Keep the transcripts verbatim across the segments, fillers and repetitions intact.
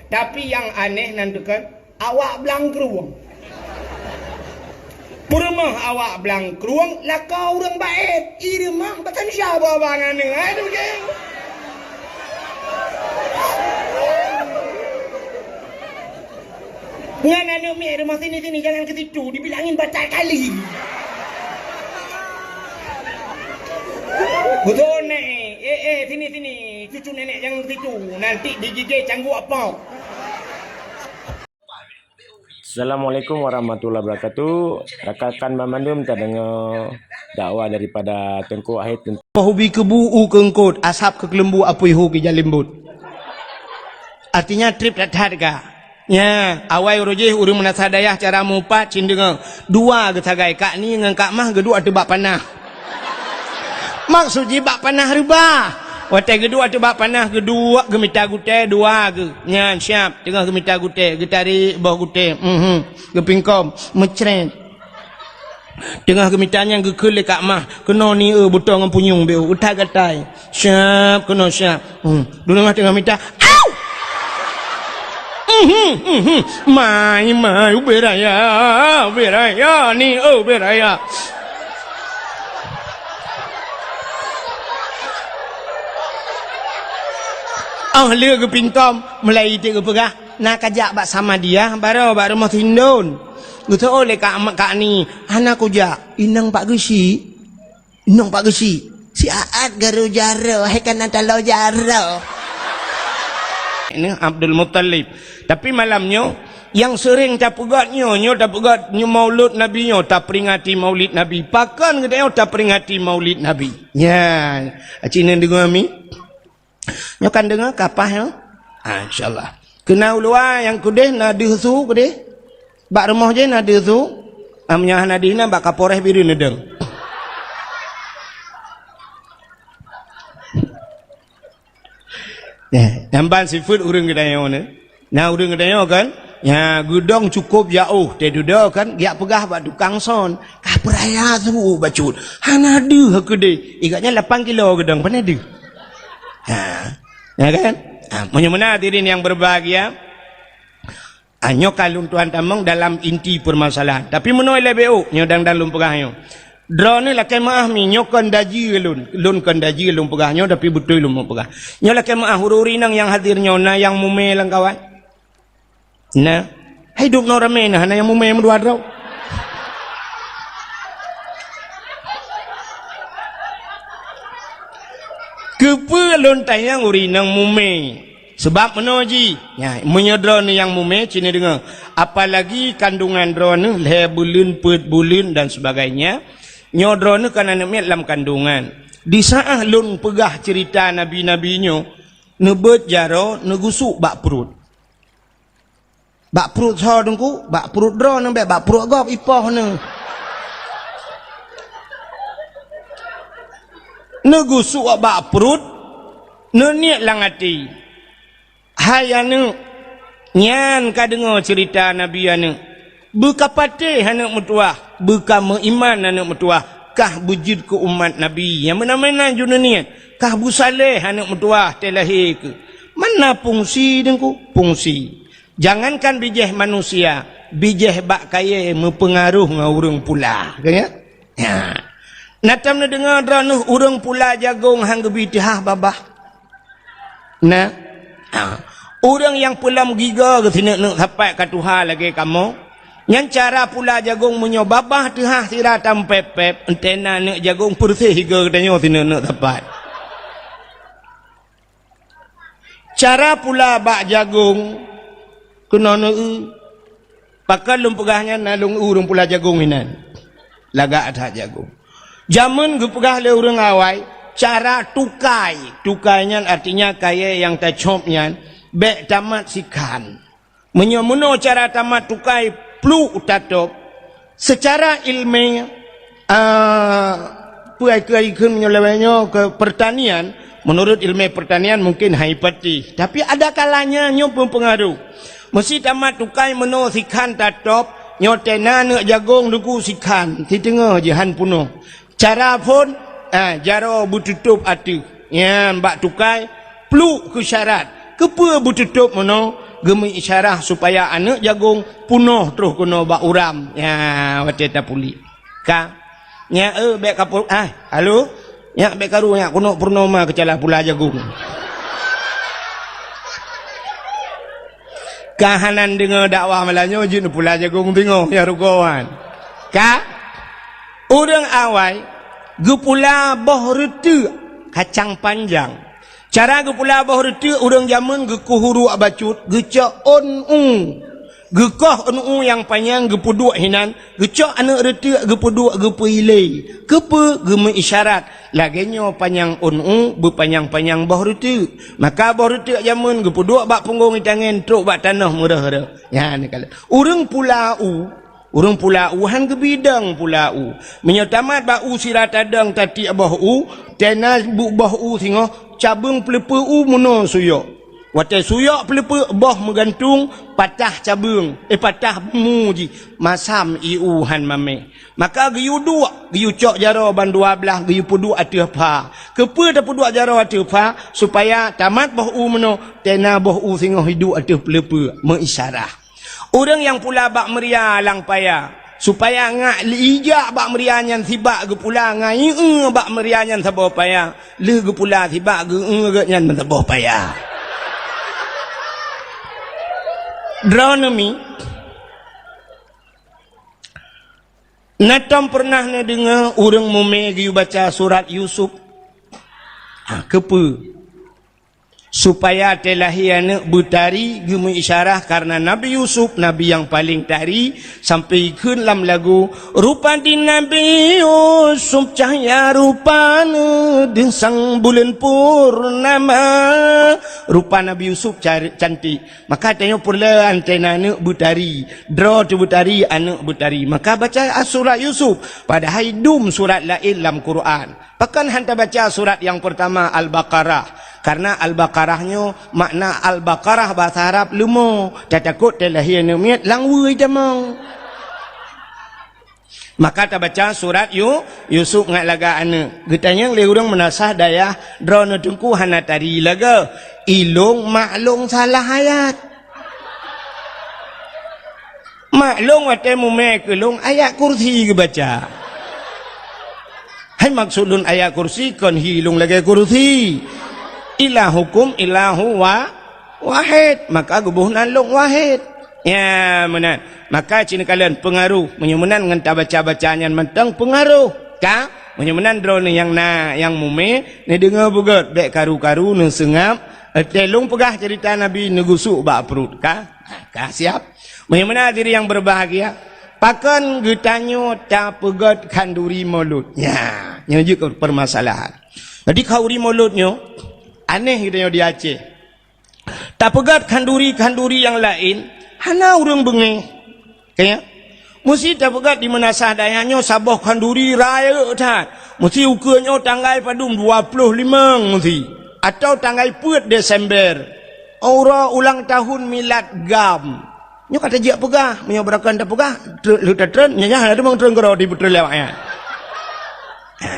Tapi nyang aneh nan teukan, awak blang krueng. Peurumoh awak blang krueng lakoe ureuëng baét. I rumoh batan sya baba ngan nyoe. Hai, tu ke? Ngan aneuk miet rumoh sini-sini, jangan ke situ, dibilangin batat kali. Betul, Nek. Eh, eh, sini, sini. Cucu nenek jangan ke situ. Nanti digigit cangguh apa? Assalamualaikum warahmatullahi wabarakatuh. Rakan-rakan banmandum, tadeungoe dakwah daripada Teungku Wahid teuntang Poh ubi keubu u keungkot, asab keu keuleumbu apui hu keu jalimbot. Artinya treb that-that ka. Nya, awai uroe jih ureuëng meunasah dayah cara meuupat cit deungoe. Dua geusagai, Kak Ni ngon Kak Mah geuduek ateueh bak panah. Maksud jih bak panah reubah. Watée geuduek ateueh bak panah, geuduek geumita gutée dua geu. Nyan siab, teungoh geumita gutée, geutarek boh gutée. Mhm. Geupingkom, meucret. Teungoh geumita nyan geukheun lé Kak Mah, keunoe ni eu butong ngon punyueng beu, utak gatai. Siab, keunoe siab. Hmm. Dulu teungoh mita, au! Mhm, mhm. Mai, mai, ubé raya, ubé raya, ni, oh, ubé raya. Oh, lé geupingkom, mulai iték geupeugah, na kajak bak Samadiyah, baroe bak rumoh Sindon. Geuseuôt lé Kak, Kak Ni, hana kujak, inong Pak Geuchik. Inong Pak Geuchik. Si Aat garo jaro, hai kana talo jaro. Ini Abdul Muttalib. Tapi malam nyoe, nyang seuring tapeugét nyoe, nyoe tapeugét nyoe Maulud Nabi nyoe, taperingati Maulid Nabi. Pakon geutanyoe taperingati Maulid Nabi? Nyan, aci neudeungoe mi? Nyoe kan deungoe ka paih nyoe? Ah, insyaallah. Keu na u luwa nyang keudeh na deuh su keudeh? Bak rumoh jih na deuh su? Ah, meunyoe hana deuh na bak Kapolres Bireuen neudong. Eh, nyang ban sifeuet ureuëng geutanyoe nyoe. Na ureuëng geutanyoe kan, nya geudong cukôp jaôh, teududoe kan, geujak peugah bak tukang son, "Ka peuraya su bacut, hana deuh keudeh." Ikat nyan lapan kilo geudong, pane deuh. Ha, ya kan? Ha, meunyoe meunan hadirin yang berbahagia, ha, nyoe ka lôn tuan tamong dalam inti permasalahan. Tapi meunoe lé B O, nyoe dang-dang lôn peugah nyoe. Droeneuh lakée meuáh mi, nyoe kon daji lôn, lôn kon daji lôn peugah nyoe, tapi beutôi lôn peugah. Nyoe lakée meuáh ureuëng-ureuëng inong nyang hadir nyoe na nyang mumé lam kawan? Na. Hai dum noe ramé na, hana nyang mumé meudua droe. Keupeue lôn tanyong ureuëng inong mumé? Sabab meunoe jih, nya, meunyoe droeneuh nyang mumé, ci neudeungoe, apalagi kandungan droeneuh lhée buleuen, peuet buleuen dan sebagainya, nyoe droeneuh kan aneuk miet lam kandungan. Di saát lôn peugah ceurita nabi-nabi nyoe, neubeuet jaroe, neugusuk bak pruet. Bak pruet soe Teungku? Bak pruet droeneuh bék, bak pruet gob ipoh neuh. Neugusuk bak pruet, neuniet lam até, "Hai aneuk, nyan ka deungoe ceurita Nabi aneuk. Beukapatéh aneuk meutuwah, beukameuiman aneuk meutuwah, kah beujeuet keu umat Nabi." Nyang meunan-meunan ju neuniet, "Kah beusaléh aneuk meutuwah teu lahé keuh." Mana fungsi Teungku? Fungsi. Jangankan bijéh manusia, bijéh bak kayée meupeungaroh ngon ureuëng pula. Ka nyan? Nya. Na tom neudeungoe droeneuh ureuëng pula jagong han geubi teuhah babah? Na. Ha. Ureuëng nyang peulom gigoe geuh sineuk-neuk sapat ka tuha lagée kamoe, nyan cara pula jagong meunyoe babah teuhah sira tampép-pép, entena neuk jagong peureuseh gigoe geutanyoe sineuk-neuk sapat. Cara pula bak jagong keunoe neueu. Pakon lôn peugah nyan na lôn eu ureuëng pula jagong inan. Lagak that jagong. Jameun geupeugah lé ureuëng awai, cara tukai. Tukai nyan artinya kayée nyang tacop nyan bék tamat sikhan. Meunyoe meunoe cara tamat tukai pluek tatôb, seucara iéleumé, a, peue ai keu ai kheun meunyoe lawét nyoe keu peurtanian, meunurot iéleumé peurtanian mungken hai pati, tapi ada kalanya nyoe meupeungaroh. Meusi tamat tukai meunoe sikhan tatôb, nyoe tena neuk jagong Teungku sikhan, siteungoh jih han peunoh. Cara phon, ah, jaroe beututôb ateueh. Nyan bak tukai, pluek keu syarat. Keupeue beututôb meunoe? geumeuisyarah supaya aneuëk jagong punoh troh keunoe bak uram. Ya, watée tapuléh. Ka. Nyak, eh, bék ka pu-, ah, halo? Nyak bék karu, nyak keunoe purnoma keucalah pula jagong. Ka hana deungoe dakwah malam nyoe jeuet pula jagong teungoh ya rugoe wan. Ka? Ureuëng awai geupula boh reuteuek kacang panjang. Cara geupula boh reuteuek ureuëng jameun geukoh uruek bacut, geucok ôn u. Geukoh ôn u nyang panyang geupeuduek hinan, geucok aneuëk reuteuek geupeuduek geupeulé. Keupeue geumeuisyarat, lagée nyoe panyang ôn u beupanyang-panyang boh reuteuek. Maka boh reuteuek jameun geupeuduek bak punggong itangen trok bak tanoh meureuh-reuh. Nyan ka lheueh. Ureuëng pula u, ureuëng pula u han geubidong pula u. Meunyoe tamat bak u sira tadong tatiek boh u, tena bu-, boh u singoh cabeueng peuleupeue u meunoe suyok. Watée suyok peuleupeue boh meugantung, patah cabeueng, eh, patah mu jih, masam ié u han mamé. Maka geuyue duek, geuyue cok jaroe ban dua blaih, geuyue peuduek ateueh pha. Keupeue tapeuduek jaroe ateueh pha? Supaya tamat boh u meunoe, tena boh u singoh iduek ateueh peuleupeue, meuisyarah. Ureuëng nyang pula bak meuria lam paya, supaya ngak ijak bak meuria nyan sibak geupula ngon ié bak meuria nyan saboh paya, lheueh geupula sibak geu-, geuh nyan meusaboh paya. Droeneuh mi, na tom peureunah neudeungoe ureuëng mumé geuyue baca surat Yusuf? Ha, keupeue? Supaya teulahé aneuëk beutari geumeuisyarah kareuna Nabi Yusuf, nabi nyang paleng tari, sampai ikheun lam lagu, "Rupa di Nabi Yusuf cahya rupana, deusang buleuen purnama." Rupa Nabi Yusuf car-, cantik. Maka tanyoe peureulée antena aneuëk beutari, droe teuh beutari, aneuëk beutari. Maka baca surat Yusuf, padahai dum surat laén lam Quran. Pakon han tabaca surat nyang peurtama Al-Baqarah? Kareuna Al-Baqarah nyoe makna Al-Baqarah bahasa Arab leumo, tatakot teulahé aneuëk miet lam weueh tamong. Maka tabaca surat Yu-, Yusuf ngat lagak aneuëk. Geutanyong lé ureuëng meunasah dayah, "Droeneuh teungku hana tari lagée? Ilong mak long salah ayat." Mak long watée mumé keu long ayat kursi geubaca. Hai maksud lôn ayat kursi kon hi long lagée kursi. Ilahukum ilahu wa-, wahid. Maka geuboh nan long wahid. Ya, meunan. Maka cit neukalon peungaroh. Meunyoe meunan ngon tabaca-baca nyan mantong peungaroh. Ka? Meunyoe meunan droeneuh nyang na, nyang mumé, neudeungoe beugét, bék karu-karu, neuseungab, eh, teuh lôn peugah ceurita Nabi neugusuk bak pruet. Ka? Ka siap? Meunyoe meunan hadirin nyang berbahagia, pakon geutanyoe tapeugét khanduri Maulud? Nya, nyoe jeuet keu permasalahan. Jadi khanduri Maulud nyoe aneh geutanyoe di Aceh. Tapeugét khanduri-khanduri nyang laén, hana ureuëng beungéh. Ka nyan? Meusti tapeugét di meunasah dayah nyoe saboh khanduri rayeuk that. Meusti ukeue nyoe tanggai padum, dua ploh limong meusti. Atawa tanggai peuet Desember. Uroe ulang tahun milad GAM. Nyoe ka tajak peugah, meunyoe beurakan tapeugah, tre-, lheueh tatreun, nyan, nyan, hana teumang treun keudroe di beutreun lé awak nyan. Ha,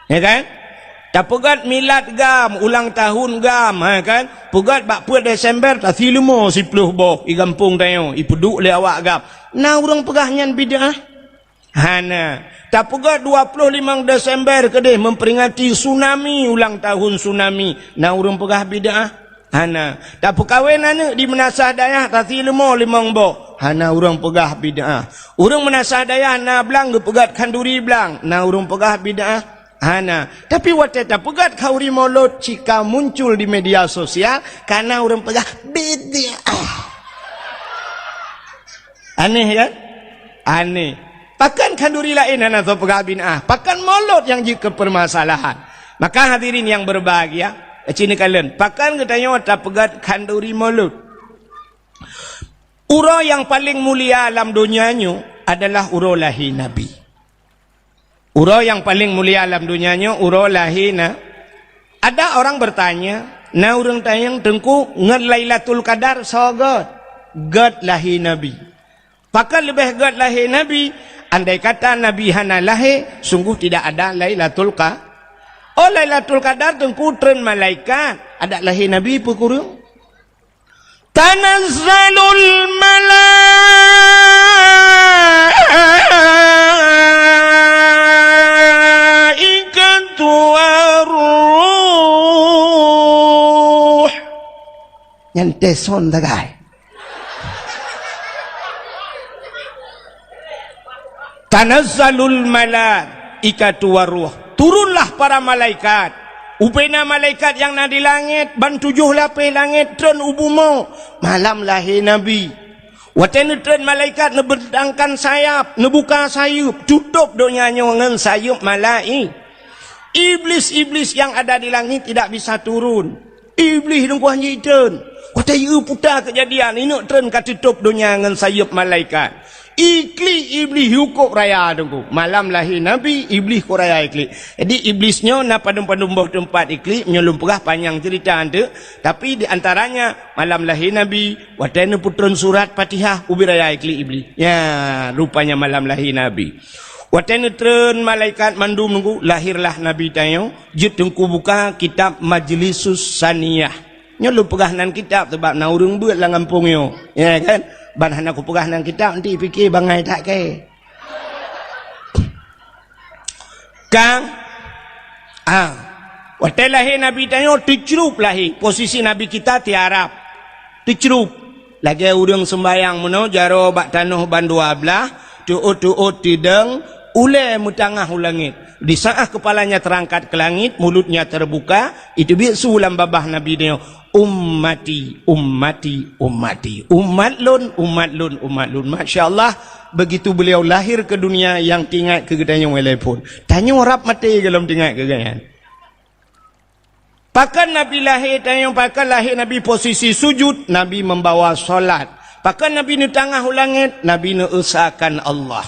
ya kan? Tapeugét milad GAM, ulang tahun GAM, ha kan? Peugét bak peuet Desember, tasi leumo siploh boh, i gampông tanyoe, ipeuduek lé awak GAM. Na ureuëng peugah nyan bid'ah? Hana. Tapeugét dua ploh limong Desember keudeh memperingati tsunami, ulang tahun tsunami. Na ureuëng peugah bid'ah? Hana. Tapeukawen aneuëk di meunasah dayah tasi leumo limong boh. Hana ureuëng peugah bid'ah. Ureuëng meunasah dayah na blang geupeugét khanduri blang. Na ureuëng peugah bid'ah? Hana. Tapi watée tapeugét khanduri Maulud cit ka muncul di media sosial, ka na ureuëng peugah bid'ah. Aneh kan? Aneh. Pakon khanduri laén hana soe peugah bid'ah? Pakon Maulud nyang jeuet keu permasalahan? Maka hadirin nyang berbahagia, cit neukalon, pakon geutanyoe tapeugét khanduri Maulud? Uroe nyang paleng mulia lam donya nyoe adalah uroe lahé Nabi. Uroe nyang paleng mulia lam donya nyoe uroe lahé na. Ada orang bertanya, na ureuëng tanyong, "Teungku, ngon Lailatul Qadar soe gét?" Gét lahé Nabi. Pakon leubeh gét lahé Nabi? Andai kata Nabi hana lahé, sungguh tidak ada Lailatul Qa-, oh, Lailatul Qadar Teungku treun malaikat, adak lahé Nabi peue kureueng? Tanazzalul malaikatu war ruh. Nyan teson tagai. Tanazzalul malaikatu war ruh. Turunlah para malaikat. Ubena malaikat nyang na di langét, ban tujoh lapéh langét, tron u bumoe. Malam lahé Nabi. Watée neutron malaikat neubentangkan sayap, neubuka sayeuep, tutôb donya nyoe ngon sayeuep malai-, Iblis-iblis yang ada di langit tidak bisa turun. Iblih dungkuah jitreun. Watée yue puta keujadian, ineuk treun ka teutôb donya ngon sayeuep malaikat. Iklik Iblih yue kôb raya teungku. Malam lahé Nabi, Iblih kôb raya iklik. Jadi, Iblis nyoe na padum-padum boh teumpat iklik, meunyoe lôn peugah panyang ceurita eunteuk. Tapi, di antaranya, malam lahé Nabi, watée neupeutreun surat Fatihah, ubit raya iklik Iblih. Ya, rupanya malam lahé Nabi. Watée neutreun malaikat mandum teungku, lahirlah Nabi tanyoe. Jeuet teungku buka kitab Majlisus Saniyah. Nyoe lôn peugah nan kitab sabab na ureuëng beuet lam gampông nyoe. Ya kan? Ban hana kupeugah nan kitab, nanti pike bangai that kée. Kang, ah, watée lahé Nabi tanyoe teucrup lahé, posisi Nabi kita tiarap. Teucrup. Lagée ureuëng seumbayang meunoe jaroe bak tanoh bandua blaih, teuôt-teuôt tidong, ulée meutangah u langét. Di saat kepalanya terangkat ke langit, mulutnya terbuka, itu biet su lam babah Nabi nyoe, "Ummati, ummati, ummati. Umat lôn, umat lôn, umat lôn." Masya Allah, begitu beliau lahir ke dunia, yang teuingat keu geutanyoe lé phon. Tanyoe rab maté golom teuingat keu geuhnyan. Pakon Nabi lahé tanyoe, pakon lahé Nabi posisi sujud, Nabi membawa salat. Pakon Nabi neutangah u langét, Nabi neuesakan Allah.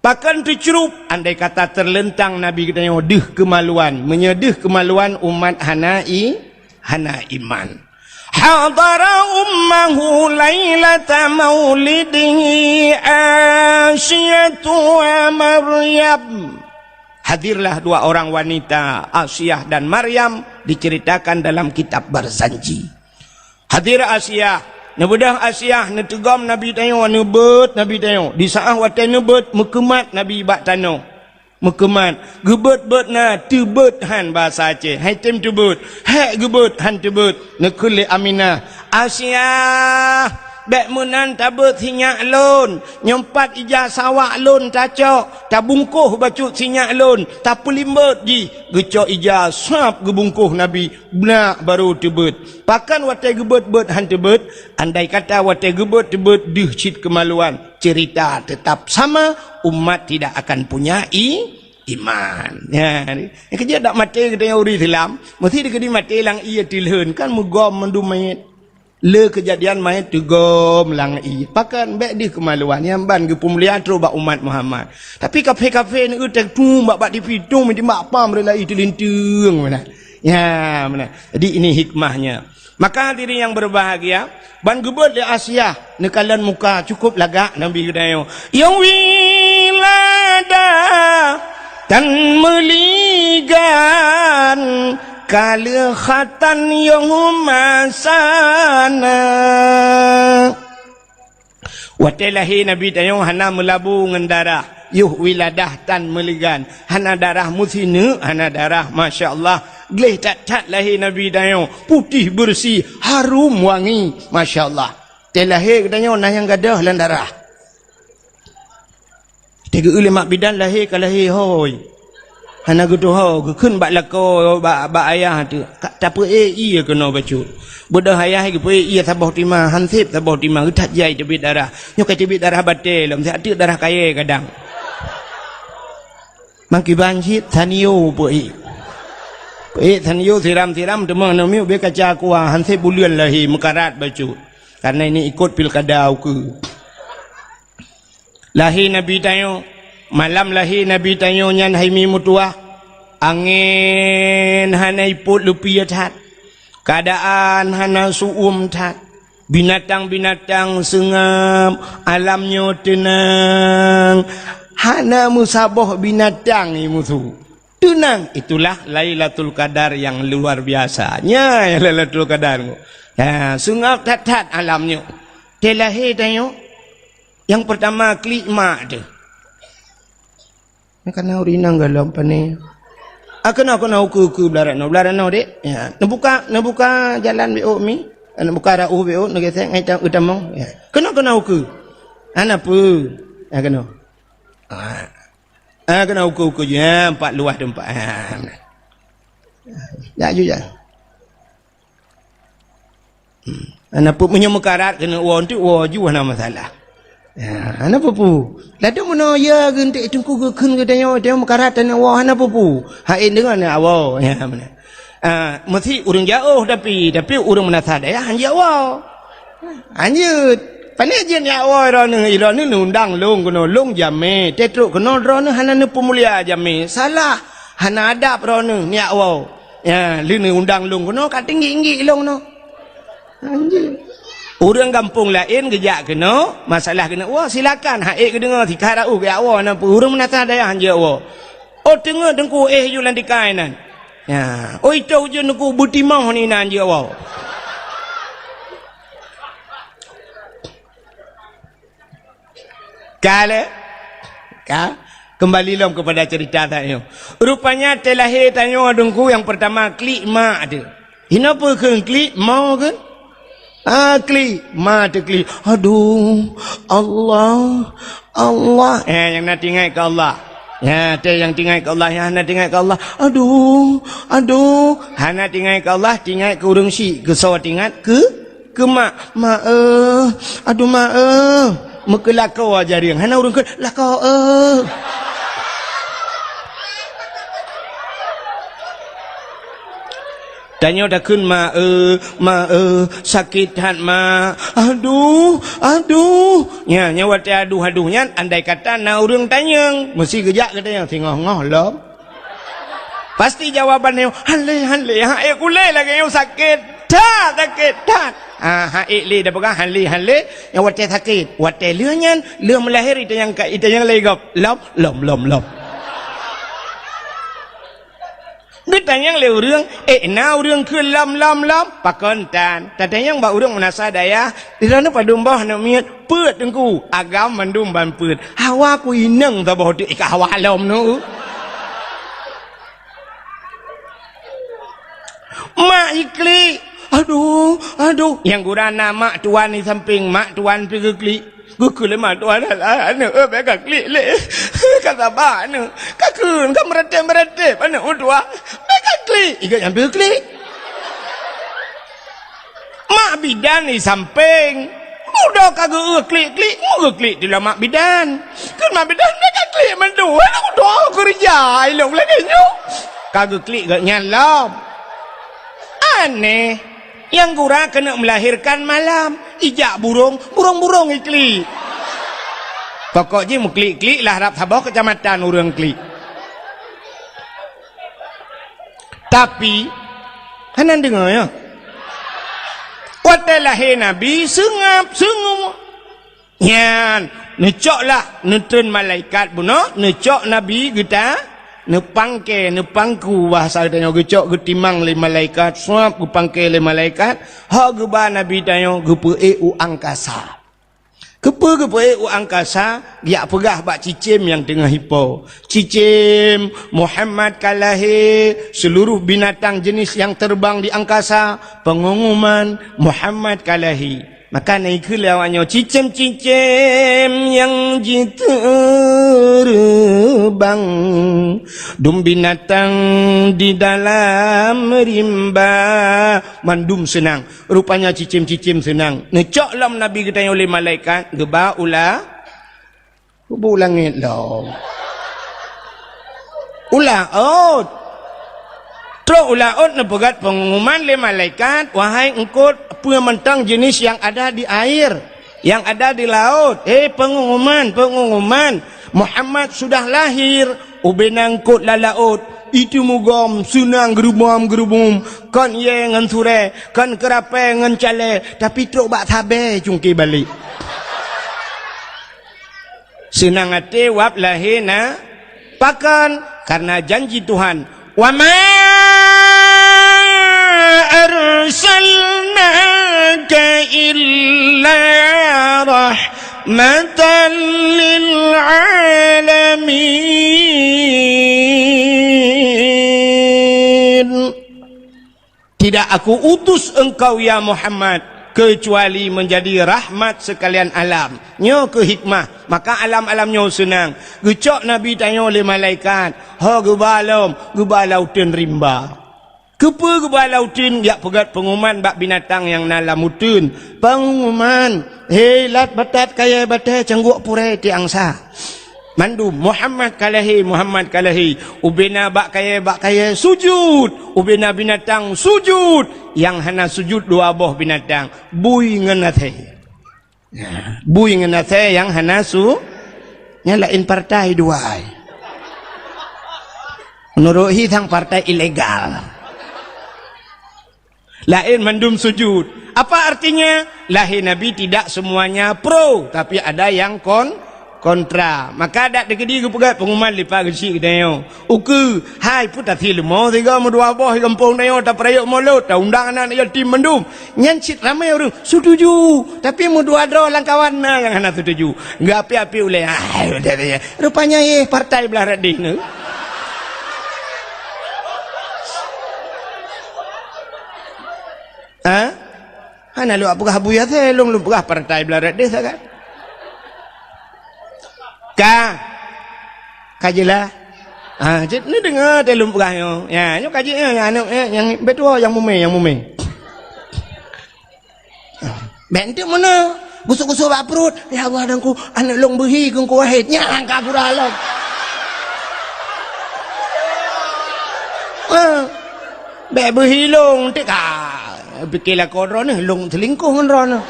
Pakon teucrup, andai kata teuleuntang Nabi geutanyoe deuh keumaluan. Meunyoe deuh keumaluan, umat hana i-, hana iman. Hadara ummahu lailata maulidihi Asiyatu wa Maryam. Hadirlah dua orang wanita, Asiah dan Maryam, diceritakan dalam kitab Barzanji. Hadir Asiah, neubeudôh Asiah, neuteugom Nabi tanyoe, neubeuet Nabi tanyoe. Di saat watée neubeuet, meukeumat Nabi bak tanoh. Meukeumat, geubeuet-beuet na, teubeuet han bahasa Aceh. Hai tem teubeuet, hék geubeuet han teubeuet. Neukheun lé Aminah, "Asiah, bék meunan tabeuet sinyak lôn. Nyoe pat ija sawak lôn tacok, tabungkôh bacut sinyak lôn, tapeulimbot jih." Geucok ija sab geubungkôh Nabi, beunak barô teubeuet. Pakon watée geubeuet-beuet han teubeuet? Andai kata watée geubeuet-teubeuet deuh cit keumaluan, cerita tetap sama, umat tidak akan punya i-, iman. Ya, nyang keujeuet dak maté geutanyoe ureuëng Islam, meusti dikeudi maté lam ié teulheueh, kan meugom mandum manyét. Le keujadian manyét teugom lam ié. Pakon bék deuh keumaluan, nyang ban geupeumulia trok bak umat Muhammad. Tapi kafé-kafé neueu teutung bak, bak tipi tung, meuti mak pam rela i teulinteung meunan. Ya, meunan. Jadi ini hikmahnya. Maka hadirin yang berbahagia, ban geubeuet lé Asiah neukalon muka cukup lagak Nabi geutanyoe. Ya wilada tan meuligan kaleuhatan yong masana. Watée lahé Nabi tanyoe hana meulabu ngon darah, yoh wiladah tan meuligan, hana darah meusineuk, hana darah, masya Allah. Gleh that-that lahé Nabi tanyoe, putéh beureusi, harum wangi, masya Allah. Tée lahé geutanyoe na nyang gadôh lam darah. Teugeue lé mak bidan lahé ka lahé hôi. Hana geutuho, geukheun bak lakoe, bak, bak ayah teuh. Ka tapeuék ié keunoe bacut. Beudôh ayah geupeuék ié saboh tima, han sép saboh tima, geuthat jai teubiet darah. Nyoe ka teubiet darah batée lom, siat teuk darah kayée kadang. Mangkiban cit, sanio peuék. Peuék sanio siram-siram, teuma aneuk miet bée kaca kuah, han sép buleuen lahé, meukarat bacut. Karena ini ikot pilkada ukeue. Lahé Nabi tanyoe, malam lahé Nabi tanyoe nyan hai mi meutuwah, angén hana ipot leupie that, keuadaan hana su'uem that, binatang-binatang seungab, alam nyoe teunang, hana meusaboh binatang i musu. Teunang, itulah Lailatul Qadar yang luar biasa. Nyan Lailatul Qadar. Ha, seungab that-that alam nyoe. Teuh lahé tanyoe, nyang peurtama klik mak teuh. Kana ureueng inong gohlom pane. Ah, keunoe, keunoe ukeue, ukeue blah rot noe, blah rot noe, Dek. Ya, neubuka, neubuka jalan beuôt mi. Neubuka rot ueh beuôt, neugesek ngon ita-, utamong. Ya. Keunoe, keunoe ukeue. Hana peue. Ya, keunoe. Ah. Ah, keunoe ukeue-ukeue jih, ha, empat luwah teumpat. Ha. Jak ju jak. Hmm. Hana peue, meunyoe meukarat keuneuk woe, enteuk woe ju hana masalah. Ya, hana peue-peue. Ladôm meunoe ya geunteuk teungku geukheun geutanyoe, tanyoe meukarat taneuk woe, hana peue-peue. Hai deungon ya Allah. Ya, beuna. Ah, meusi ureueng jiôh tapi, tapi ureueng meunasah dayah hanjeuet woe. Hanjeuet. Pane jeuet nyak woe droeneuh, droeneuh neuundang lôn keunoe, lôn jamé. Teutrok keunoe droeneuh hana neupeumulia jamé. Salah. Hana adab droeneuh nyak woe. Ya, lheueh neuundang lôn keunoe ka tinggi-tinggi lôn keunoe. Hanjeuet. Ureueng gampông laén geujak keunoe, masalah keuneuk woe, silakan. Hai geudeungoe, sikara uh geujak woe, na peue ureueng meunasah dayah hanjeuet woe. Oh, teungoh teungku éh ju lam tikai nan. Ya, oi toh ujeuen teungku beutimoh ni nan jeuet woe. Ka lé? Ka? Kembali lom kepada cerita tanyoe. Rupanya teuh lahé tanyoe teungku nyang peurtama klik mak teuh. Hinoe peue kheun klik, mo kheun? Ah, klik, ma teuh klik. Aduh, Allah, Allah. Eh, nyang na teuingat keu Allah. Ya, teuh nyang teuingat keu Allah, nyang hana teuingat keu Allah. Aduh, aduh. Hana teuingat keu Allah, teuingat keu ureueng syik. Keu soe teuingat? Keu, keu mak. Mak, eh. Aduh, mak, eh. Meukeulakoe jareung. Hana ureueng kheun, lakoe, eh. Tanyoe takheun, "Ma, eh, ma, eh, sakét that, ma. Aduh, aduh." Nya, nya watée aduh-aduh nyan, andai kata na ureueng tanyong, meusi geujak keu tanyong, singoh-ngoh lom. Pasti jawaban nyoe, "Han lé, han lé, ha ék ulée lagée nyoe sakét that, sakét that." Ah, ha ék lé, dah peugah han lé, han lé, nyang watée sakét. Watée lheueh nyan, lheueh meulahé, itanyong ka, itanyong lé gob, lom, lom, lom, lom. Geutanyong lé ureueng, "Eh, na ureueng kheun lom, lom, lom?" Pakon tan? Tatanyong bak ureueng meunasah dayah, "Di droeneuh padum boh aneuk miet?" "Peuet, Teungku." "Agam mandum ban peuet." "Hawa ku inong saboh teuk ka hawa lom nyoe." Mak jiklik. Aduh, aduh. Nyang gura na mak tuan di sampéng, mak tuan pih geuklik. Geukheun lé mak tuan, "Alah, aneuk, eh, bék ka klik lé. Ka saba aneuk. Ka kheun, ka meuratéb-meuratéb aneuk meutuah. Bék ka klik." Iga nyang beu klik. Mak bidan di sampéng. Mudo ka geu klik-klik, mu geuklik di mak bidan. Kheun mak bidan, "Bék ka klik mandum. Aneuk meutuah keureuja ilong lagée nyoe." Ka geuklik geuh nyan lom. Aneh. Nyang gura keuneuk meulahérkan malam, ijak burong, burong-burong iklik. Pokok jih meuklik-klik lah rab saboh keucamatan ureueng klik. Tapi, hana deungoe, ya. Watée lahé Nabi, seungab, seungab. Nyan, neucok lah, neutreun malaikat bunoe, neucok Nabi geuta, neupangke, neupangku, bahasa geutanyoe geucok geutimang lé malaikat, suab geupangke lé malaikat, hok geuba Nabi tanyoe geupeuék u angkasa. Keupeue geupeuék u angkasa? Geujak peugah bak cicém nyang teungoh ipo, "Cicém, Muhammad ka lahé, seuluruh binatang jenis nyang teubang di angkasa, peungumuman, Muhammad ka lahé." Maka na ikheun lé awaknyoe, "Cicém-cicém nyang jiteubang, dum binatang di dalam rimba, mandum seunang." Rupanya cicém-cicém seunang. Neucok lom Nabi geutanyoe lé malaikat, geuba u la-, Kubu langét lom. U laôt. Trok u laôt neupeugét peungumuman lé malaikat, "Wahai eungkôt, peue mantong jenis nyang ada di air, nyang ada di laôt. Hei peungumuman, peungumuman, Muhammad sudah lahir." Ubena eungkôt lam laôt, itu mugom, seunang geurubom-geurubum, kon ié ngon surée, kon keurapée ngon calée, tapi trok bak sabée cungké balek. Seunang até wab lahé na, pakon? Kareuna janji Tuhan, "Wa ma arsalna إلا رحمة للعالمين. Tidak Aku utus engkau, ya Muhammad, kecuali menjadi rahmat sekalian alam. Nyoe keuh hikmah. Maka alam-alam nyoe seunang. Geucok Nabi tanyoe lé malaikat. Ho geuba lom, geuba lam uteuen rimba. Keupeue geuba lam uteuen? Jak peugét peunguman bak binatang nyang na lam uteuen. Peunguman, "He lat batat kayée batée cangguek purée tiang sa." Mandum, "Muhammad ka lahé, Muhammad ka lahé." Ubena bak kayée, bak kayée sujut. Ubena binatang sujut. Nyang hana sujut dua boh binatang, bui ngon asée. Nah, bui ngon asée nyang hana su-, nyan laén partai dua ai. Meunurot hi sang partai ilegal. Laén mandum sujud. Apa artinya? Lahé Nabi tidak semuanya pro, tapi ada yang kon-, kontra. Maka dak teukeudi geupeugah peunguman lipat geuchik geutanyoe. Ukeue, hai peue taseuleumô sigoe meudua boh gampông tanyoe tapeurayeuk molot, taundang aneuk yatim mandum. Nyan cit ramé ureuëng setuju, tapi meudua droe lam kawan na nyang hana setuju. Geuapi-api ulée, ah, rupanya yeh partai blah radeh nyoe. Ha? Hana lôn peugah Abu Yasir, lôn, lôn peugah partai blah radeh sagai. Ka. Ka jeulaih. Ha, cit neudeungoe teuh lôn peugah nyoe. Ya, nyoe ka jeuet nyoe, ya, aneuk, ya, nyang beutôi nyang mumé, nyang mumé. Bék enteuk meunan. Gusok-gusok bak pruet. "Ya Allah, Teungku, aneuk lôn beuhi keu Teungku Wahid." Nyan ka gura lom. Ha. Bék beuhi lôn, enteuk ka. Pike lakoe droeneuh, lôn seulingkoh ngon droeneuh.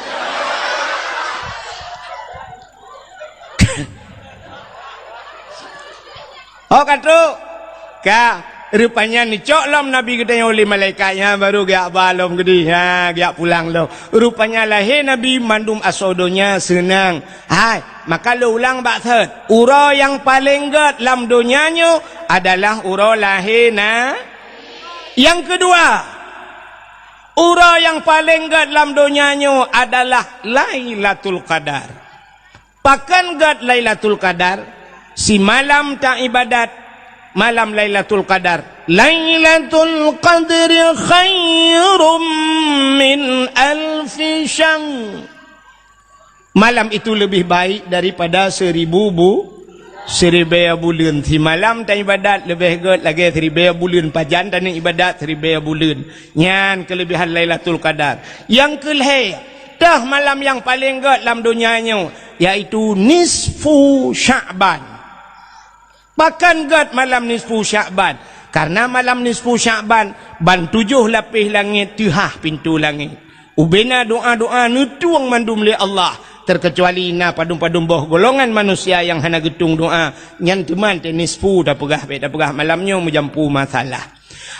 Oh, ka trok. Ka, rupanya neucok lom Nabi geutanyoe lé malaikat nyan, baru geujak ba lom keudeh. Ha, geujak pulang lom. Rupanya lahé Nabi mandum asoe donya seunang. Hai, maka lôn ulang bak thot. Uroe nyang paleng gét lam donya nyoe adalah uroe lahé na-, nyang keudua, uroe nyang paleng gét lam donya nyoe adalah Lailatul Qadar. Pakon gét Lailatul Qadar? Simalam taibadat malam Lailatul Qadar. Lailatul Qadri khairum min alfi syahr. Malam itu lebih baik daripada seribu bu-, siribée buleuen. Simalam taibadat leubeh gét lagée siribée buleuen. Pajan taneuk ibadat siribée buleuen. Nyan keulebihan Lailatul Qadar. Nyang keulhée, teuh malam nyang paleng gét lam donya nyoe, yaitu nisfu Sya'ban. Pakon gét malam nisfu Sya'ban? Karena malam nisfu Sya'ban, ban tujoh lapéh langét teuhah pintoe langét. Ubena doa-doa neutueng mandum lé Allah, terkecuali na padum-padum boh golongan manusia nyang hana geutueng doa, nyan teuma teuh nisfu tapeugah, bék tapeugah malam nyoe meujampu masalah.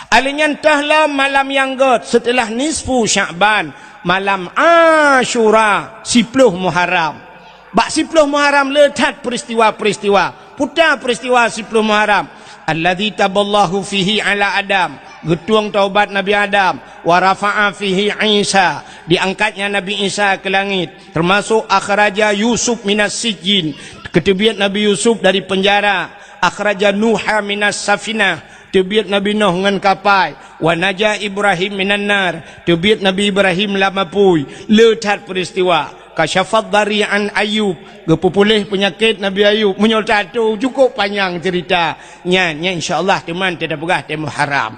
Alheuh nyan teuh lom malam nyang gét seuteulah nisfu Sya'ban, malam Asyura, siploh Muharram. Bak siploh Muharram le that peuristiwa-peuristiwa. Peue ta peuristiwa siploh Muharram? Alladzi taballahu fihi ala Adam, geutueng taubat Nabi Adam, wa rafa'a fihi Isa, diangkatnya Nabi Isa keu langét, teumasok akhraja Yusuf minas sijjin, geuteubiet Nabi Yusuf dari peunjara, akhraja Nuha minas safinah, teubiet Nabi Nuh ngon kapai, wa naja Ibrahim minan nar, teubiet Nabi Ibrahim lam apui. Le that peuristiwa. Kasyafad dari an Ayub, geupeupuléh peunyakét Nabi Ayub. Meunyoe tato cukôp panyang ceurita nyan, nyan insya Allah teuma tapeugah teuh Muharram.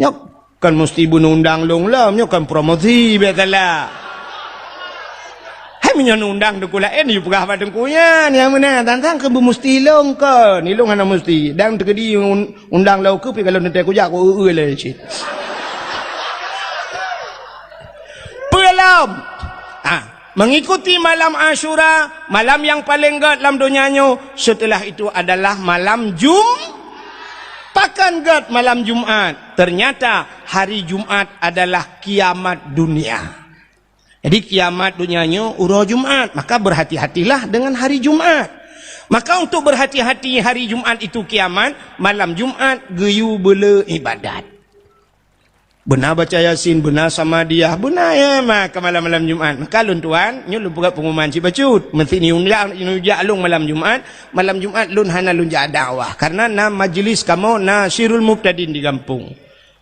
Nyoe kon musti beuneundang lôn lom, nyoe kon promosi biasalah. Hai meunyoe neundang teungku laén, yue peugah bak teungku nyan, nyang meunan tantang keu beumusti lôn kon, ilôn hana musti. Dan teukeudi un-, undang lôn keu pi kalau neutée kujak ku eu-eu lé cit. Peue lom? Ah, mengikuti malam Asyura, malam nyang paleng gét lam donya nyoe, setelah itu adalah malam Jum-, pakon gét malam Jumat? Ternyata hari Jumat adalah kiamat dunia. Jadi kiamat donya nyoe uroe Jumat, maka berhati-hatilah dengan hari Jumat. Maka untuk berhati-hati hari Jumat itu kiamat, malam Jumat geuyue beule ibadat. Beuna baca Yasin, beuna Samadiyah, beuna, ya, maka malam-malam Jumat. Maka lôn tuan, nyoe lôn peugah pengumuman cit bacut. Meusti neujak, neujak lôn malam Jumat, malam Jumat lôn hana lôn jak dakwah. Karena na majlis kamoe, na Sirul Mubtadin di gampông.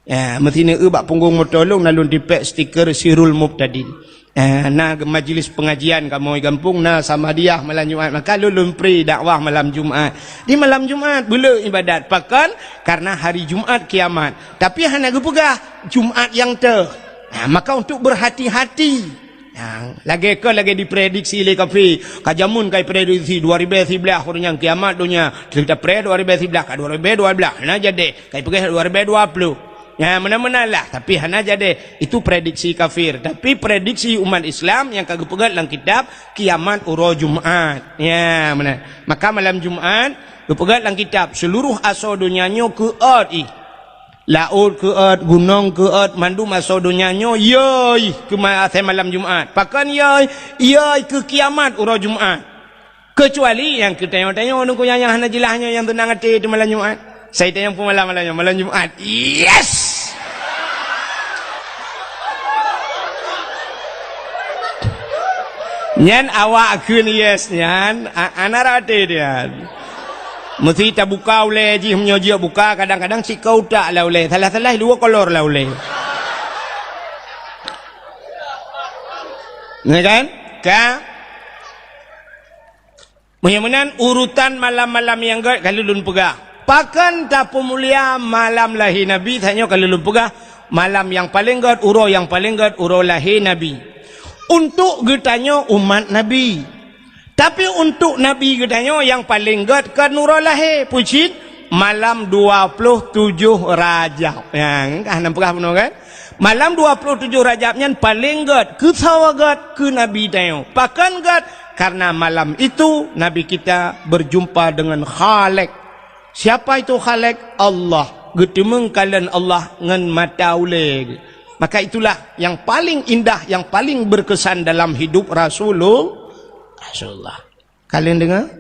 Ya, meusti neueu bak punggong moto lôn na lôn tipék stiker Sirul Mubtadin. Eh, na majlis pengajian kamoe gampông, na Samadiyah malam Jumat. Maka lôn, lôn pri dakwah malam Jumat. Di malam Jumat, beu le ibadat. Pakon? Karena hari Jumat kiamat. Tapi hana geupeugah Jumat nyang teuh. Ha, maka untuk berhati-hati. Ha, lagée kon lagée diprediksi lé kafé. Ka jameun ka diprediksi dua ribée siblaih uroe nyan kiamat donya. Kita pre dua ribée siblaih ka dua ribée dua blaih. Hana jadi. Ka dipeugah dua ribée dua ploh. Ya, meunan-meunan lah, tapi hana jadi. Itu prediksi kafir. Tapi prediksi umat Islam nyang ka geupeugét lam kitab, kiamat uroe Jumat. Ya, meunan. Maka malam Jumat, geupeugét lam kitab, seluruh asoe donya nyoe keuôt ih. Laôt keuôt, gunong keuôt, mandum asoe donya nyoe yôi keu ma-, asai malam Jumat. Pakon yôi? Yôi keu kiamat uroe Jumat. Keucuali nyang keu tanyoe-tanyoe nungku nyang, nyang hana jeulaih nyoe nyang teunang até teuh malam Jumat. Sai tanyong peumalam malam nyoe, malam Jumat. Yes! Nyan awak kheun yes nyan, a-, hana rate nyan. Meusti tabuka ulée jih, meunyoe jeuet buka, kadang-kadang sikoe utak lah ulée, salah-salah dua kolor lah ulée. Ya kan? Ka? Meunyoe meunan, urutan malam-malam nyang gét ka lôn peugah. Pakon tapeumulia malam lahé Nabi, tanyoe ka lôn peugah, malam nyang paleng gét, uroe nyang paleng gét, uroe lahé Nabi. Untuk geutanyoe umat Nabi. Tapi untuk Nabi geutanyoe nyang paleng gét kon uroe lahé, peue cit? Malam dua ploh tujoh Rajab. Nyang ka hana peugah bunoe kan? Malam dua ploh tujoh Rajab nyan paleng gét, keu soe gét, keu Nabi tanyoe. Pakon gét? Karena malam itu Nabi kita berjumpa dengan Khalik. Siapa itu Khalik? Allah. Geuteumeung kalon Allah ngon mata ulée. Maka itulah yang paling indah, yang paling berkesan dalam hidup Rasulul-, Rasulullah. Kalian dengar?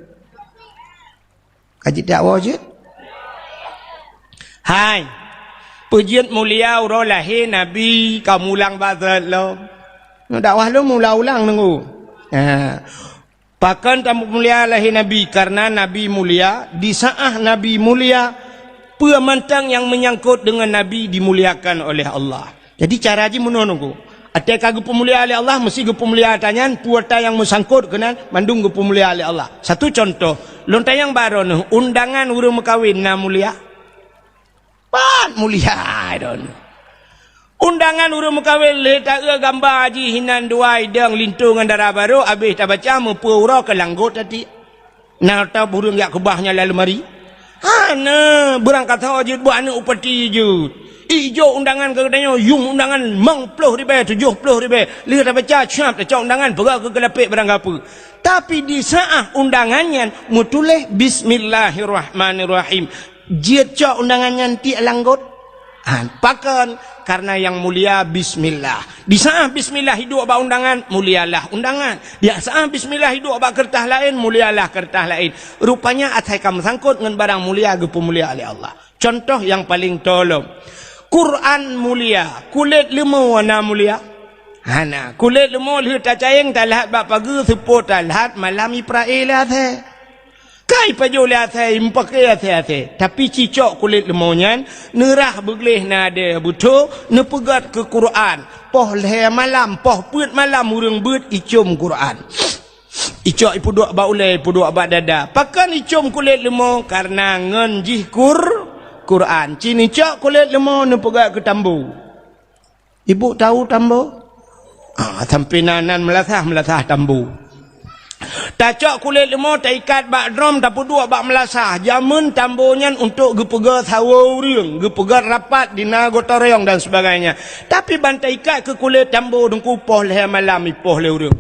Ka jidakwa jeuet? Hai. Peue jeuet mulia uroe lahé Nabi ka mulang bak lom. Nyoe dakwah lom ulang-ulang nunggu. Ha. Pakon tamulia lahé Nabi? Karena Nabi mulia, di saat Nabi mulia, peue mantong nyang menyangkut dengan Nabi dimuliakan oleh Allah. Jadi cara jih meunoe nunggu. Até ka geupeumulia lé Allah, meusti geupeumulia ata nyan, peue ata nyang meusangkot keunan, mandum geupeumulia lé Allah. Satu contoh, lôn tanyong bak droeneuh, undangan ureuëng meukawen na mulia? Pat mulia droeneuh. Undangan ureuëng meukawen lé taeu gamba jih hinan dua idong linto ngon dara barô, abéh tabaca meupeu uroe keu langgot tati. Na ata ureuëng jak keubah nyan lam leumari? Hana, beurangkasoe jeuet buet aneuëk upati jeuet. Ijok undangan keu geutanyoe, yum undangan limong ploh ribée, tujoh ploh ribée. Lheueh tabaca cap, tacok undangan, peugah keu keulapék barang gapeue. Tapi di saat undangan nyan meutuléh bismillahirrahmanirrahim. Jeuet cok undangan nyan tiek langgot. Ha, pakon? Karena nyang mulia bismillah. Di saat bismillah iduek bak undangan, mulialah undangan. Di saat bismillah iduek bak keureutah laén, mulialah keureutah laén. Rupanya asai ka meusangkot ngon barang mulia geupeumulia lé Allah. Contoh nyang paleng tolom. Quran mulia, kulét leumo na mulia? Hana. Kulét leumo lheueh tacayeng talhat bak pageue, seupôt talhat malam iprae lé asée. Kai pajoh lé asée, meupaké asée-asée. Tapi cicok kulét leumo nyan, neurah beugleh nadée beutho, neupeugét keu Quran. Poh lhée malam, poh peuet malam ureuëng beuet icom Quran. Icok ipeuduek bak ulée, ipeuduek bak dada. Pakon icom kulét leumo? Karena ngon jih Qur-, Quran. Ci neucok kulét leumo neupeugét keu tambo. Ibu tahu tambo? Ah, sampai nan, nan meulasah, meulasah tambo. Tacok kulét leumo, taikat bak drom, tapeuduek bak meulasah. Jameun tambo nyan untuk geupeugét sawoe ureuëng, geupeugét rapat di na gotong royong dan sebagainya. Tapi ban taikat keu kulét tambo teungku, poh lhée malam ipoh lé ureuëng.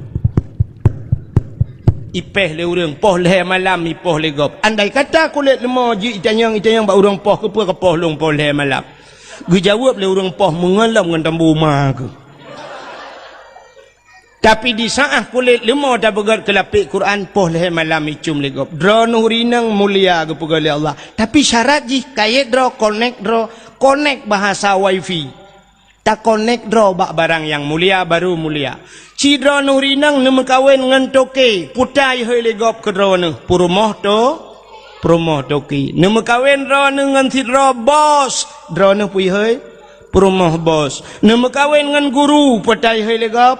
Ipéh lé ureuëng, poh lhée malam ipoh lé gob. Andai kata kulét leumo jih itanyong, itanyong bak ureuëng poh, keupeue kapoh lôn poh lhée malam? Geujaweueb lé ureuëng poh meungon lom ngon tambo ma keuh. Tapi di saat kulét leumo tapeugét keulapék Quran, poh lhée malam icom lé gob. Droeneuh rineueng mulia geupeugét lé Allah. Tapi syarat jih kayét droe, konek droe, konek bahasa wifi. Takonek droe bak barang nyang mulia, baru mulia. Ci droeneuh rinang neumeukawen ngon toke, putai hai lé gob keu droeneuh, peurumoh to-, peurumoh toke. Neumeukawen droeneuh ngon sidroe bos, droeneuh pui hai peurumoh bos. Neumeukawen ngon guru, putai hai lé gob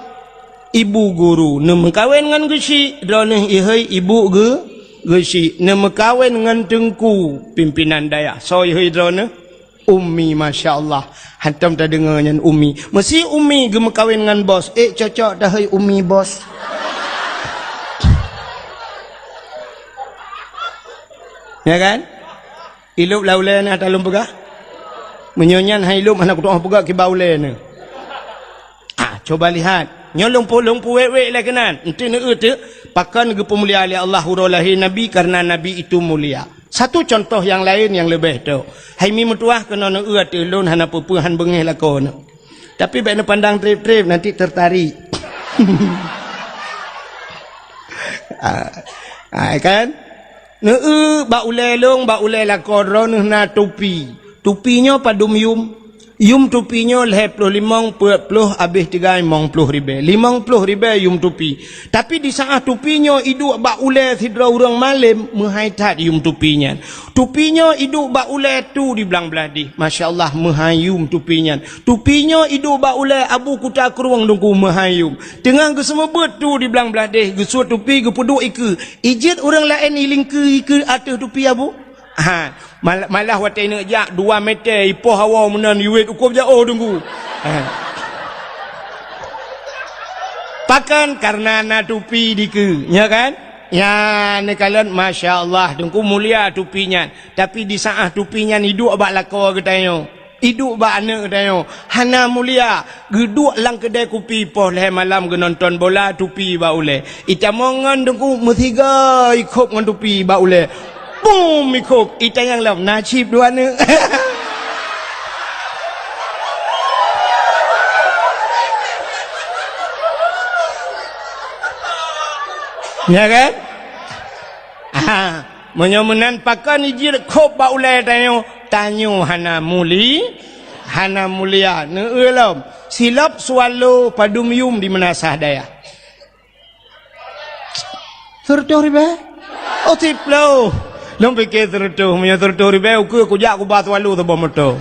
ibu guru. Neumeukawen ngon geuchik, droeneuh ihai ibu geu-, geuchik. Neumeukawen ngon teungku, pimpinan dayah, soe ihai droeneuh? Ummi, masya Allah. Hantom tadeungoe nyan ummi. Meusi ummi geumeukawen ngon bos. Eh, cocok dah hai ummi bos. Ya kan? Ilop lam ulèe na ata lôn peugah. Meunyoe nyan hai lôn hana kutu'oh peugah kiban ulèe na. Ah, coba lihat. Nyoe lôn pu-, lôn puwèk-wèk lé keunan. Enti neueu teuk, pakon geupeumulia lé Allah uroe lahé Nabi, karena Nabi itu mulia. Satu contoh nyang laén nyang leubeh tok. Hai mi meutuwah keunoe neueu ateueh lôn hana peue-peue han beungéh lakoe nyoe. Tapi bèk neupandang trép-trép, nanti tertarik. Ah, ah, kan? Neueu bak ulèe lôn, bak ulèe lakoe droeneuh na tupi. Tupi nyoe padum yum? Yum tupi nyoe lhèe ploh limong peuet ploh abéh tiga limong ploh ribèe. Limong ploh ribèe yum tupi. Tapi di saat tupi nyoe iduek bak ulèe sidroe ureueng malém, meuhai that yum tupi nyan. Tupi nyoe iduek bak ulèe tu di blang blah deh. Masya Allah, meuhai yum tupi nyan. Tupi nyoe iduek bak ulèe Abu Kuta Krueng Teungku, meuhai yum. Teungoh geuseumeubeuet tu di blang blah deh, geusuet tupi geupeuduek ikeue. Ijeuet ureueng laén ilingkeue ikeue ateueh tupi Abu? Ha, mal-, malah watèe neuk jak dua meter ipoh hawa meunan iwet ukob jaoh Teungku. Ha. Pakon? Karena na tupi dikeue, nya kan? Nyan neukalon, masya Allah, Teungku, mulia tupi nyan. Tapi di saat tupi nyan iduek bak lakoe geutanyoe, iduek bak aneuk geutanyoe, hana mulia. Geuduek lam keudè kupi poh lhèe malam geunonton bola, tupi bak ulèe. Itamong ngon Teungku meusiga ikhop ngon tupi bak ulèe. Bum ikhop, itanyong lom, na cit dua aneuk. Ya kan? Ah, meunyoe meunan pakon ijeuet khop bak ulèe tanyoe, tanyoe hana muli-, hana mulia. Neueu lom, silop swallow padum yum di meunasah dayah? Seureutôh ribèe? Oh, siploh. Lôn piké seureutôh, meunyoe seureutôh ribèe, ukeue kujak kuba swallow saboh moto.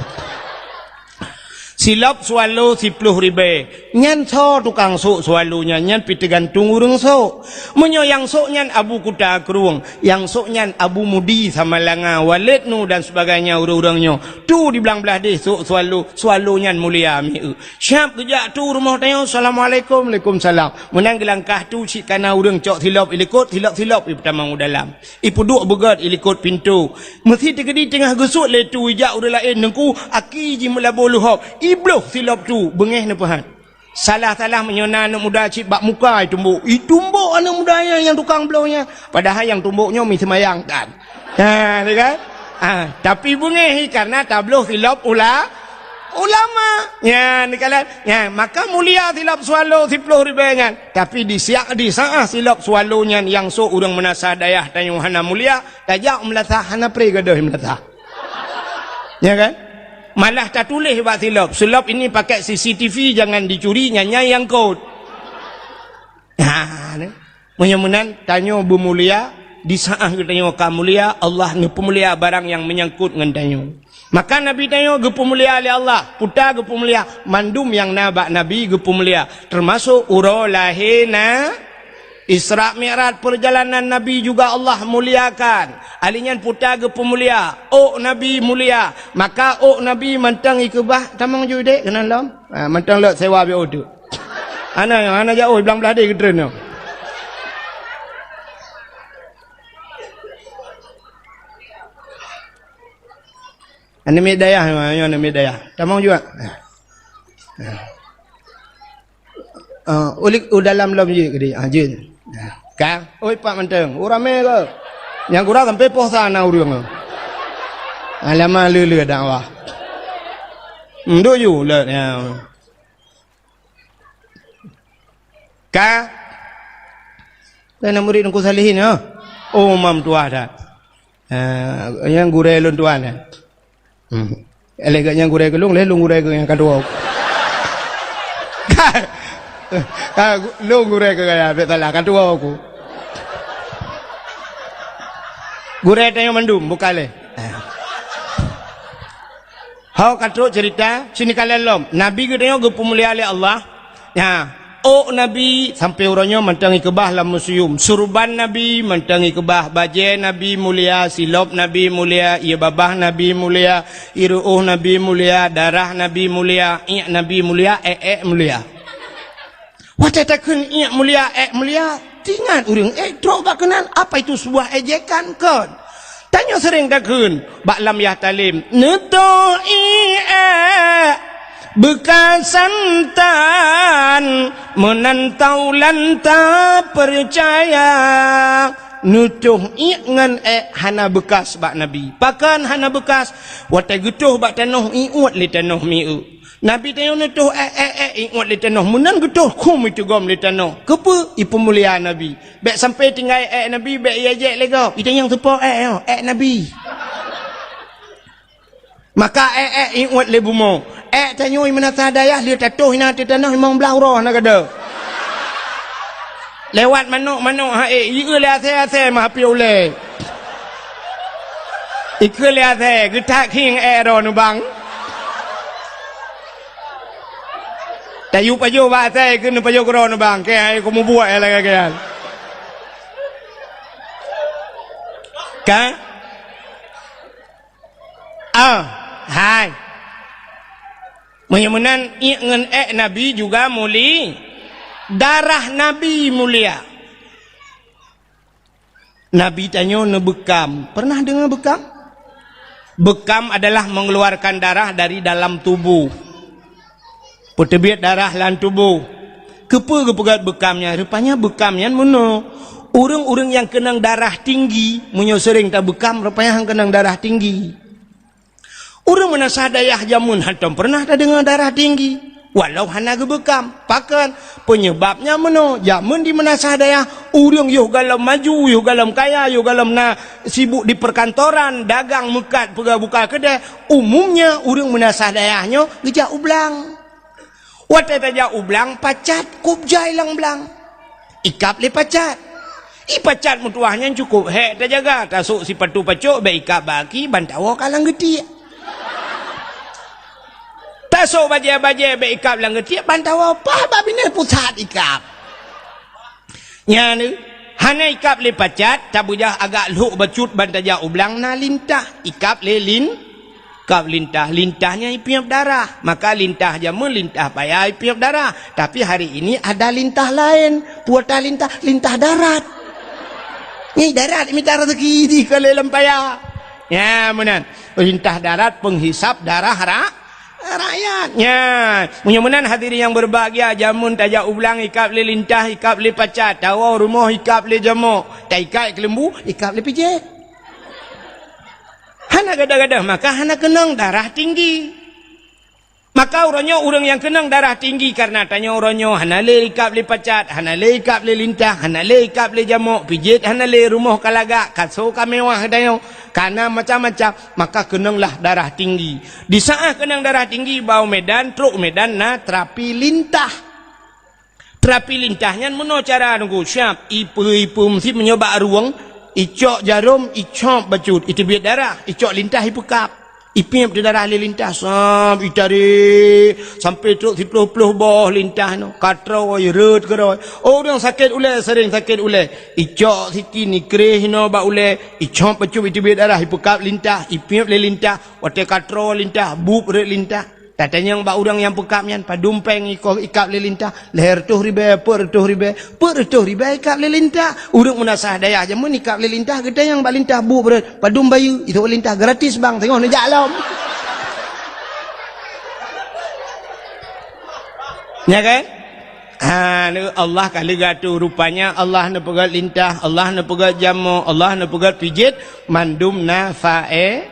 Silop swallow siploh ribèe. Nyan soe tukang sôk swallow nyan, nyan pih teugantung ureueng sôk. Meunyoe nyang sôk nyan Abu Kuta Krueng, nyang sôk nyan Abu Mudi Samalanga, Waled Nu dan sebagainya ureueng-ureueng nyoe, tu di blang blah deh sôk swallow, swallow nyan mulia mieu. Siap geujak tu rumoh tanyoe, "Assalamualaikum." "Waalaikumsalam." Meunan geulangkah tu cit kana ureueng cok silop ilikot, silop-silop ipeutamong u dalam. Ipeuduek beugöt ilikot pintoe. Meusi teukeudi teungoh geusuet lé tu ijak ureueng laén, Teungku, aki jih meulabô leuhob, ibloh silop tu, beungéh neupeuhat. Salah-salah meunyoe na aneuk muda cit bak muka itumbok. Itumbok aneuk muda nyan nyang tukang bloh nyan. Padahai nyang tumbok nyoe mi seumayang tan. Ha, tu kan? Ha, tapi beungéh karena tabloh silop ula-, ulama. Nyan, neukalon. Nyan, maka mulia silop swallow siploh ribèe nyan. Tapi di siak, di saat silop swallow nyan nyang sôk ureueng meunasah dayah tanyoe hana mulia, tajak meunasah hana pré gadôh meunasah. Ya kan? Malah tatuléh bak silop, "Silop ini pakai C C T V, jangan dicuri, nyan nyang kot." Ha, ni. Meunyoe meunan, tanyoe beumulia, di saat geutanyoe ka mulia, Allah neupeumulia barang nyang meunyangkot ngon tanyoe. Maka Nabi tanyoe geupeumulia lé Allah, peue ta geupeumulia, mandum nyang na bak Nabi geupeumulia, teumasok uroe lahé na-, Isra Mi'raj, perjalanan Nabi juga Allah muliakan. Ali nyan peue ta geupeumulia, ôk Nabi mulia. Maka ôk Nabi mantong ikeubah, tamong ju dek keunan lom. Ha, mantong lok sewa biôh tu. Hana, hana jaoh, blang blah deh geutreun nyoe. Aneuk miet dayah, nyoe aneuk miet dayah. Tamong juga. Ha. Ha. Ah, ulik u dalam lom jeuet keudeh. Ah, jeuet. Ah, ka? Oi, pat mantong. Oh, ramé ke? Nyang gura sampai poh sa na ureueng. Alamah le-le dakwah. Hmm, duk ju le, ya. Ka? Kan murid Teungku Salihin, ya? Oh, mam tuah dah. Ah, nyang gurèe lôn tuan, ya. Hmm. Lé geuh nyang gurèe keu lôn, lé lôn gurèe keu nyang ka tuwoe. Ka, ka, lôn gurèe keu gaya, bèk salah, ka tuwoe ku. Gurèe tanyoe mandum, bukan lé. Ho ka trok ceurita, sini ka lom. Nabi geutanyoe geupeumulia lé Allah. Nya, ôk Nabi sampoe uroe nyoe mantong ikeubah lam museum. Surban Nabi mantong ikeubah, bajèe Nabi mulia, silop Nabi mulia, ie babah Nabi mulia, ie ru'ôh Nabi mulia, darah Nabi mulia, iék Nabi mulia, èk-èk mulia. Watèe takheun iék mulia, èk mulia, teuingat ureueng èk trok bak keunan, apa itu sebuah ejekan? Kon. Tanyoe seuréng takheun bak lam yah talem, "Neutoh iék èk beukasan tan, meunan taulan tapeucaya." Neutoh iék ngon èk hana beukas bak Nabi. Pakon hana beukas? Watèe geutoh bak tanoh, iuet lé tanoh mieu. Nabi tanyoe neutoh èk, èk, èk, iuet lé tanoh. Meunan geutoh khum iteugom lé tanoh. Keupeue? Ipeumulia Nabi. Bèk sampoe tinggai èk Nabi, bèk iejek lé gob. Itanyong soe po èk nyoe, èk Nabi. Maka èk, èk iuet lé bumoe. Èk tanyoe meunasah dayah lheueh tatoh inan ateueh tanoh limong blah uroe hana gadôh. Lewat manok-manok ha ék, ieu lé asèe-asèe meuhapé ulèe. Ikeu lé asèe, geutak khieng èk droe neubang. Tayue pajoh bak asèe, ikeu neupajoh keudroe neubang. Kèe hai kumubuet lagèe nyan. Ka? Ah, hai. Meunyoe meunan, iék ngon èk Nabi juga muli-, darah Nabi mulia. Nabi tanyoe neubeukam. Pernah deungoe beukam? Beukam adalah mengeluarkan darah dari dalam tubuh. Peuteubiet darah lam tuboh. Keupeue geupeugöt beukam nyan? Rupanya beukam nyan meunoe. Ureuëng-ureuëng nyang keunong darah tinggi, meunyoe seuréng tabeukam, rupanya han keunong darah tinggi. Ureuëng meunasah dayah jameun hantom peureunah tadeungoe darah tinggi, walau hana geubeukam. Pakon? Peunyeubabnya meunoe, jameun di meunasah dayah, ureuëng yoh gohlom maju, yoh gohlom kaya, yoh gohlom na sibuk di perkantoran, dagang meukat, peugah buka keudè, umumnya ureuëng meunasah dayah nyoe geujak u blang. Watée tajak u blang, pacat kôb jai lam blang. Ikab lé pacat. I pacat meutuwah nyan cukôb hék tajaga, tasôk sipatu pacok bék ikab bak aki, ban tawoe ka lam geutiek. Tasôk bajée-bajée bék ikab lam geutiek, ban tawoe paih bak binéh pusat ikab. Nyan, hana ikab lé pacat, tabeujah agak lhok bacut ban tajak u blang na lintah, ikab lé lin-, kab lintah. Lintah nyan ipiep darah. Maka lintah jameun lintah paya ipiep darah. Tapi hari ini ada lintah laén. Peue ata lintah? Lintah darat. Nyan darat mita raseuki di keu lé lam paya. Nyan meunan. Lintah darat penghisap darah ra-, rakyat. Nyan, meunyoe meunan hadirin yang berbahagia, jameun tajak u blang ikab lé lintah, ikab lé pacat, tawoe rumoh ikab lé jamok, taikat keuleumbu ikab lé pijet. Hana gadoh-gadoh, maka hana keunong darah tinggi. Maka uroe nyoe ureuëng nyang keunong darah tinggi kareuna tanyoe uroe nyoe hana lé ikab lé pacat, hana lé ikab lé lintah, hana lé ikab lé jamok, pijet hana lé, rumoh ka lagak, kaso ka mewah tanyoe, ka na macam-macam, maka keunonglah darah tinggi. Di saát keunong darah tinggi, bak u Medan, trok u Medan na terapi lintah. Terapi lintah nyan meunoe cara nunggu siab, ipeue-ipeue meusit meunyoe bak rueng, icok jarom, icop bacut, iteubiet darah, icok lintah ipeukab. Ipiep di darah lé lintah, sam, itarek, sampoe trok siploh-ploh boh lintah nyoe. Ka troe, rhot keudroe. Oh, ureuëng sakét ulée, seuréng sakét ulée. Icok sikin, ikreh inoe bak ulée, icop bacut, iteubiet darah, ipeukab lintah, ipiep lé lintah. Watée ka troe lintah, bueb rhot lintah. Tatanyong bak ureuëng nyang peukab nyan, padum péng ikoh ikab lé lintah? Lhée reutôh ribée, peuet reutôh ribée, peuet reutôh ribée ikab lé lintah. Ureuëng meunasah dayah jameun ikab lé lintah, geutanyong bak lintah bueb rhot, padum bayeue, itu lintah gratis bang, teungoh neujak lom. Nya kan? Ha, Allah ka lheueh geuatoe, rupanya Allah neupeugét lintah, Allah neupeugét jamok, Allah neupeugét pijet, mandum na fae-,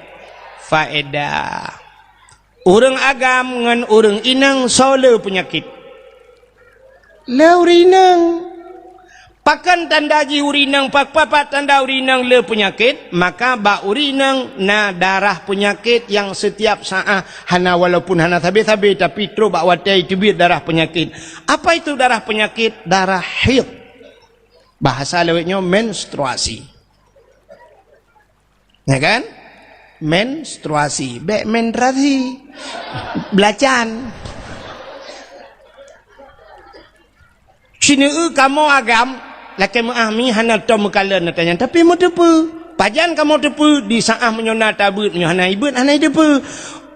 faedah. Ureuëng agam ngon ureuëng inong soe le peunyakét? Le ureuëng inong. Pakon tanda jih ureueng inong, pa-, pa-, pa tanda ureueng inong le peunyakét? Maka bak ureueng inong na darah peunyakét nyang setiap saát hana, walaupun hana sabe-sabe, tapi trok bak watèe teubiet darah peunyakét. Apa itu darah peunyakét? Darah haid. Bahasa lawét nyoe menstruasi. Ya kan? Menstruasi. Bèk menstruasi. Belacan. Sineuk kamoe agam, lakèe meu'ah mi hana tom meukalon ata nyan, tapi meuteupeue. Pajan kamoe teupeue? Di saát meunyoe na tabeuet, meunyoe hana ibeuet, hana jiteupeue.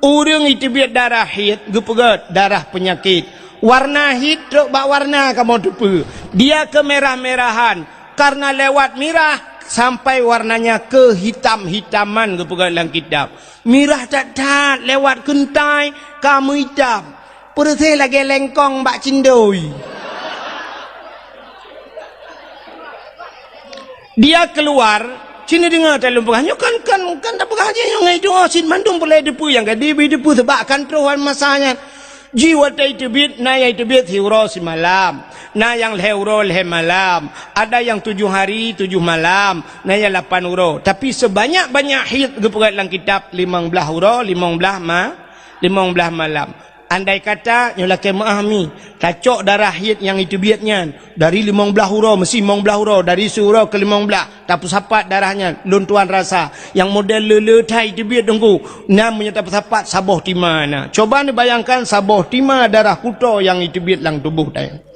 Ureueng iteubiet darah haid, geupeugöt darah peunyakét. Warna haid trok bak warna kamoe teupeue. Dia kemerah-merahan, karena lewat mirah sampai warnanya kehitam-hitaman, geupeugöt lam kitab. Mirah that-that, lewat keuntai ka meuitam. Peureuséh lagèe lengkong bak cindoi. Dia keluar, sini deungö talôn peugah. Nyoe kan, kan, kan tapeugah jih nyoe ngon doa cit mandum peureulèe teupeue nyang ka dibi teupeue, sabab kan troh masa nyan. Jih watèe teubiet, na nyang teubiet siuroe simalam, na nyang lhèe uroe lhèe malam, ada nyang tujoh hari tujoh malam, na nyang lapan uroe. Tapi sebanyak-banyak haid geupeugöt lam kitab limong blaih uroe, limong blaih ma-, limong blaih malam. Andai kata nyoe lakèe meu'ah mi, tacok darah haid nyang iteubiet nyan dari limong blaih uroe, meusi limong blaih uroe, dari siuroe keu limong blaih, tapeusapat darah nyan, lôn tuan rasa, nyang model le-le that iteubiet teungku, na meunyoe tapeusapat saboh tima na. Coba neubayangkan saboh tima darah kuto nyang iteubiet lam tuboh tanyoe.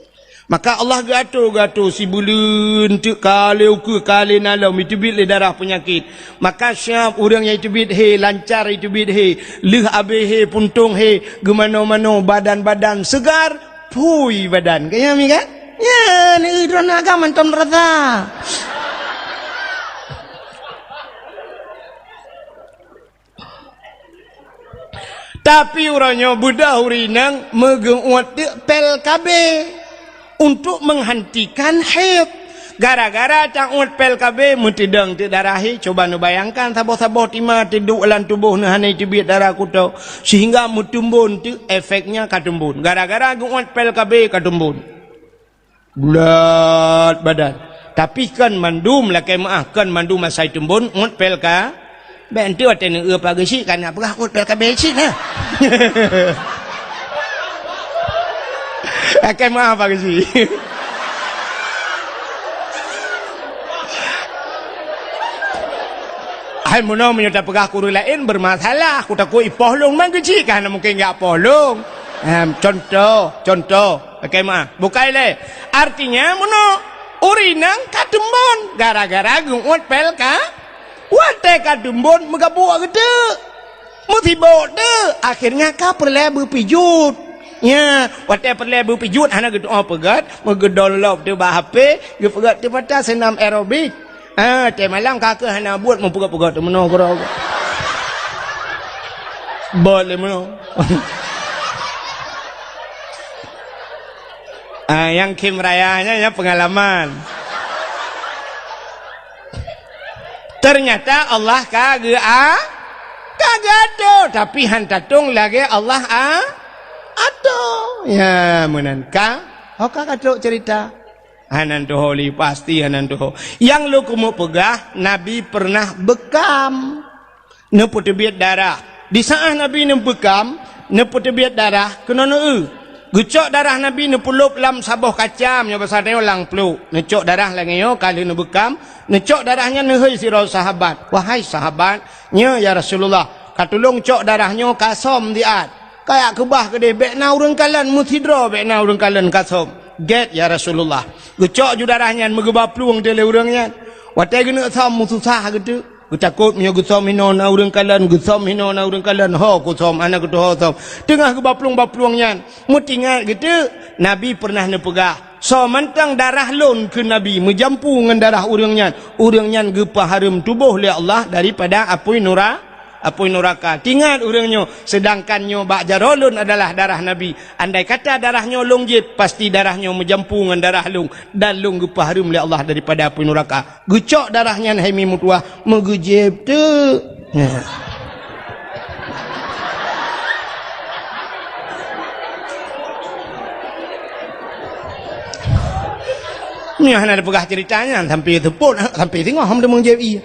Maka Allah geuato-geuato sibuleuen teuk ka lhèe ukeue ka lhèe na lom iteubiet lé darah peunyakét. Maka siap ureueng nyang iteubiet he, lancar iteubiet he, lheueh abéh he, puntông he, geumano-mano, badan-badan segar, phui badan. Ka nyan mi kan? Nyan, eh, droeneuh agam mantong rasa. Tapi uroe nyoe beudôh ureueng inong meugeu'uet teuk pil K B untuk menghentikan haid. Gara-gara ta-uet pil K B meuteudong teuk darah haid, coba neubayangkan saboh-saboh tima teuduek lam tuboh neuh hana teubiet darah kuto, sehingga meuteumbon teuk efeknya ka teumbon. Gara-gara geu'uet pil K B ka teumbon. Bulat badan. Tapi kon mandum lakèe meu'ah, kon mandum asai teumbon, uet pil K B. Bèk enteuk watèe neueu pageue cit, ka na peugah uet pil K B cit na. Lakèe meu'ah pageue cit. Hai meunoe meunyoe tapeugah keu ureueng laén bermasalah, kutakot ipoh lôn, man geuchik ka hana mungken jak poh lôn. Em, contoh, contoh. Lakèe meu'ah. Bukai lé. Artinya, meunoe ureueng inong ka teumbon gara-gara geu'uet pil K B. Watèe ka teumbon meugabuk geuteuk. Meusibok teuk. Akhirnya ka peureulèe beupijuet. Nya, watèe peureulèe beupijuet hana geutu'oh peugöt, meugeudong lop teuk bak H P, geupeugöt teuk pata seunam aerobik. Ah, teumalam ka keuh hana buet meupeugöt-peugöt teuk meunoe keudroe. Bot lé meunoe. Ah, nyang khém raya nyan, nyan peungalaman. Ternyata Allah ka geu-, a-, ka geuatur, tapi han tatong lagèe Allah a-, atur. Ya, meunan ka. Ho ka ka trok cerita. Hana tuho lé, pasti hana tuho. Nyang lôn keumeung peugah, Nabi pernah beukam, neupeuteubiet darah. Di saat Nabi neubeukam, neupeuteubiet darah, keunoe neueu. Geucok darah Nabi neupeulop lam saboh kaca, meunyoe basa tanyoe lam pluek. Neucok darah lagèe nyoe ka lheueh neubeukam, neucok darah nyan neuhôi sidroe sahabat. "Wahai sahabat, nyoe ya Rasulullah, ka tulông cok darah nyoe ka som siat." Kajak keubah keudéh, bèk na ureueng kalon, meusidroe bèk na ureueng kalon ka som. "Gèt, ya Rasulullah." Geucok ju darah nyan, meugeuba plueng teuk lé ureueng nyan. Watèe geuneuk som, meususah geuteuk. Geutakot meunyoe geusom hinoe na ureueng kalon, geusom hinoe na ureueng kalon, ho kusom, hana geutuho som. Teungoh geuba plueng-ba plueng nyan, meutingat geuteuk, Nabi peureunah neupeugah, "Soe mantong darah lôn," kheun Nabi, "meujampu ngon darah ureueng nyan, ureueng nyan geupeuhareuem tuboh lé Allah daripada apui nura-, apui nuraka." Tingat ureueng nyoe, seudangkan nyoe bak jaroe lôn adalah darah Nabi. Andai kata darah nyoe lôn jieb, pasti darah nyoe meujampu ngon darah lôn, dan lôn geupeuhareuem lé Allah daripada apui nuraka. Geucok darah nyan hai mi meutuwah, meugeujieb teuk. Meunyoe hana tapeugah ceurita nyan, sampai seupôt, sampai singoh hom teumeung jieb ie.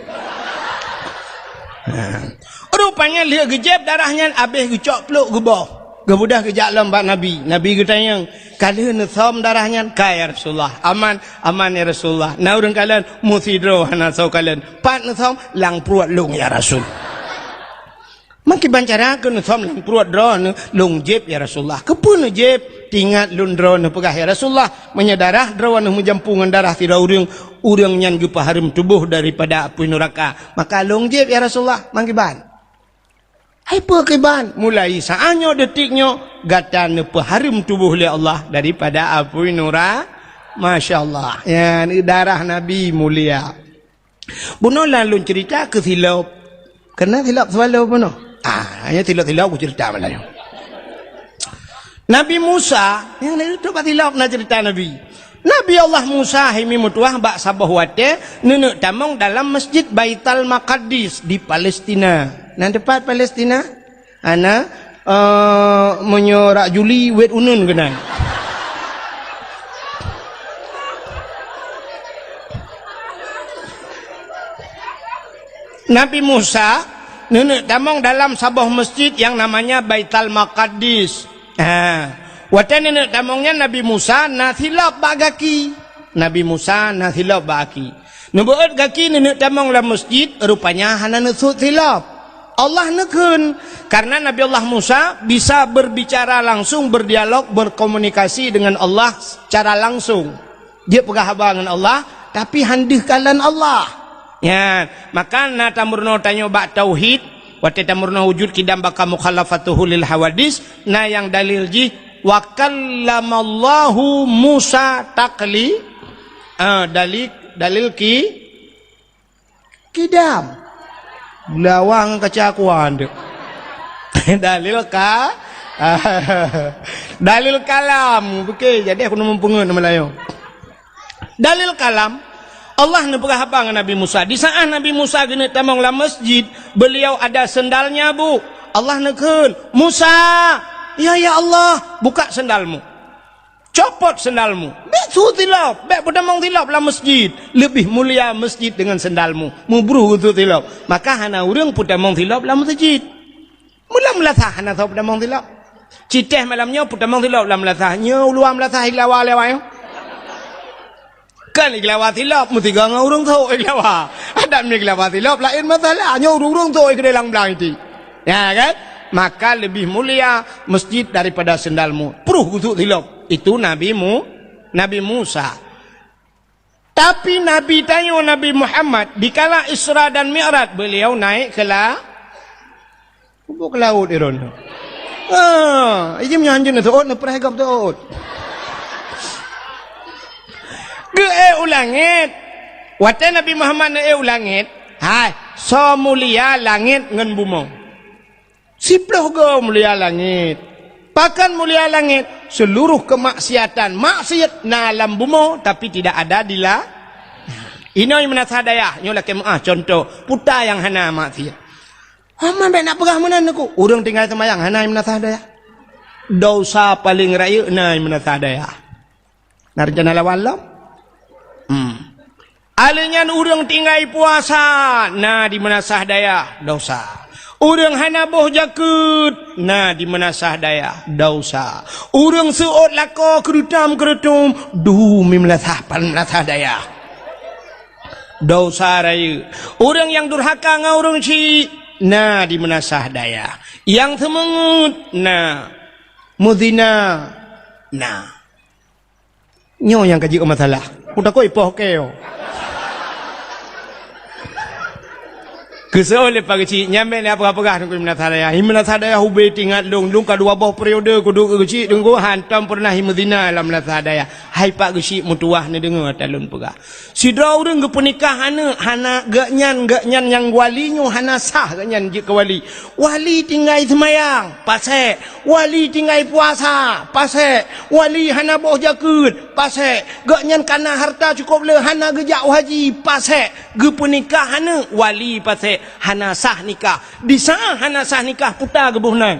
Ha. Rupanya lheueh geujieb darah nyan abéh geucok plôk geuboh. Geubeudôh geujak lom bak Nabi. Nabi geutanyong, "Ka lheueh neusöm darah nyan?" "Ka, ya Rasulullah." "Aman?" "Aman, ya Rasulullah." "Na ureuëng kalon?" "Meusidroe hana soe kalon." "Pat neusöm?" "Lam pruet lôn, ya Rasul." "Meukiban cara keuh neusöm lam pruet droeneuh?" "Lôn jieb, ya Rasulullah." "Keupeue neujieb?" "Teuingat lôn droeneuh peugah, ya Rasulullah, meunyoe darah droeneuh meujampu ngon darah sidroe ureuëng, ureuëng nyan geupeuhareuem tuboh daripada apui nuraka. Maka lôn jieb, ya Rasulullah." "Meukiban?" "Hai peue kiban?" "Mulai saát nyoe, detik nyoe, gata neupeuhareuem tuboh lé Allah daripada apui nura-," Masya Allah. Nyan darah Nabi mulia. Bunoe lôn ceurita keu silop. Keunan silop seuwalo bunoe. Ah, hanya silop-silop kuceurita malam nyoe. Nabi Musa, nyang na itu bak silop na ceurita Nabi. Nabi Allah Musa himi meutuwah bak saboh watée neuneuk tamong dalam Masjid Baital Maqaddis di Palestina. Na teupat Palestina? Hana, eh, meunyoe rak Juli, wet uneun keunan. Nabi Musa neuneuk tamong dalam saboh masjid nyang namanya Baital Maqaddis. Ha. Watée neuneuk tamong nyan Nabi Musa na silop bak gaki. Nabi Musa na silop bak gaki. Neubeuet gaki neuneuk tamong lam masjid, rupanya hana neusut silop. Allah neukheun, karena Nabi Allah Musa bisa berbicara langsung, berdialog, berkomunikasi dengan Allah secara langsung. Jeuet peugah haba ngon Allah, tapi han deuh kalon Allah. Nyan, maka na tameurunoe tanyoe bak tauhid, watée tameurunoe wujud qidam baqa mukhalafatuhu lil hawadis, na nyang dalil jih, "Wa kallamallahu Musa takli-," ah, dalil, dalil ki-, qidam. Lawang kaca kuan tu. Dalil ka-, dalil kalam. Oke, jadi aku neumeupeungeut Meulayu. Dalil kalam, Allah neupeugah haba ngon Nabi Musa. Di saat Nabi Musa geuneuk tamong lam masjid, beliau ada sendalnya, Bu. Allah neukheun, "Musa, ya, ya Allah, buka sendalmu. Copot sendalmu. Bék su silop, bék peutamong silop lam masjid. Lebih mulia masjid dengan sendalmu." Meubruh geusu silop. Maka hana ureuëng peutamong silop lam masjid. Mula meulasah hana soe peutamong silop. Citeh malam nyoe peutamong silop lam meulasah. Nyoe uluwa meulasah iglawa lewat nyoe. Kan iglawa silop, meusigoe ngon ureuëng sôk iglawa. Adak mi iglawa silop, laén masalah. Nyoe ureuëng-ureuëng sôk keudéh lam blang iti. Ya kan? Maka lebih mulia masjid daripada sendalmu. Pruh gusuk silop. Itu Nabi Mu-, Nabi Musa. Tapi Nabi tanyoe, Nabi Muhammad, dikala Isra dan Mi'raj, beliau naik ke la-, Ubak laôt iron. Ah, ijim nyan hanjeut na teuôt, na preh gop teuôt. Geuék u langét. Watée Nabi Muhammad neuék u langét, hai, soe mulia langét ngon bumoe? Siploh goe mulia langét. Pakon mulia langét? Seluruh kemaksiatan, maksiat na lam bumoe, tapi tidak ada di la-, inoe meunasah dayah, nyoe lakée meuáh contoh, puta nyang hana maksiat. Hama bék na peugah meunan neuk. Ureuëng tinggai seumayang hana meunasah dayah. Dosa paleng rayeuk na meunasah dayah. Na rencana lawan lom? Hmm. Aleuh nyan ureuëng tinggai puasa na di meunasah dayah, dosa. Ureuëng hana boh jakeuet na di meunasah dayah, dosa. Ureuëng seuôt lakoe keurutam-keurutum, du mi meunasah pan meunasah dayah. Dosa rayeuk. Ureuëng nyang durhaka ngon ureuëng syik na di meunasah dayah. Nyang seumeungeut na. Meuzina na. Nyoe nyang ka jeuet masalah. Kutakot ipoh keu. Keusoe lé Pak Geuchik, nyang bék lé peugah-peugah Teungku Imam Nasah Dayah. Imam Nasah Dayah ubé teuingat lôn, lôn ka dua boh periode kuduek keu Geuchik Teungku, hantom peureunah imeuzinah lam Nasah Dayah. Hai Pak Geuchik meutuwah neudeungoe ata lôn peugah. Sidroe ureuëng geupeunikah aneuk hana geuhnyan, geuhnyan nyang wali nyoe hana sah geuhnyan jeuet keu wali. Wali tinggai seumayang, pasék. Wali tinggai puasa, pasék. Wali hana boh jakeuet, pasék. Geuhnyan kana hareuta cukôp le hana geujak u haji, pasék. Geupeunikah aneuk wali pasék, hana sah nikah. Di saát hana sah nikah puta geuboh nan.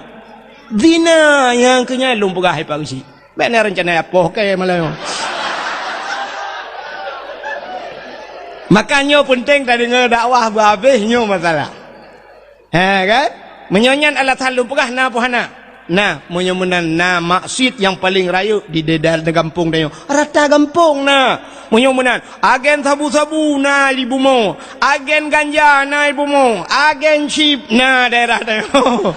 Zina nyang keu nyan lôn peugah hai Pak Geuchik. Bék na rencana apoh keu malam nyoe. Maka nyoe peunteng tadeungoe dakwah beuhabéh nyoe masalah. Ha, kan? Meunyoe nyan alasan lôn peugah na peue hana? Na, meunyoe meunan na maksiet nyang paleng rayeuk di daerah gampông tanyoe. Rata gampông na. Meunyoe meunan, agen sabu-sabu na di bumoe, agen ganja na di bumoe, agen chip na daerah tanyoe.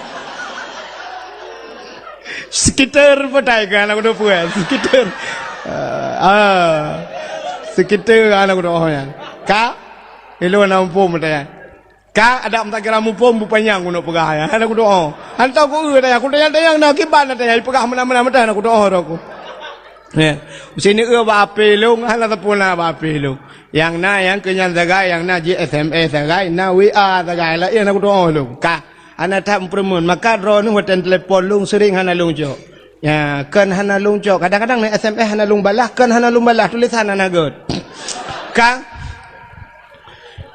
Sekitar petai kan aku tu puan. Sekitar. Ah, ah. Sekitar kan aku tu oh nyan. Ka? Ilôn na muphom petai. Ka adak meutakira muphom bupanyang keuneuk peugah nyan. Hana kudoa. Hantom ku eu tayang, kutanyang-tanyang na kiban na tayang, ipeugah meunan-meunan meutan na kudoa roh ku. Ya. Sini eu bak ape lôn, hana teupeu na bak ape lôn. Nyang na nyang keu nyan sagai, nyang na ji S M S sagai, na W A sagai, laén na kudoa lôn. Ka hana that meupeureumeun, maka droeneuh watèe telepon lôn sering hana lôn cok. Ya, kon hana lôn cok. Kadang-kadang na S M S hana lôn balah, kon hana lôn balah, tulisan hana göt. Ka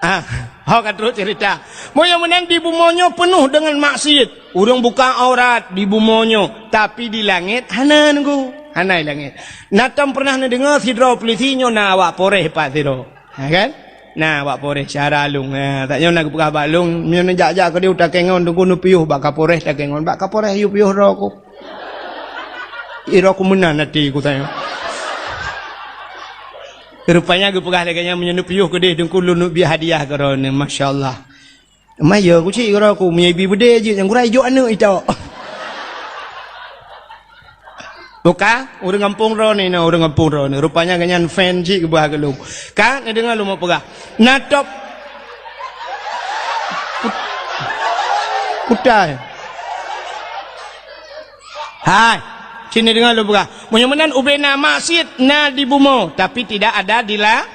Ah, ho ka trok cerita. Meunyoe meunan di bumoe nyoe peunoh deungon maksiet. Ureueng buka aurat di bumoe nyoe, tapi di langét hana nunggu. Hana di langét. Na tom pernah neudeungoe sidroe polisi nyoe na awak Polres pat sidroe. Ha kan? Na awak Polres syara lôn. Ha, tak nyoe na geupeugah bak lôn, meunyoe neujak-jak keudeh u Takengon teungku neupiôh bak Kapolres Takengon. Bak Kapolres yue piôh droe ku. Ira ku meunan até ku tanyong. Rupanya geupeugah lagèe nyan meunyoe neupiôh keudeh teungku lôn neubiet hadiah keu droeneuh. Masya Allah. Maya ku cit keu droe ku meunyoe ibi beudé jeuet nyang gura ijok aneuk itok. Buka, ureueng gampông droeneuh, na ureueng gampông droeneuh. Rupanya gobnyan fan cit geuba keu lôn. Ka neudeungoe lôn peugah. Na top. Kutai. Hai, sini deungoe lôn peugah. Meunyoe meunan ubé na maksiet na di bumoe, tapi tidak ada di la-,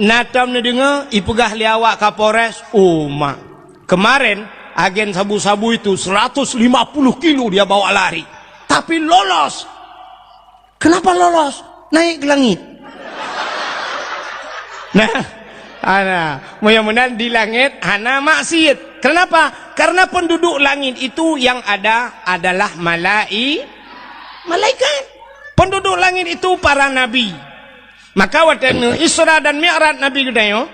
na tom neudeungoe ipeugah lé awak Kapolres, "Oh, mak. Kemarin agen sabu-sabu itu seratus lima puluh kilo dia bawa lari. Tapi lolos." Kenapa lolos? Naik ke langit. Nah, ana, meunyoe meunan di langét hana maksiet. Kenapa? Karena penduduk langit itu yang ada adalah malai-, malaikat. Penduduk langit itu para nabi. Maka watèe neu Isra dan Mi'raj Nabi geutanyoe,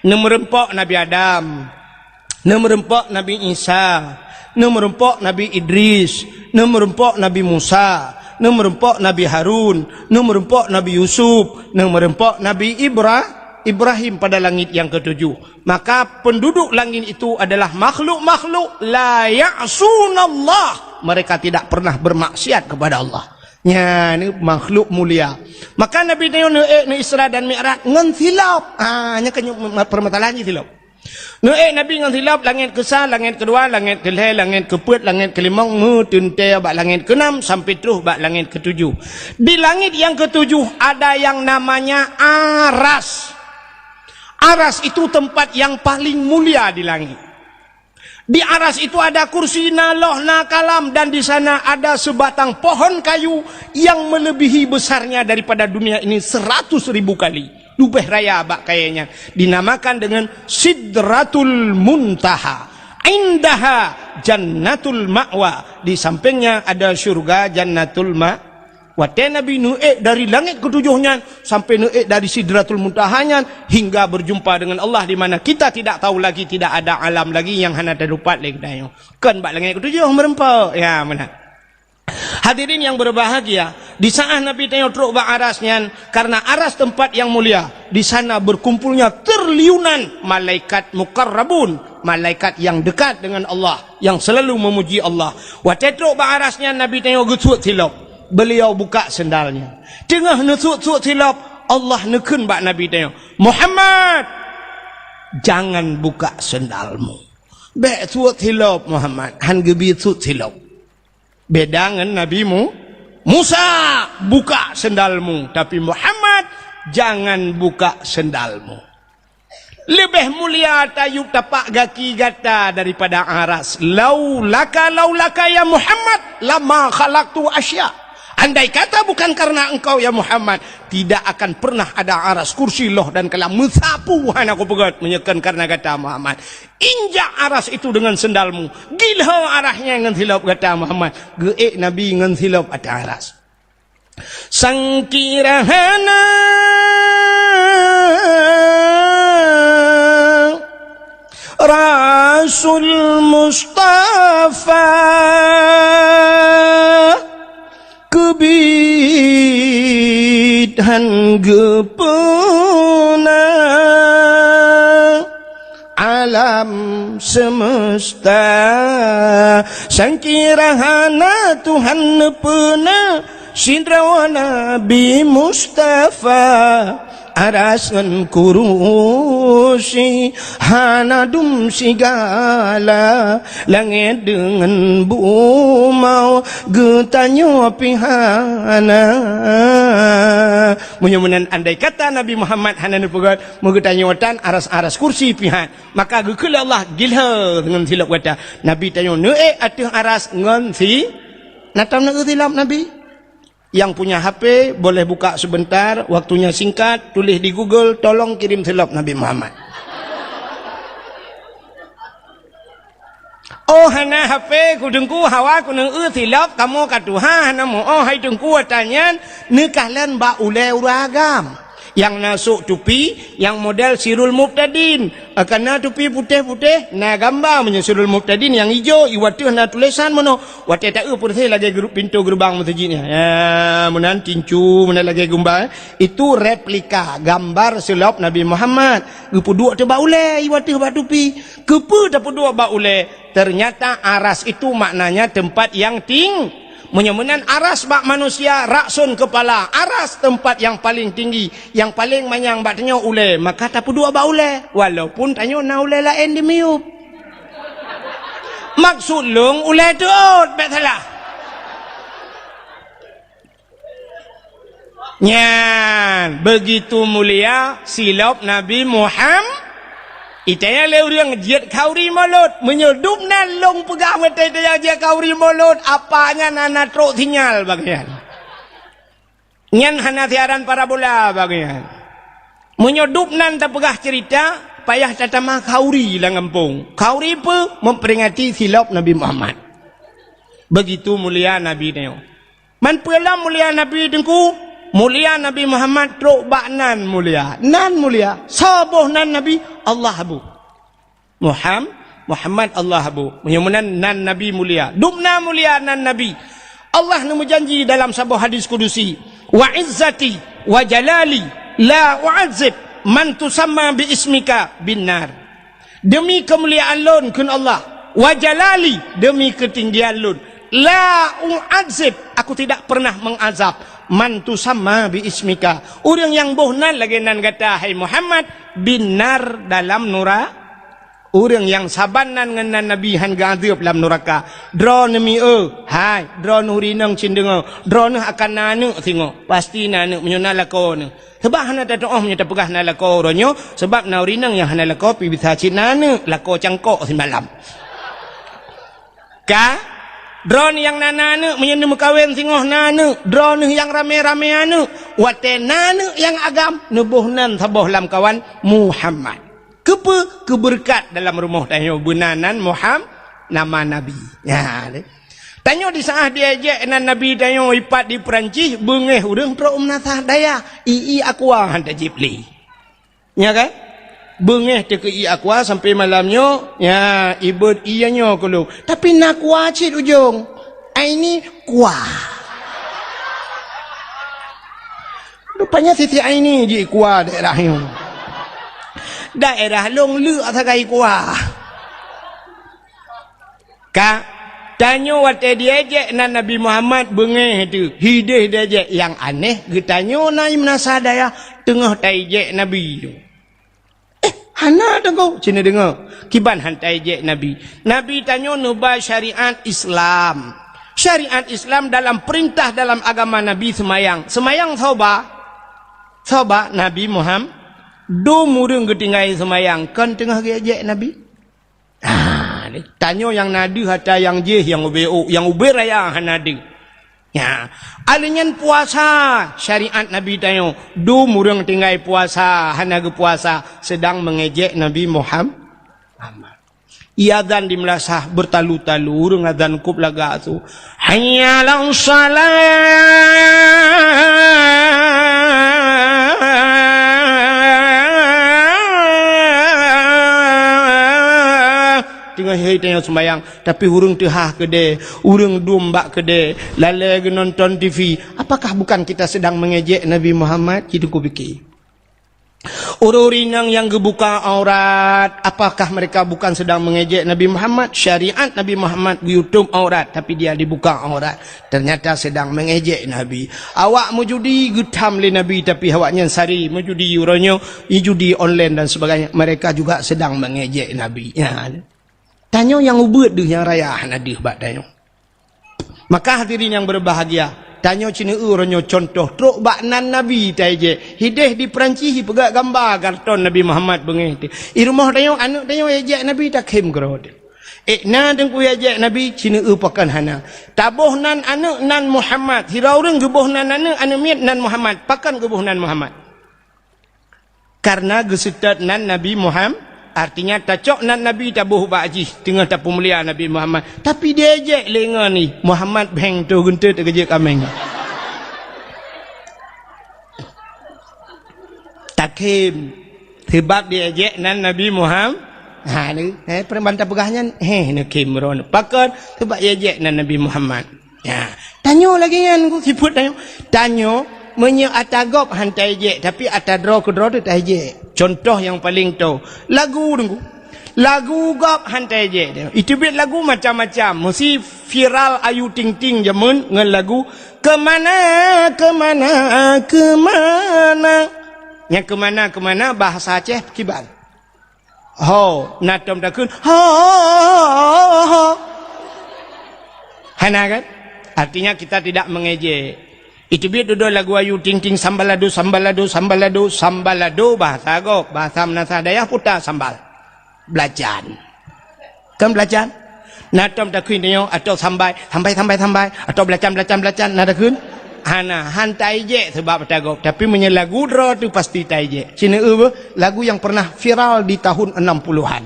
neumeureumpok Nabi Adam. Neumeureumpok Nabi Isa, neumeureumpok Nabi Idris, neumeureumpok Nabi Musa, neumeureumpok Nabi Harun, neumeureumpok Nabi Yusuf, neumeureumpok Nabi Ibra-, Ibrahim pada langit yang ketujuh. Maka penduduk langit itu adalah makhluk-makhluk la ya'sunallah. Mereka tidak pernah bermaksiat kepada Allah. Nyan makhluk mulia. Maka Nabi nyoe neuék neu Isra dan Mi'raj ngon silop. Ah, nyan kan permasalahan jih silop. Neuék Nabi ngon silop, langét keusa, langét keudua, langét keulhèe, langét keupeuet, langét keulimong, meuteuntèe bak langét keunam sampai troh bak langét keutujoh. Di langét nyang keutujoh ada yang namanya aras. Aras itu tempat yang paling mulia di langit. Di aras itu ada kursi, na loh, na kalam, dan di sana ada sebatang pohon kayu yang melebihi besarnya daripada dunia ini seratus ribu kali. Leubeh raya bak kayèe nyan, dinamakan dengan Sidratul Muntaha. Indaha Jannatul Ma'wa. Di sampingnya ada syurga Jannatul Ma-, watèe Nabi neuék dari langét keutujoh nyan sampai neuék dari Sidratul Muntaha nyan hingga berjumpa dengan Allah di mana kita tidak tahu lagi, tidak ada alam lagi nyang hana teudapat lé geutanyoe. Kon bak langét keutujoh meureumpok. Ya, meunan. Hadirin yang berbahagia, di saat Nabi tanyoe trok bak aras nyan, karena aras tempat yang mulia, di sana berkumpulnya triliunan malaikat muqarrabun, malaikat yang dekat dengan Allah, yang selalu memuji Allah. Watèe trok bak aras nyan, Nabi tanyoe geusuet silop. Beliau buka sendalnya. Teungoh neusuet-suet silop, Allah neukheun bak Nabi tanyoe, "Muhammad, jangan buka sendalmu." Bèk suet silop, Muhammad, han geubi suet silop. Beda ngon Nabi Mu-, Musa, "Buka sendalmu," tapi Muhammad, "Jangan buka sendalmu." Leubeh mulia tayue tapak gaki gata daripada aras. Laulaka, laulaka ya Muhammad, lama khalaqtu asya. Andai kata bukan karena engkau ya Muhammad, tidak akan pernah ada aras, kursi, loh dan kalam meusapu hana kupeugöt meunyoe kon karena gata Muhammad. Injak aras itu dengan sendalmu. Gilho aras nyan ngon silop gata Muhammad. Geuék Nabi ngon silop ateueh aras. Sangkira hana Rasul Mustafa keubiet han geupeuna alam semesta. Sangkira hana Tuhan neupeuna sidroe Nabi Mustafa. Aras ngon kurusi hana dum sigala, langét deungon bumoe geutanyoe pih hana. Meunyoe meunan andai kata Nabi Muhammad hana neupeugét, meugeutanyoe tan aras-aras kursi pih han, maka geukheun lé Allah gilhée ngon silop gata. Nabi tanyoe neuék ateueh aras ngon si, na tom neuék silop Nabi. Yang punya H P boleh buka sebentar, waktunya singkat, tulis di Google, "Tolong kirim silop Nabi Muhammad." Oh, hana H P ku Teungku, hawa ku neueu silop, kamoe ka tuha hana muoh hai Teungku, ata nyan neukalon bak ulée ureueng agam. Nyang na sôk tupi, nyang model Sirul Mubtadin. Ka na tupi putéh-putéh, na gamba meunyoe Sirul Mubtadin nyang ijo, i wateueh na tulésan meunoe. Watée taeu peureuseh lagée gru-, pintoe geureubang meuseujid nyan. Ya, meunan tincu, meunan lagée gumba, eh. Itu replika gambar silop Nabi Muhammad. Geupeuduek teuh bak ulée, i wateueh bak tupi. Keupeue tapeuduek bak ulée? Ternyata aras itu maknanya tempat yang ting-, Meunyoe meunan aras bak manusia, rakson keupala, aras teumpat nyang paleng tinggi, nyang paleng manyang bak tanyoe ulée, maka tapeuduek bak ulée, walaupun tanyoe na ulée laén di miyueb. Maksud lôn ulée teuôt, bék salah. Nyan, begitu mulia silop Nabi Muham-, Itanya lé ureuëng jeuet khauri mulod. Meunyoe dum nan lôn peugah meutai-tai jeuet khauri mulod, apa nyan hana trok sinyal bak nyan. Nyan hana siaran parabola bak nyan. Meunyoe dum nan tapeugah ceurita, payah tatamah khauri lam gampông. Khauri peue? Memperingati silop Nabi Muhammad. Begitu mulia Nabi nyoe. Man peue lom mulia Nabi Teungku? Mulia Nabi Muhammad trok bak nan mulia. Nan mulia. Soe boh nan Nabi? Allah boh. Muham-, Muhammad Allah boh. Meunyoe meunan nan Nabi mulia. Dum nan mulia nan Nabi. Allah neumeujanji dalam saboh hadis kudusi, "Wa izzati wa jalali la u'adzib man tusamma bi ismika bin nar." Demi keumuliaan lôn, kheun Allah, wa jalali, demi keutinggian lôn, la u'adzib, aku tidak pernah mengazab, man tusamma bi ismika, ureuëng nyang boh nan lagée nan gata, hai Muhammad, bin nar, dalam nura-, ureuëng nyang saban nan ngon nan Nabi han geuazeueb lam nuraka. Droeneuh mieu, hai, droeneuh rinong cit deungoe, droeneuh akan na aneuëk singoh, pasti na aneuëk meunyoe na lakoe neuh. Sabab hana tatuoh meunyoe tapeugah na lakoe uroe nyoe, sabab na ureuëng inong nyang hana lakoe pih bisa cit na aneuëk, lakoe cangkok simalam. Ka? Droeneuh nyang na, na aneuëk, meunyoe neumeukawen singoh na aneuëk, droeneuh nyang ramé-ramé aneuëk, watée na aneuëk nyang agam, neuboh nan saboh lamkawan Muhammad. Keupeue? Keubeureukat dalam rumoh tanyoe beuna nan Muham-, nama Nabi. Nyan, eh. Tanyoe di saát diejek nan Nabi tanyoe ipat di Peurancih, beungéh ureuëng trok meunasah dayah, ié aqua han tajib lé. Nya kan? Beungéh teuh keu ié aqua sampai malam nyoe, ya, ibeuet ié nyoe keu lôn. Tapi na aqua cit ujong. Aini kuah. Rupanya Siti Aini jih kuah daerah nyoe. Daerah lôn leuk sagai kuah. Ka, tanyoe watée diejek nan Nabi Muhammad beungéh teuh, hideh diejek nyang aneh, geutanyoe na meunasah dayah teungoh taijek Nabi. Eh, hana deungoe, cit neudeungoe. Kiban han taijek Nabi. Nabi tanyoe neuba syariat Islam. Syariat Islam dalam peurintah dalam agama Nabi seumayang. Seumayang soe ba? Soe ba? Nabi Muham-, dum ureuëng geutinggai seumayang, kon teungoh geuejek Nabi? Ah, ni, tanyoe nyang na deuh atra nyang jih nyang ubé ôk, nyang ubé raya hana deuh. Nya, alheuh nyan puasa, syariat Nabi tanyoe, dum ureuëng tinggai puasa, hana geupuasa, seudang meungejek Nabi Muham-, Muhammad. Ié azan di meulasah beurtalu-talu, ureuëng azan kôb lagak su, "Hayya 'alas shalah." Ngon hai tanyoe sembahyang, tapi ureuëng teuhah keudè, ureuëng dum bak keudè, lalè geunonton T V. Apakah bukan kita sedang mengejek Nabi Muhammad? Cit teupike. Ureuëng inong nyang geubuka aurat, apakah mereka bukan sedang mengejek Nabi Muhammad? Syariat Nabi Muhammad geuyutob aurat, tapi dia dibuka aurat. Ternyata sedang mengejek Nabi. Awak meujudi geutham lé Nabi, tapi awaknyan sari meujudi uroe nyoe, judi online dan sebagainya. Mereka juga sedang mengejek Nabi. Ya. Tanyoe nyang ubeuet deuh nyang raya hana deuh bak tanyoe. Maka hadirin yang berbahagia, tanyoe ceuneuk uroe nyoe contoh trok bak nan Nabi taejek. Hideh di Perancis ipeugah gamba karton Nabi Muhammad beungéh teuh. I rumoh tanyoe aneuëk tanyoe ejek Nabi takhém keudroe teuh. Eh, na teungku ejek Nabi ceuneuk pakon hana. Taboh nan aneuëk nan Muhammad. Sidroe ureuëng geuboh nan aneuëk, aneuëk miet nan Muhammad. Pakon geuboh nan Muhammad? Karena geuseutôt nan Nabi Muhammad, artinya tacok nan Nabi taboh bak jih teungoh tapeumulia Nabi Muhammad. Tapi diejek lé ngon ni Muhammad bheng tu geunteut keujeuet kaméng. Takhém. Sebab diejek nan Nabi Muhammad. Ha ni, eh, peureuman tapeugah nyan, heh, neukhém droe. Pakon? Sebab diejek nan Nabi Muhammad. Ya, tanyoe lagée nyan ku sifeuet tanyoe. Tanyoe meunyoe ata gob han taejek, tapi ata droe keudroe teuh taejek. Contoh nyang paleng toe, lagu teungku. Lagu gob han taejek. Iteubiet lagu macam-macam. Meusi viral Ayu Ting Ting jameun ngon lagu Keumana, Keumana, Keumana. Nyang keumana, keumana bahasa Aceh kiban. Ho, na tom takheun, ho, ho, ho, ho. Hana kan? Artinya kita tidak mengejek. Iteubiet dudoe lagu Ayu Ting Ting, sambalado, sambalado, sambalado, sambalado bahasa gob, bahasa meunasah dayah puta sambal. Belacan. Kan belacan? Na tom takheun tanyoe, atau sambai, sambai, sambai, sambai, atau belacan, belacan, belacan, na takheun? Hana, han taejek sebab ata gob. Tapi meunyoe lagu droe teuh pasti taejek. Cina eu beuh, lagu yang pernah viral di tahun enam puluhan.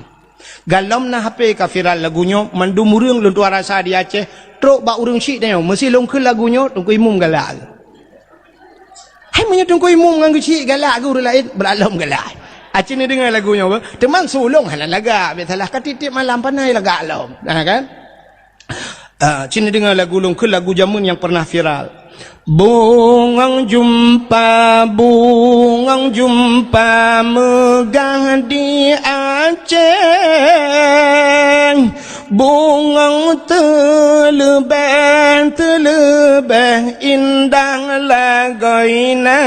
Galom na H P ka viral lagu nyoe, mandum ureuëng lôn tuan rasa di Aceh, trok bak ureuëng syiek tanyoe, meusi lôn kheun lagu nyoe, Teungku Imum galak. Hai meunyoe Teungku Imum ngon geuchik galak geuh ureuëng laén, beulalom galak. Aci neudeungoe lagu nyoe beuh, teuma su lôn hana lagak, biasalah ka tieb-tieb malam panai lagak lom. Nah kan? Ah, ci neudeungoe lagu lôn kheun lagu jameun nyang pernah viral. Bungong jumpa, bungong jumpa meugah di Aceh. Bungong teuleubeh, teuleubeh indah lagoina,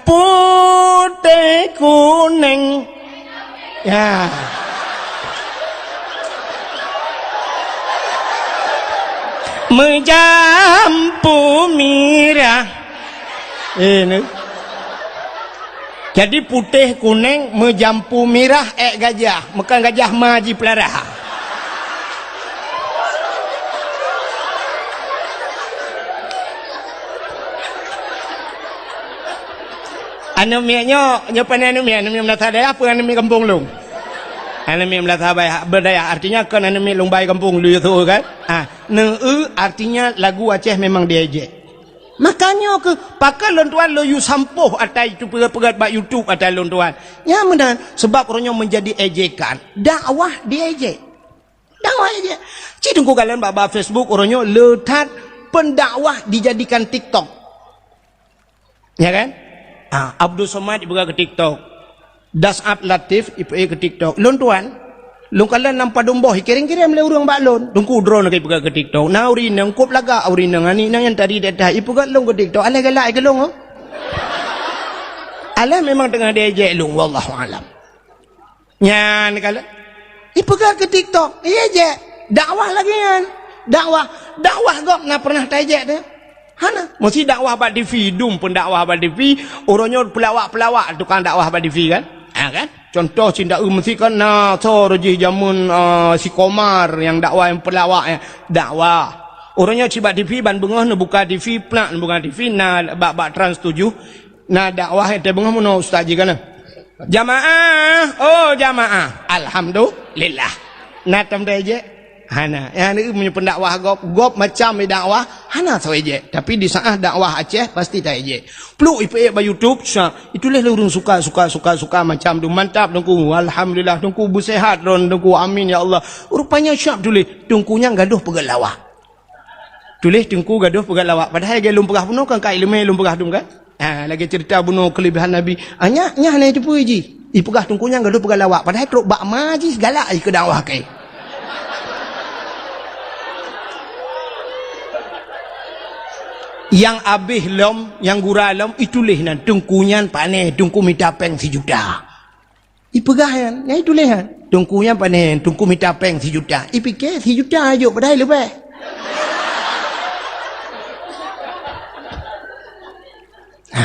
putéh kuneng. Ya. Meujampu mirah. Eh, ni. Jadi putéh kuneng meujampu mirah ék gajah, meukan gajah ma jipeulara. Aneuk miet nyoe, nyoe pane aneuk miet, aneuk miet meunasah dayah peue aneuk miet gampông lôn? Aneuk miet meunasah dayah, berdayah, artinya kon aneuk miet lôn bai gampông lôn yue su kan? Ah, neu-eu artinya lagu Aceh memang diejek. Makanya keuh, pakon lôn tuan lôn yue sampôh ata itu peugét-peugét bak YouTube ata lôn tuan. Nyan meunan, sebab uroe nyoe menjadi ejekan. Dakwah diejek. Dakwah ejek. Ci teungku kalon bak, bak Facebook uroe nyoe le that pendakwah dijadikan TikTok. Ya kan? Ah, Abdul Somad ipeugah keu TikTok. Das'ab Latif ipeugah keu TikTok. Lôn tuan, lôn kalon lam padum boh, ikirém-kirém lé ureuëng bak lôn. Teungku droeneuh ka ipeugah keu TikTok. Na ureuëng inong, kop lagak ureuëng inong, aneuk inong nyang tadi dak-dak, ipeugah lôn keu TikTok. Alah galak keu lôn, oh. Alah memang teungoh diejek lôn, wallahu alam. Nyan kalon. Ipeugah keu TikTok, iya jek. Dakwah lagée nyan. Dakwah, dakwah gob na pernah taijek teuh? Hana. Meusi dakwah bak T V, dum pun dakwah bak T V, uroe nyoe peulawak-peulawak tukang dakwah bak T V kan? Ha kan? Contoh cit dak eu meusi kan na soe jih jameun, ah, si Komar nyang dakwah nyang peulawak nyan. Dakwah. Uroe nyoe cit bak T V ban beungoh neubuka T V, plak neubuka T V, na bak, bak Trans tujuh. Na dakwah nyang teubeugoh meunoe ustaz jih kana. Jamaah, oh jamaah. Alhamdulillah. Na tom taijek. Hana. Nyang meunyoe pendakwah gob, gob macam dakwah, hana soe ejek. Tapi di saat dakwah Aceh, pasti taejek. Pluk ipeuék bak YouTube, syak. Ituléh lé ureuëng suka, suka, suka, suka macam tu. Mantap, Teungku. Alhamdulillah, Teungku beuseuhat droen, Teungku. Amin, ya Allah. Rupanya syak tuléh, Teungku nyan gadôh peugét lawak. Tuléh Teungku gadôh peugét lawak. Padahai lagée lôn peugah bunoe kan ka iéleumé lôn peugah dum kan? Ha, lagée ceurita bunoe keulebihan Nabi. Ah, nyak, nyak hana jiteupeue jih. Ipeugah Teungku nyan gadôh peugét lawak. Padahai trok bak ma jih galak jih keu dakwah keu. Nyang abéh lom, nyang gura lom, ituléh nan Teungku nyan pané, Teungku mita péng sijuta. Ipeugah nyan, nyan ituléh nyan. Teungku nyan pané, Teungku mita péng sijuta. Ipike sijuta jok padahai leubeh. Ha.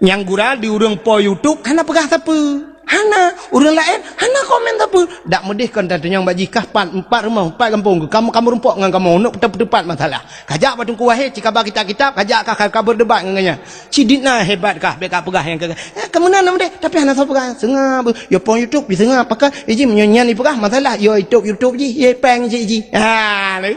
Nyang gura di ureuëng po YouTube hana peugah sapeue. Hana. Ureuëng laén hana komen sapeue. Dak meudeh kon tatunyong bak jih kah pat, empat rumoh, empat gampông. Kamoe, kamoe rumpok ngon kamoe. Neuk peuteupat masalah. Kajak bak Teungku Wahé, cikaba kitab-kitab, kajak ka, ka, ka berdebat ngon gobnyan. Cit dit na hebat kah, bék ka peugah nyang keu, eh, keu meunan na meudeh, tapi hana soe peugah. Seungab, yo pong YouTube, diseungab, pakon, iji meunyoe nyan ipeugah masalah, yo YouTube, YouTube jih, yo péng jih, jih. Ha, lé.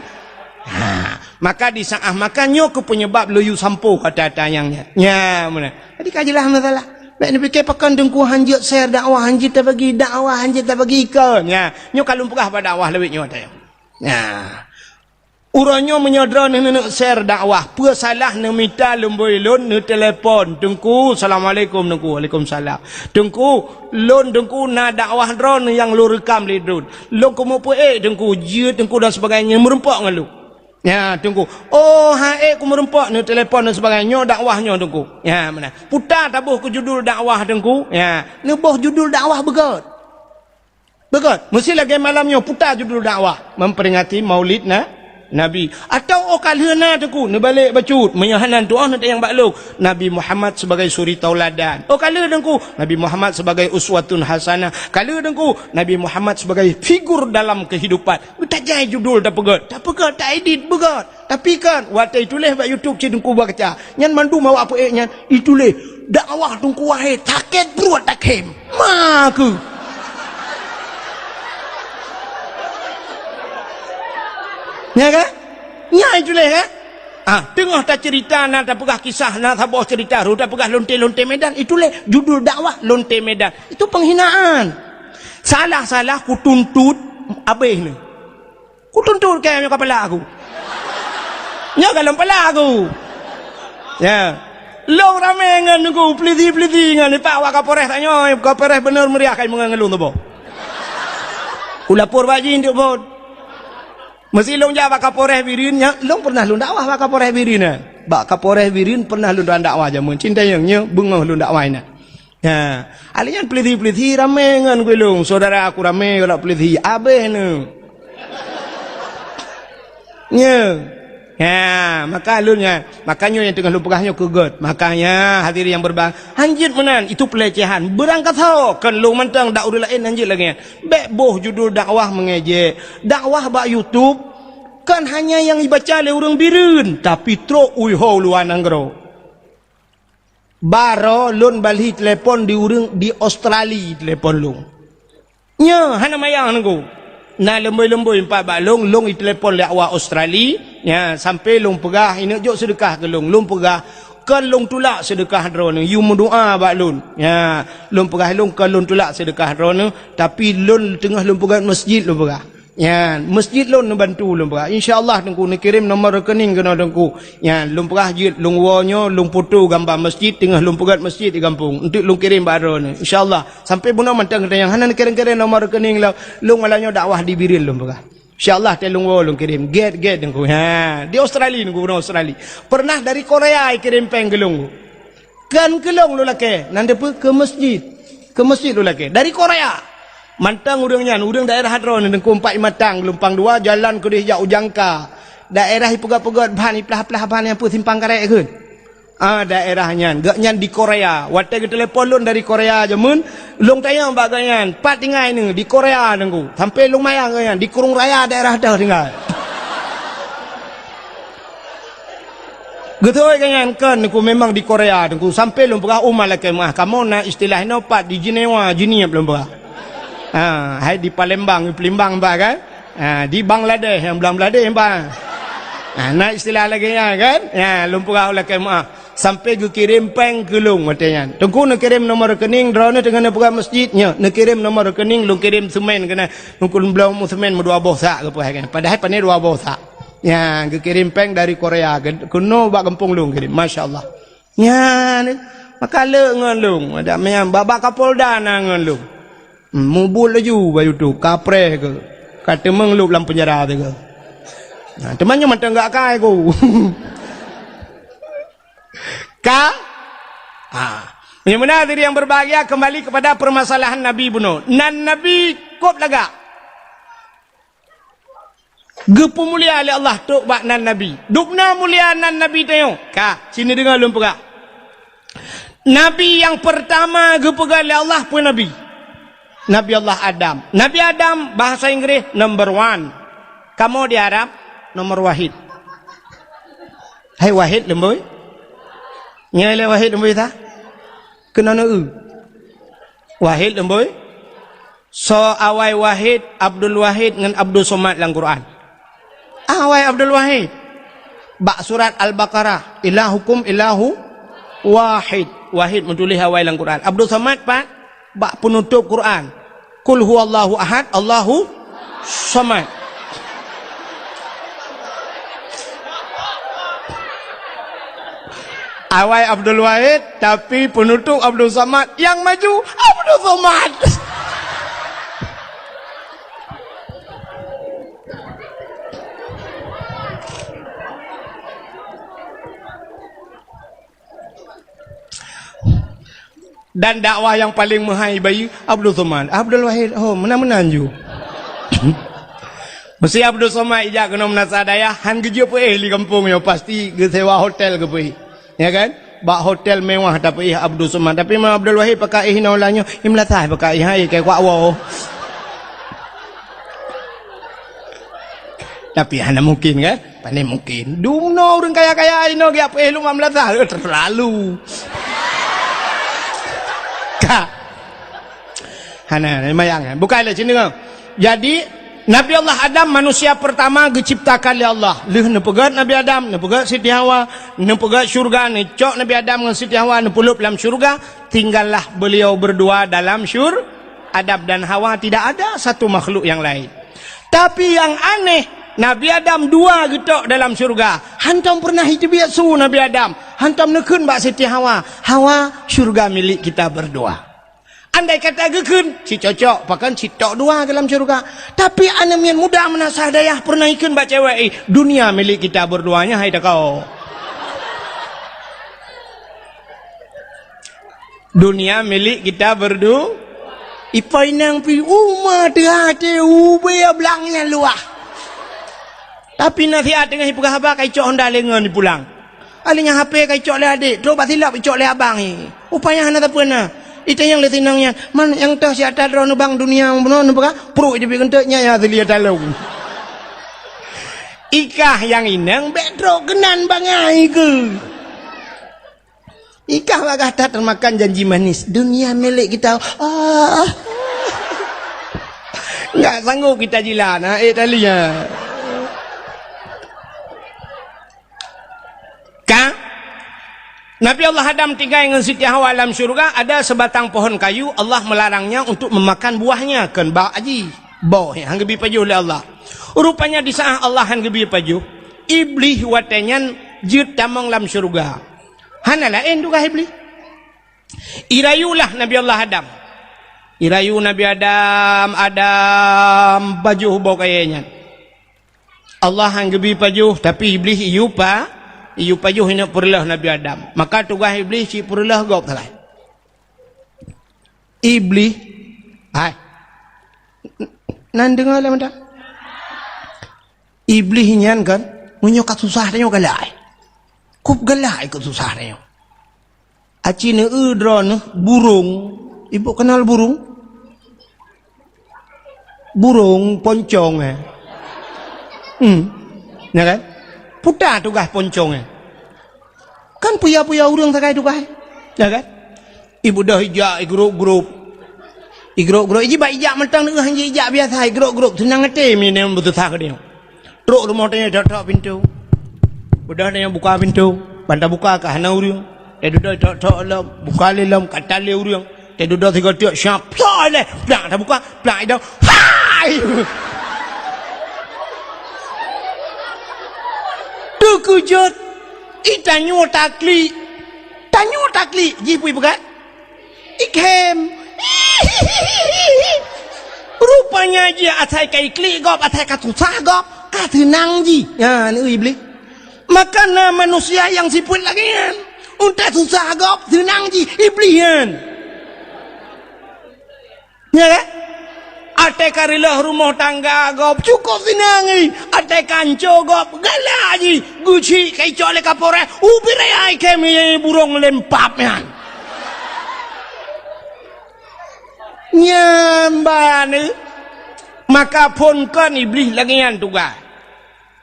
Ha, maka di saat maka nyoe keuh penyebab lôn yue sampoe kata-kata nyang nyan. Nya, meunan. Jadi ka jeulaih masalah. Bék neupike pakon Teungku hanjeuet share dakwah, hanjeuet tabagi dakwah, hanjeuet tabagi ikon. Nya, nyoe ka lôn peugah bak dakwah lawét nyoe tayong. Nya. Uroe nyoe meunyoe droeneuh neuneuk share dakwah, peue salah neumita lumbôi lôn, neutelepon, "Teungku, assalamualaikum, Teungku." "Waalaikumsalam." "Teungku, lôn Teungku na dakwah droeneuh nyang lôn reukam lé droen. Lôn keumeupeuék Teungku, jeuet Teungku dan sebagainya, meureumpok ngon lôn." "Ya, Teungku." "Oh, han ék keu meureumpok," neutelepon dan sebagainya, "nyoe dakwah nyoe, Teungku." Ya, meunan. "Puta taboh keu judul dakwah, Teungku." Ya, neuboh judul dakwah beugét. Beugét, meusti lagée malam nyoe puta judul dakwah, memperingati Maulid na, Nabi. Atawa óh ka lheueh na Teungku, neubalek bacut, meunyoe hana tuoh neutanyong bak lôn, Nabi Muhammad sebagai suri tauladan. Óh ka lheueh Teungku, Nabi Muhammad sebagai uswatun hasanah. Ka lheueh Teungku, Nabi Muhammad sebagai figur dalam kehidupan. Tajai judul tapeugét, tapeugét, taedit beugét. Tapi kan, watée tuléh bak YouTube cit Teungku baca, nyan mandum awak peuék nyan, ituléh, "Dakwah Teungku Wahé, sakét pruet takhém." Makeu. Nya kan? Nya ituléh kan? Ah, teungoh taceurita na tapeugah kisah na saboh ceurita, ru tapeugah lonte-lonte Medan, ituléh judul dakwah lonte Medan. Itu penghinaan. Salah-salah kutuntut abéh ni. Kutuntut kayée nyoe ka pala aku. Nyoe ka lom pala aku. Ya. Lôn ramé ngon Teungku, peulisi-peulisi ngon ipak wak Kapolres tanyoe, Kapolres beuneuh meuriah kai meungon ngon lôn tuboh. Ulapor bak jih untuk bot. Meusi lôn jak bak Kapolres Bireuen, nyan lôn pernah lôn dakwah bak Kapolres Bireuen, eh. Bak Kapolres Bireuen pernah lôn dakwah jameun. Cinta nyang nyoe beungoh lôn dakwah inan. Ya, alèh nyan peulisi-peulisi ramé ngon gulong, saudara aku ramé galak peulisi, abéh neu. Nyoe. Ya, maka lôn nyan, maka nyoe nyang teungoh lôn peugah nyoe keu gét. Makanya hadirin yang berbahagia, hanjeuet meunan, itu pelecehan. Beurangkasoe kon lôn mantong dak ureueng laén hanjeuet lagèe nyan. Bèk boh judul dakwah mengejek. Dakwah bak YouTube kon hanya nyang ibaca lé ureueng Bireuen, tapi trok u luwa nanggroe. Baroe lôn balhi telepon di ureueng di Australia telepon lôn. Nyoe hana manyang Teungku. Na leumbôi-leumbôi pat bak lôn, lôn itelepon lé awak Australia, nya sampai lôn peugah, ineuk jok seudeukah keu lôn. Lôn peugah, kon lôn tulak seudeukah droeneuh, yue meudoa bak lôn. Nya, lôn peugah lôn kon lôn tulak seudeukah droeneuh, tapi lôn teungoh lôn peugah masjid lôn peugah. Nyan, masjid lôn neubantu lôn peugah. Insya Allah Teungku neukirém nomor rekening keunoe Teungku. Nyan, lôn peugah jeuet lôn woe nyoe, lôn foto gamba masjid, teungoh lôn peugét masjid di gampông. Enteuk lôn kirém bak droeneuh. Insya Allah. Sampai bunoe mantong geutanyoe hana neukirém-kirém nomor rekening lôn. Lôn malam nyoe dakwah di Bireuen lôn peugah. Insya Allah, teuh lôn woe lôn kirém. Gét-gét Teungku. Ha, di Australia Teungku, bunoe Australia. Pernah dari Korea ikirém péng keu lôn. Kon keu lôn lôn lakèe, nan deupeue keu masjid. Keu masjid lôn lakèe. Dari Korea. Mantong ureueng nyan, ureueng daerah droeneuh Teungku, Empat Matang, Geulumpang Dua, jalan keudeh jak u Jangka. Daerah ipeugöt-peugöt ban, iplah-plah ban nyang peue simpang karet kheun. Ah, daerah nyan. Gobnyan di Korea. Watèe geutelepon lôn dari Korea jameun, lôn tanyong bak gobnyan, "Pat tinggai neuh?" "Di Korea Teungku." Sampai lôn manyang gobnyan, "Di Krueng Raya daerah toh tinggai?" Geutôi gobnyan kon Teungku memang di Korea Teungku. Sampai lôn peugah, "Oh, malaikat meuah, kamoe na istilah inoe pat di Jenewa, Jeunieb," lôn peugah. Ha, hai di Palembang, di Palembang bah kan? Ha, di Bangladesh, nyang Bangladesh, bah. Ha, na istilah lagèe nyan kan? Ya, lôn peugah lakèe meu'ah. Sampai geukirém péng keu lôn watèe nyan. Teungku neukirém nomor rekening, droeneuh teungoh neupeugah masjid, nyoe, neukirém nomor rekening, lôn kirém seumén keunan. Teungku lôn bloe seumén meudua boh sak geupeugah kan. Padahai pané dua boh sak. Ya, geukirém péng dari Korea, ge-, keunoe bak gampông lôn kirém. Masya Allah. Nyan, maka le ngon lôn. Ada meunan, bak-bak Kapolda na ngon lôn. Hmm, mubuet laju bak YouTube, kapreh keu. Ka teumeung lôb lam penjara teuh keu. Nah, teuma nyoe mantong gak kai ku. Ka? Ha. Meunyoe meunan diri yang berbahagia, kembali kepada permasalahan Nabi bunoe. Nan Nabi kôb lagak. Geupeumulia lé Allah trok bak nan Nabi. Dubna mulia nan Nabi tanyoe. Ka, sini deungoe lôn peugah. Nabi nyang peurtama geupeugah lé Allah peue Nabi? Nabi Allah Adam. Nabi Adam, bahasa Inggréh, number one. Kamoe di Arab, nomor wahid. Hai wahid leumbôi? Nyoe lé wahid leumbôi ta? Keunoe neu-eu. Wahid leumbôi? Soe awai Wahid, Abdul Wahid ngon Abdul Somad lam Quran? Awai Abdul Wahid. Bak surat Al-Baqarah, "Ilahukum ilahu wahid." Wahid meutuléh awai lam Quran. Abdul Somad pat? Bak peunutôb Quran. "Qul huwallahu ahad, Allahu somad." Awai Abdul Wahid, tapi peunutôb Abdul Somad, nyang maju Abdul Somad. Dan dakwah nyang paleng meuhai bayeue Abdul Somad. Abdul Wahid, oh, meunan-meunan ju. Meusé Abdul Somad ijak keunoe meunasah dayah, han geujeuet peuéh di gampông nyoe, pasti geusewa hotel geupeuéh. Ya kan? Bak hotel mewah tapeuéh Abdul Somad. Tapi meunyoe Abdul Wahid pakai éh inoe lam nyoe, i meulasah pakai éh, hai, keu kuak woe. Tapi hana mungkin kan? Pane mungkin. Dumnoe ureueng kaya-kaya inoe geujak peuéh lôn lam meulasah. Eh, terlalu. Ka. Hana, hana, mayang, eh. Bukai lé sini, kan? Jadi, Nabi Allah Adam manusia pertama geuciptakan lé Allah. Lheueh neupeugét Nabi Adam, neupeugét Siti Hawa, neupeugét syurga, neucok Nabi Adam ngon Siti Hawa, neupeulhôb lam syurga, tinggallah beliau berdua dalam syur-, Adam dan Hawa, tidak ada satu makhluk yang lain. Tapi nyang aneh, Nabi Adam dua geutok dalam syurga. Hantom peureunah jiteubiet su Nabi Adam. Hantom neukheun bak Siti Hawa, "Hawa, syurga milik kita berdua." Andai kata geukheun, cit cocok, pakon cit tok dua dalam syurga. Tapi aneuk miet muda meunasah dayah peureunah ikheun bak cewek, "Eh, dunia milik kita berdua nyan, hai takau." Dunia milik kita berdu-, ipo inong pi uma teuhah teuh ubé blang nyang luwah. Tapi nasihat teungoh ipeugah haba ka icok honda lé ngon ipulang. Aléh nyan H P ka icok lé adék, trok bak silop icok lé abang i. Upaya hana sapeue na. Itanyong lé sinong nyan, "Man nyang toh siat droeneuh bang dunia bunoe neupeugah?" Pruet jeuet bit keuneuk nyan nyang asli talong. Ikah nyang inong bék trok keunan bangai keu. Ikah bak gata teumakan janji manis, dunia milik kita. Ah. Enggak sanggup kita jilat, ha, eh, tali, ha. Ka? Nabi Allah Adam tinggai ngon Siti Hawa lam syurga, ada sebatang pohon kayu, Allah melarangnya untuk memakan buahnya, kon bak aji. Boh, han geubi pajoh lé Allah. Rupanya di saat Allah han geubi pajoh, Iblih watée nyan jeuet tamong lam syurga. Hana laén tugaih Iblih. Irayulah Nabi Allah Adam. Irayu Nabi Adam, Adam, pajoh boh kayée nyan. Allah han geubi pajoh, tapi Iblih iyue pa-, iyue pajoh inoe peureulôh Nabi Adam. Maka tugaih Iblih cit peureulôh gob sagai. Iblih, hai. Nan deungoe lé mantong. Iblih nyan kan, meunyoe ka susah tanyoe galak. Kub galak ikot susah tanyoe. Aci neu-eu droeneuh burông. Ibu kenal burông? Burông poncong, eh. Hmm. Ya kan? Puta tugaih poncong, eh. Kan puya-puya ureuëng sagai tugaih. Ya kan? Ibu dah ijak i grup-grup. Igrok-grok, iji bak ijak mantong, neuh iji ijak biasa, igrok-grok, seunang até meunyoe beususah keu tanyoe. Trok rumoh tanyoe, tok-tok pintoe. Udah tanyoe buka pintoe, ban tabuka ka hana ureueng. Teududoe tok-tok lom, buka lé lom, ka tan lé ureueng. Teududoe sigoe teuk, siap, plak lé, plak tabuka, plak idong. Hai! Teukeujot, i tanyoe taklik. Tanyoe taklik, jih peue peugah? Ikhem. Rupanya jih asai ka iklik gob, asai ka susah gob, ka seunang jih. Nyan, Iblih. Maka na manusia nyang sifeuet lagèe nyan. Untèe susah gob, seunang jih, Iblih nyan. Ya kan? Até ka reuloh rumoh tangga gob, cukôp seunang jih. Até ka anco gob, galak jih. Geuchik ka icok lé Kapolres, ubit raya ikhem burông lempap nyan. Nyan ban, maka phôn kon Iblih lagèe nyan tugaih.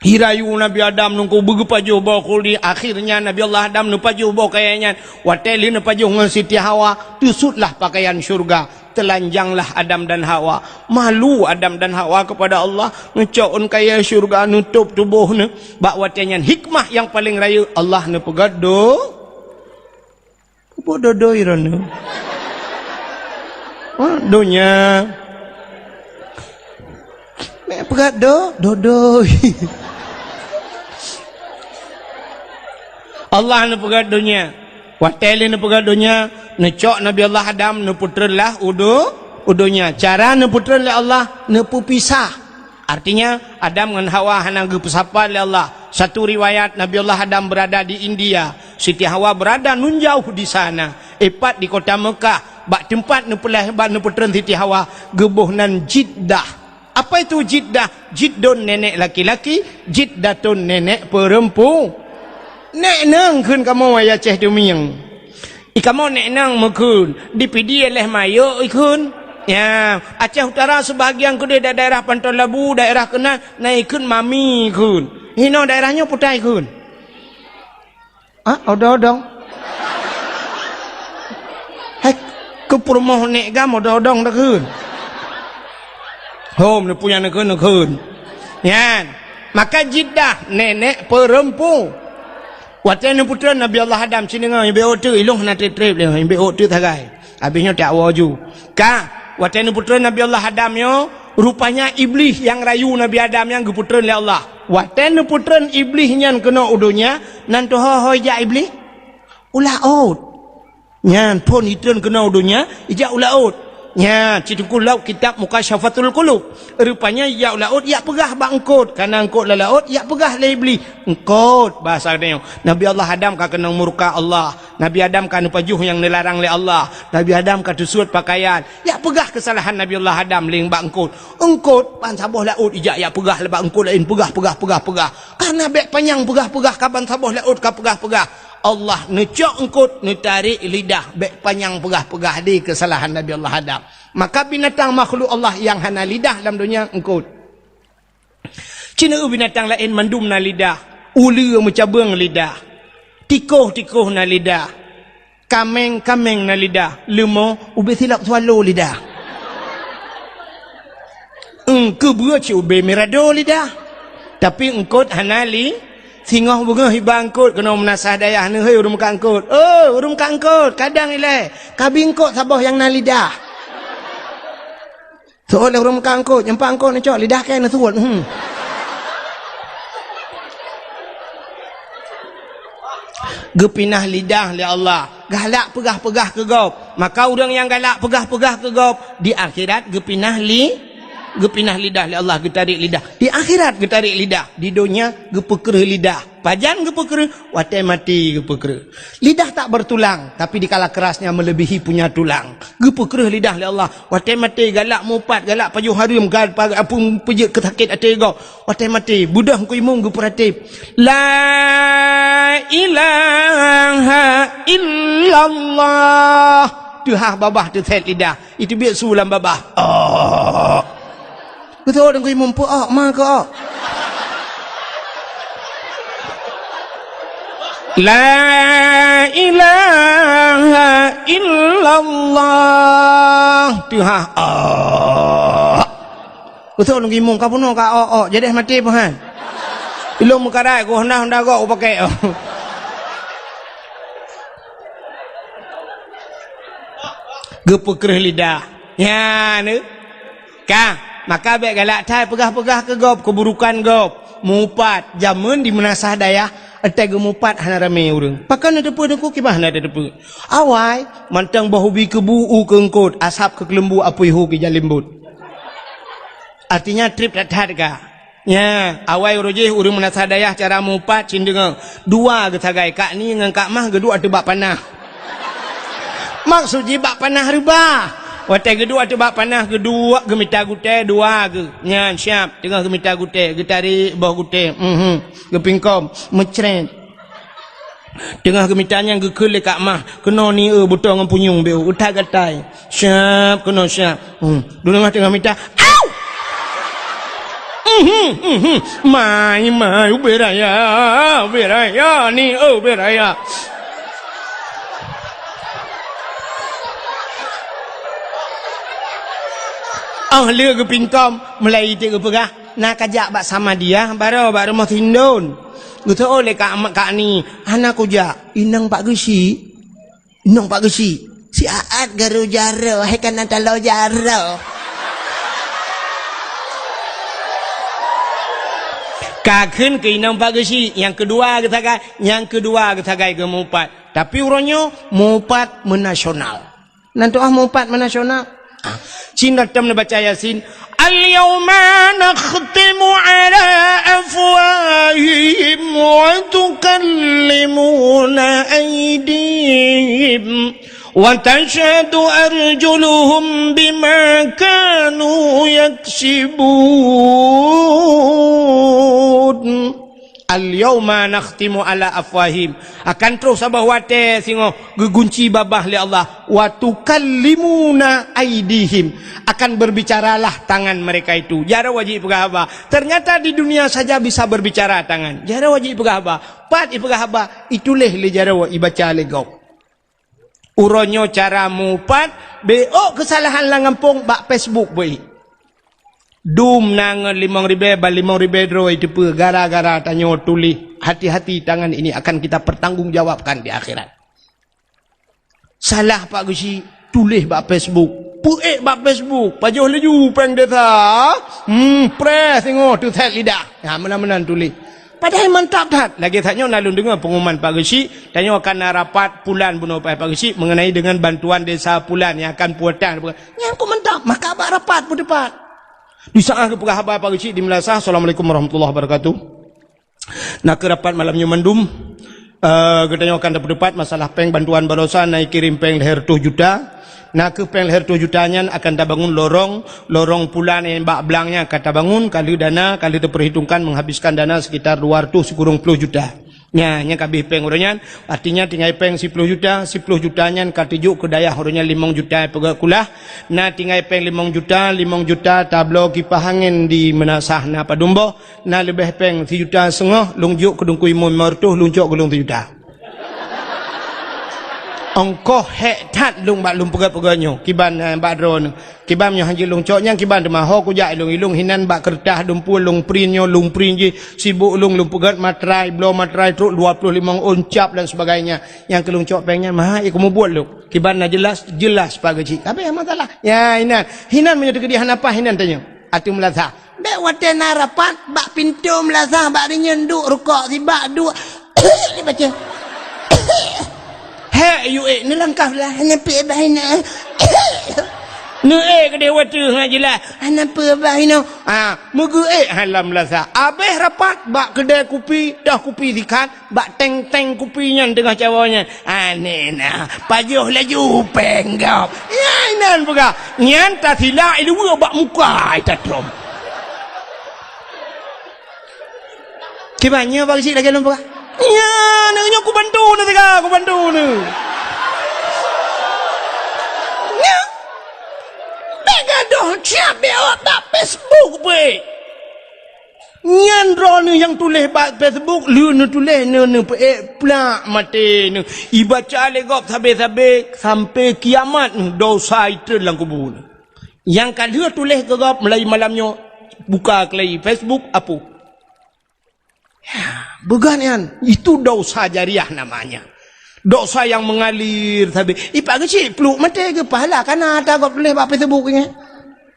Jirayu Nabi Adam nungku beugeupajoh boh khuldi, akhirnya Nabi Allah Adam neupajoh boh kayèe nyan. Watèe lheueh neupajoh ngon Siti Hawa, teusutlah pakaian syurga, teulanjanglah Adam dan Hawa. Malu Adam dan Hawa kepada Allah, ngeucok ôn kayèe syurga neutôb tuboh neuh. Bak watèe nyan hikmah nyang paleng rayeuk Allah neupeugah do Peubododoi droeneuh. Ha, donya. Mek peugah do, dodoi. Allah neupeugah donya. Watèe lé neupeugah donya, neucok Nabi Allah Adam neupeutreun lah u do-, u donya. Cara neupeutreun lé Allah, neupeupisah. Artinya, Adam ngon Hawa hana geupeusapat lé Allah. Satu riwayat, Nabi Allah Adam berada di India, Siti Hawa berada nun jauh di sana, ipat di kota Mekah, bak teumpat neupeulahé, bak neupeutreun Siti Hawa, geuboh nan Jiddah. Apa itu Jiddah? Jiddun nenek laki-laki, Jiddatun nenek perempu-, Nek nang kheun kamoe, ya Aceh Tumieng. I kamoe nek nang meukheun, di Pidie leh mayok ikheun. Ya, Aceh Utara sebahagian keudeh, da-, daerah Panton Labu, daerah keunan, na ikheun mami ikheun. Hinoe daerah nyoe peue ta ikheun? Ah, odong-odong. Hai, keu peurumoh nek gam odong-odong takheun. Hom, neupue nyang neukheun, neukheun. Nyan. Maka Jiddah, nenek perempu-, Watèe neupeutreun Nabi Allah Adam, ci deungoe, ibe ôk teuk, ilong hana treb-treb lé, ibe ôk teuk sagai. Habéh nyoe tak woe ju. Ka, watèe neupeutreun Nabi Allah Adam nyoe, rupanya Iblih nyang rayu Nabi Adam nyan geupeutreun lé Allah. Watèe neupeutreun Iblih nyan keunoe u donya, nan teuho-ho ijak Iblih? U laôt. Nyan phon jitreun keunoe u donya, ijak u laôt. Nyan, ci Teungku lom kitab Mukasyafatul Qulub. Rupanya ijak u laôt, ijak peugah bak eungkôt. Ka na eungkôt lam laôt, ijak peugah lé Iblih. Eungkôt, bahasa geutanyoe. Nabi Allah Adam ka keunong murka Allah. Nabi Adam ka neupajoh nyang neularang lé Allah. Nabi Adam ka teusuet pakaian. Ijak peugah keusalahan Nabi Allah Adam lé bak eungkôt. Eungkôt, ban saboh laôt ijak, ijak peugah lé bak eungkôt laén. Peugah, peugah, peugah, peugah. Karena bèk panyang peugah-peugah, ka ban saboh laôt ka peugah-peugah. Allah neucok eungkôt, neutarek lidah, bèk panyang peugah-peugah di keusalahan Nabi Allah Adam. Maka binatang makhluk Allah nyang hana lidah lam donya eungkôt. Ci na binatang laén mandum na lidah, uleue meucabeueng lidah, tikoh-tikoh na lidah, kaméng-kaméng na lidah, leumo ubé silop swallow lidah. Eungkôt beue ci ubé mirado lidah. Tapi eungkôt hana li-, singoh beungoh iba eungkôt keunoe meunasah dayah neuh, "Hei, ureueng meukat eungkôt. Oh, ureueng meukat eungkôt, kadang ilèe, kabi eungkôt saboh nyang na lidah." Seuôt lé ureueng meukat eungkôt, nyang pat eungkôt neucok lidah kèe neusuet. Hmm. Geupinah lidah lé Allah. Galak peugah-peugah keu gob. Maka ureueng nyang galak peugah-peugah keu gob, di akhirat geupinah li-, geupinah lidah lé Allah, geutarek lidah. Di akhirat geutarek lidah, di donya geupeukreuh lidah. Pajan geupeukreuh? Watèe maté geupeukreuh. Lidah tak bertulang, tapi dikala kerasnya melebihi punya tulang. Geupeukreuh lidah lé Allah. Watèe maté galak mupat, galak pajoh hareuem, gal-, pa-, apui peujeuet keu sakét até gob. Watèe maté, beudôh Teungku Imum geupeuratéb, "La ilaha illallah." Teuhah babah teusèt lidah, iteubiet su lam babah. Oh. Beutôi Teungku Imum, peu-ok ma keu-ok. La ilaha illallah. Tuha. Ah. Beutôi lôn gimong ka bunoe ka ok-ok. Jadi maté peuhan. Ilong meukarat ku honda-honda gok upakè. Geupeukreuh lidah. Nyan, eh. Ka, maka bèk galak that peugah-peugah keu gob, keuburukan gob. Mupat, jameun di meunasah dayah, watèe geumupat hana ramè ureueng. Pakon na teupeu teungku kiban hana teupeu. Awai, mantong boh ubi keubu u keu eungkot, asab keu keuleumbu apui hu keu jalembot. Artinya trép that-that ka. Nya, awai uroe jih ureueng meunasah dayah cara mupat cit deungoe. Dua geusagai, Kak Ni ngon Kak Mah geuduek ateueh bak panah. Maksud jih bak panah reubah. Watèe geuduek ateueh bak panah geuduek geumita gutèe dua geuh. Nyan siap, teungoh geumita gutèe, geutarek boh gutèe. Mhm. Geupingkom, meucrét. Teungoh geumita nyan geukheun lé Kak Mah, keunoe ni eu butôi ngon punyueng beu, utai gatai. Siap, keunoe siap. Hmm. Dulu teungoh mita, au! Mhm, mhm. Mai, mai, ubé raya, ubé raya, ni, oh, ubé raya. Oh, lé geupingkom, mulai iték geupeugah, na kajak bak Samadiyah, baroe bak rumoh Sindon. Geuteu'oh lé Kak, Kak Ni, hana kujak, inong Pak Geuchik. Inong Pak Geuchik, siat garu jaroe, hai kana taloe jaroe. Ka kheun keu inong Pak Geuchik, nyang keudua geusagai, nyang keudua geusagai geumupat. Tapi uroe nyoe mupat meunasional. Nan tu'ah mupat meunasional. Ah, cit na tom neubaca Yasin. Al-yauma nakhtimu ala afwahihim wa tukallimuna aydihim wa tashhadu arjuluhum bima kanu yaksibun. Al-yauma nakhtimu ala afwahim. Akan troh saboh watèe singoh geugunci babah lé Allah. Wa tukallimuna aidihim. Akan berbicaralah tangan mereka itu. Jaroe jih peugah haba. Ternyata di dunia saja bisa berbicara tangan. Jaroe jih peugah haba. Pat jipeugah haba, ituléh lé jaroe, ibaca lé gob. Uroe nyoe cara mupat, beu'ok keusalahan lam gampông bak Facebook beu'ék. Dum na ngon limong ribèe, ban limong ribèe droe iteupeue gara-gara tanyoe tuléh, hati-hati tangan ini akan kita pertanggungjawabkan di akhirat. Salah Pak Geuchik, tuléh bak Facebook. Peu'ék bak Facebook, pajoh laju péng desa. Hmm, preh singoh teuthèt lidah. Ha, meunan-meunan tuléh. Padahai mantap that. Lagèe that nyoe na lôn deungö pengumuman Pak Geuchik, tanyoe akan na rapat pulan bunoe Pak Geuchik mengenai dengan bantuan desa pulan nyang akan puwotan. Nyan kok mantap, maka bak rapat peuteupat. Di saat geupeugah haba Pak Geuchik di Meulasah, "Assalamualaikum warahmatullahi wabarakatuh." Na keuh rapat malam nyoe mandum, eh, geutanyoe akan tapeuteupat masalah péng bantuan baroesa na ikirém péng lhèe reutôh juta. Na keuh péng lhèe reutôh juta nyan akan tabangun lorong, lorong pulan nyang bak blang nyan ka tabangun, ka lheueh dana, ka lheueh teupeurhitongkan menghabiskan dana sekitar dua reutôh sikureueng plôh juta. Nya, nyang ka abéh péng uroe nyan, artinya tinggai péng siplôh juta, siplôh juta nyan ka teujok keu dayah uroe nyan limong juta peugöt kulah. Na tinggai péng limong juta, limong juta tabloe kipah angén di Meunasah na padum boh, na leubeh péng sijuta seungoh, lôn jok keu Teungku Imum limong reutôh, lôn cok keu lôn sijuta. Ongkoh hék that lôn bak lôn peugöt-peugöt nyoe, kiban, eh, bak droeneuh. Kiban nyoe hanjeuet lôn cok nyan kiban teuma ho kujak ilông-ilông hinan bak keureutah lôn pue lôn print nyoe lôn print jih sibuk lôn lôn peugöt matrai bloe matrai trok dua ploh limong ôn cap dan sebagainya. Nyang keu lôn cok péng nyan maha ikeu mubuet lôn. Kiban na jelas, jelas Pak Geuchik. Tapi masalah. Ya hinan. Hinan meunyoe teukeudi hana paih hinan tanyoe. Ateueh Meunasah. Bèk watèe na rapat bak pintoe Meunasah bak rinyeun duek rukok sibak duek. Dibaca. Hék, yue, neulangkah lah, hana peue bah inoe. Neuék keudeh watèe ngon jeulaih, hana peue bah inoe. Ha, meugeuék hai lam Meunasah. Abéh rapat bak keudè kupi, toh kupi sikat, bak teng-teng kupi nyan teungoh cawoe nyan. Aneh na, pajoh laju péng gob. Nyan inan peugah, nyan tasilak i luwa bak muka i tatom. Kiban nyoe Pak Geuchik lagèe lôn peugah. Nyan, nyoe kubantu neuh siga, kubantu neuh. Nyan. Bèk gadoh siab bèk awak bak Facebook beuh. Nyan droeneuh nyang tuléh bak Facebook, lheueh neutuléh, neu-, neupeuék, plak, maté neuh. Ibaca lé gob sabe-sabe, sampoe kiamat neuh, dosa itreun lam kubu neuh. Nyang ka lheueh tuléh keu gob, mulai malam nyoe, buka keulai Facebook, apoh. Ya, beugat nyan. Itu dosa jariah namanya. Dosa yang mengalir sabe. Ipak geuchik, pluek maté geupahala, kana ata gob tuléh bak Facebook nyan.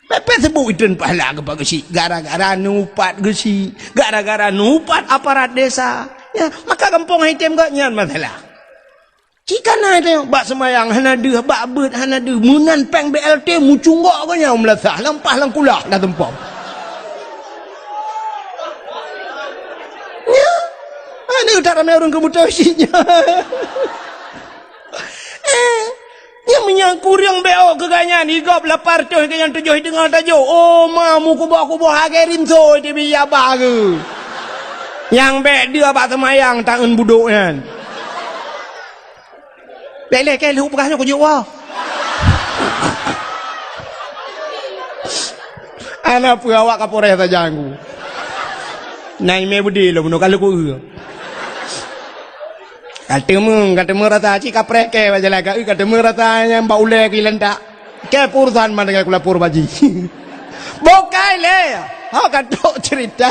Bak Facebook itreun pahala geupak geuchik. Gara-gara neuupat geuchik. Gara-gara neuupat aparat desa. Ya, maka gampông hai tem geuh nyan masalah. Cit kana teuh, bak seumayang hana deuh, bak beuet hana deuh, meunan péng B L T meucunggok geuh nyan meulasah, lampah lam kulah dah tumpom. Nyan, aneuk that ramé ureueng keumuto cit nyan. Eh, nyan meunyo kureueng B O keu gobnyan, i gob lapan reutôh keu nyang tujoh i teungoh tajok. Oh, ma, meukuboh-kuboh lagèe rinso di biya ba geuh. Nyang bèk deuh bak seumayang taeun budok nyan. Bèk lé kèe lheueh peugah nyoe kujok woe. Hana peue awak Kapolres sajan ku. Na imè beudé lom bunoe ka lheueh ku eu. Ka teumé, ka teumé rasa cit kapreh kèe bak jalan ka eu, ka teumé rasa nyang bak ulèe keu ilantak. Kèe peurusan mandum ku lapor bak jih. Bukai lé. Ha, ka trok cerita.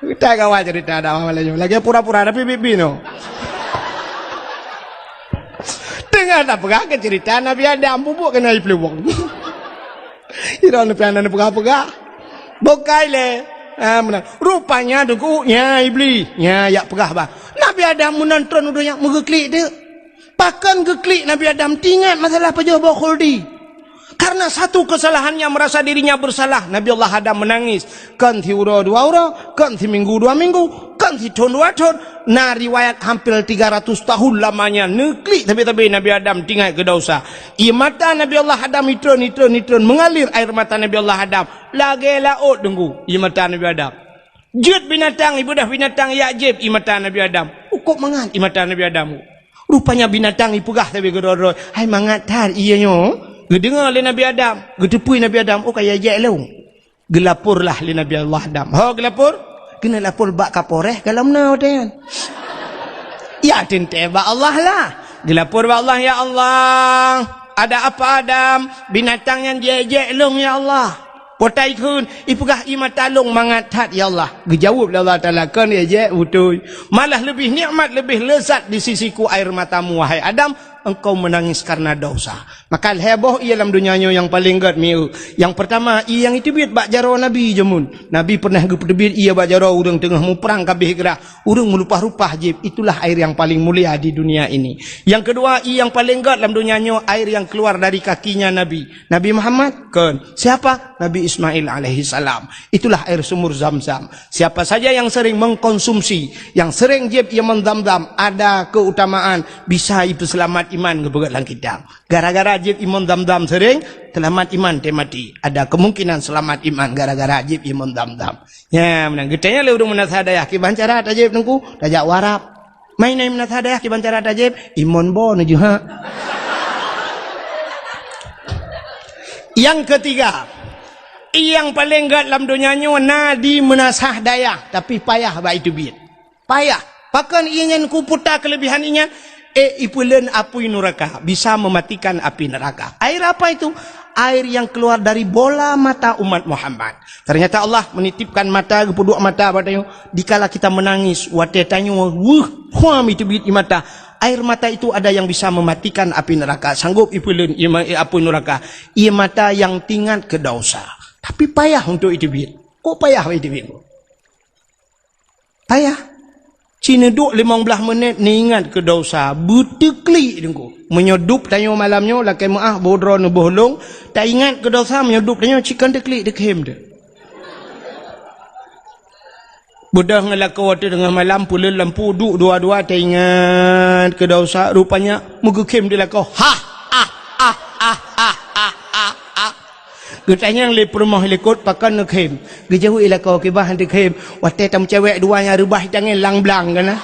Kita kawan cerita dakwah malam nyoe. Lagèe pura-pura tapi bibi no. Teungoh tapeugah keu cerita Nabi Adam, bubuk keunoe ipluwong. Ira neupian neupeugah-peugah. Bukai lé. Ha, meunan. Rupanya deungon nyan Iblis. Nyan jak peugah bah. Nabi Adam meunan tron u donya meugeuklik deuk. Pakon geuklik Nabi Adam teuingat masalah pajoh boh khuldi. Karena satu kesalahannya merasa dirinya bersalah, Nabi Allah Adam menangis. Kon siuroe dua uroe, kon siminggu dua minggu, kon sithon dua thon. Na riwayat hampir tiga ratus tahun lamanya neuklik sabe-sabe Nabi Adam teuingat keu dosa. Ie mata Nabi Allah Adam itron, itron, itron, mengalir air mata Nabi Allah Adam. Lagèe laôt deungon ie mata Nabi Adam. Jeuet binatang, ibeudôh binatang jak jieb ie mata Nabi Adam. Ukôb mangat ie mata Nabi Adam. Rupanya binatang ipeugah sabe keudroe-droe, "Hai mangat that ie nyoe." Geudeungoe lé Nabi Adam, geuteupeue Nabi Adam, "Oh, ka ijak lôn." Geulaporlah lé Nabi Allah Adam. Ho geulapor? Keuneuk lapor bak Kapolres ka lom na watèe nyan. Ya teuntèe bak Allah lah. Geulapor bak Allah, "Ya Allah, ada apa Adam? Binatang nyan jijak lôn ya Allah." Potai kheun, ipeugah ie mata lôn mangat that ya Allah. Geujaweueb lé Allah Taala, "Kon jijak beutôi. Malah leubeh nikmat, leubeh lezat di sisiku air matamu, wahai Adam, engkau menangis karena dosa." Maka lhèe boh ie lam donya nyoe nyang paleng gèt mieu. Nyang peurtama, ie nyang iteubiet bak jaroe Nabi jameun. Nabi peureunah geupeuteubiet ie bak jaroe ureueng teungoh muprang ka abéh grah. Ureueng meulupah-lupah jieb, itulah air nyang paleng mulia di dunia ini. Nyang keudua, ie nyang paleng gèt lam donya nyoe, air nyang keluar dari kakinya Nabi. Nabi Muhammad? Kon. Siapa? Nabi Ismail alaihissalam. Itulah air sumur Zam-Zam. Siapa saja yang sering mengkonsumsi, yang sering jieb ie mon Zam-Zam, ada keutamaan bisa ipeuseulamat iman geupeugèt lam kitab. Gara-gara jieb ie mon Zam-Zam sering, seulamat iman teuh maté. Ada kemungkinan seulamat iman gara-gara jieb ie mon Zam-Zam. Nyan meunan. Geutanyong lé ureueng meunasah dayah, "Kiban cara tajieb Teungku?" "Tajak u Arab." "Ma na meunasah dayah kiban cara tajieb?" "Ie mon boh neujeuhak." Nyang keutiga, ie nyang paleng gèt lam donya nyoe na di meunasah dayah, tapi payah bak iteubiet. Payah. Pakon ie nyan kuputa keuleubihan ie nyan? Eh, ipeulon apui nuraka, bisa mematikan api neraka. Air apa itu? Air yang keluar dari bola mata umat Muhammad. Ternyata Allah menitipkan mata, geupeuduek mata bak tanyoe. Dikala kita menangis, watèe tanyoe weueh, huam iteubiet ie mata. Air mata itu ada yang bisa mematikan api neraka. Sanggup ipeulon ie ma-, apui nuraka. Ie mata yang teuingat keu dosa. Tapi payah untuk iteubiet. Kok payah iteubiet? Payah. Ci neuduek limong blaih menit neuingat keu dosa, beuteuklik Teungku. Meunyoe dub tanyoe malam nyoe lakèe meu'ah boh droe neuboh lôn, taingat keu dosa meunyoe dub tanyoe ci kon teuklik teukhem teuh. Beudôh ngon lakoe teuh teungoh malam peuleuet lampu duek dua-dua taingat keu dosa, rupanya meugeukhem di lakoe. Hah, ah, ah, ah, ah, ah, ah. Geutanyong lé peurumoh likot pakon neukhem. Geujaweueb lakoe kiban han teukhem. Watèe tameucewek dua nyang reubah tangieng lang blang kana.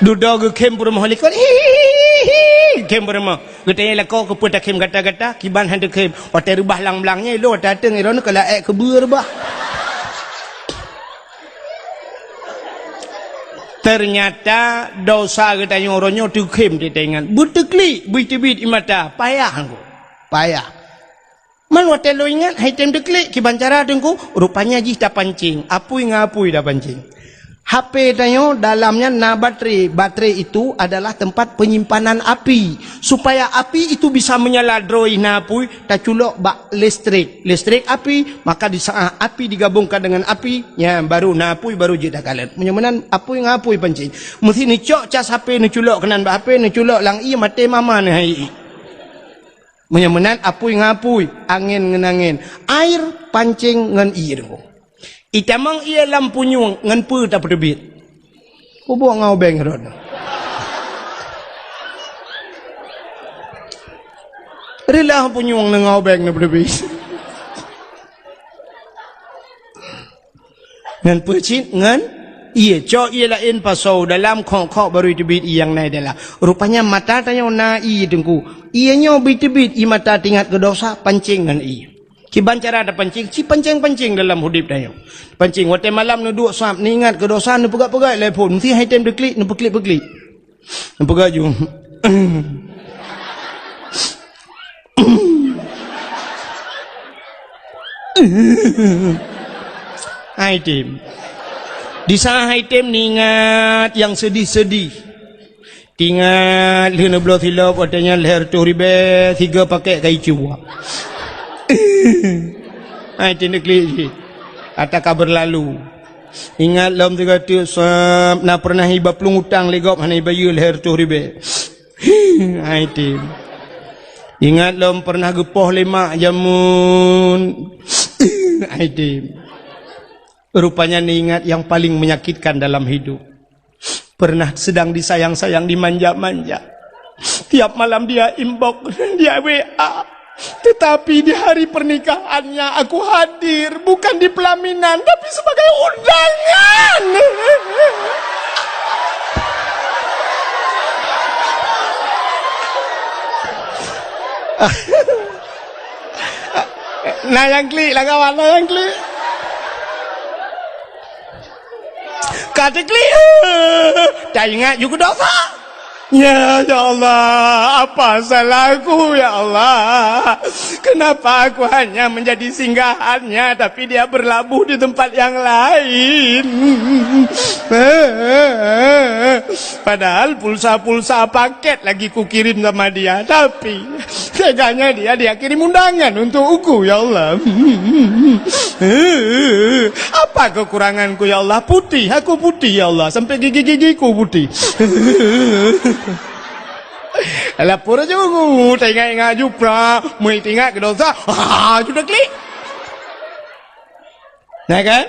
Dudoe geukhem peurumoh likot. Hihihi. Khém beureumoh. Geutanyoe lakoe keupeue takhém gata-gata, kiban han teukhém. Watée reubah lam blang nyoe, ilôn watée ateueng, droeneuh ka laék keubeue reubah. Teunyata dosa geutanyoe uroe nyoe teukhém teuingat. Beuteuklik, beuteubiet ie mata, payah ngon. Payah. Man watée lôn ingat, hai tem teuklik, kiban cara Teungku, rupanya jih tapancing, apui ngon apui tapancing. H P tanyoe dalam nyan na baterai. Baterai itu adalah tempat penyimpanan api. Supaya api itu bisa menyala droe na apui, taculok bak listrik. Listrik api, maka di saat api digabungkan dengan api, nyan baru na apui, baru jeuet takalon. Meunyoe meunan apui ngon apui pancing. Meusti neucok cas H P, neuculok keunan bak H P, neuculok lam ié, maté mama neuh hai ié. Meunyoe meunan apui ngon apui, angén ngon angén, air pancing ngon ié. Itamong ié lam punyueng ngon peue tapeuteubiet? Peubuet ngon ubeng rot. Reulah punyueng ngon ubeng neupeuteubiet. Ngon peue cit? Ngon ié. Cok ié laén pasoe dalam, khok-khok baru teubiet ié nyang na dalam. Rupanya mata tanyoe na ié Teungku. Ié nyoe beuteubiet ie mata teuingat keu dosa, pancing ngon ié. Kiban cara tapancing, ci pancing-pancing dalam udeb tanyoe. Pancing watée malam neuduek sab, neuingat keu dosa, neupeugah-peugah lé phon, meusti hai tem teuklik, neupeuklik-peuklik. Neupeugah ju. Hai tem. Di saat hai tem neuingat nyang seudih-seudih. Teuingat lheueh neubloe silop watée nyan lhée reutôh ribée sigoe pakét kayée cue. Hai tem teuklik jih. Ata ka beurlalu. Ingat lom sigoe teuk sab na peureunah iba plueng utang lé gob hana ibayeue lhée reutôh ribée. Hai tem. Ingat lom peureunah geupoh lé mak jameun. Hai tem. Rupanya neuingat nyang paleng menyakitkan dalam hidup. Pernah sedang disayang-sayang, dimanja-manja. Tiap malam dia inbox, dia W A. Tetapi di hari pernikahannya aku hadir, bukan di pelaminan, tapi sebagai undangan. Na nyang klik lah kawan, na nyang klik. Ka teuklik, taingat ju keu dosa. Ya, ya Allah, apa salahku, ya Allah? Kenapa aku hanya menjadi singgahannya, tapi dia berlabuh di tempat yang lain? Padahal pulsa-pulsa paket lagi kukirim sama dia, tapi teganya dia, dia kirim undangan untuk aku, ya Allah. Apa kekuranganku, ya Allah? Putih, aku putih, ya Allah. Sampai gigi-gigiku putih. Lapor ju, taingat-ingat ju pra, meuingat keu dosa. Ha, ju teuklik. Nah kan?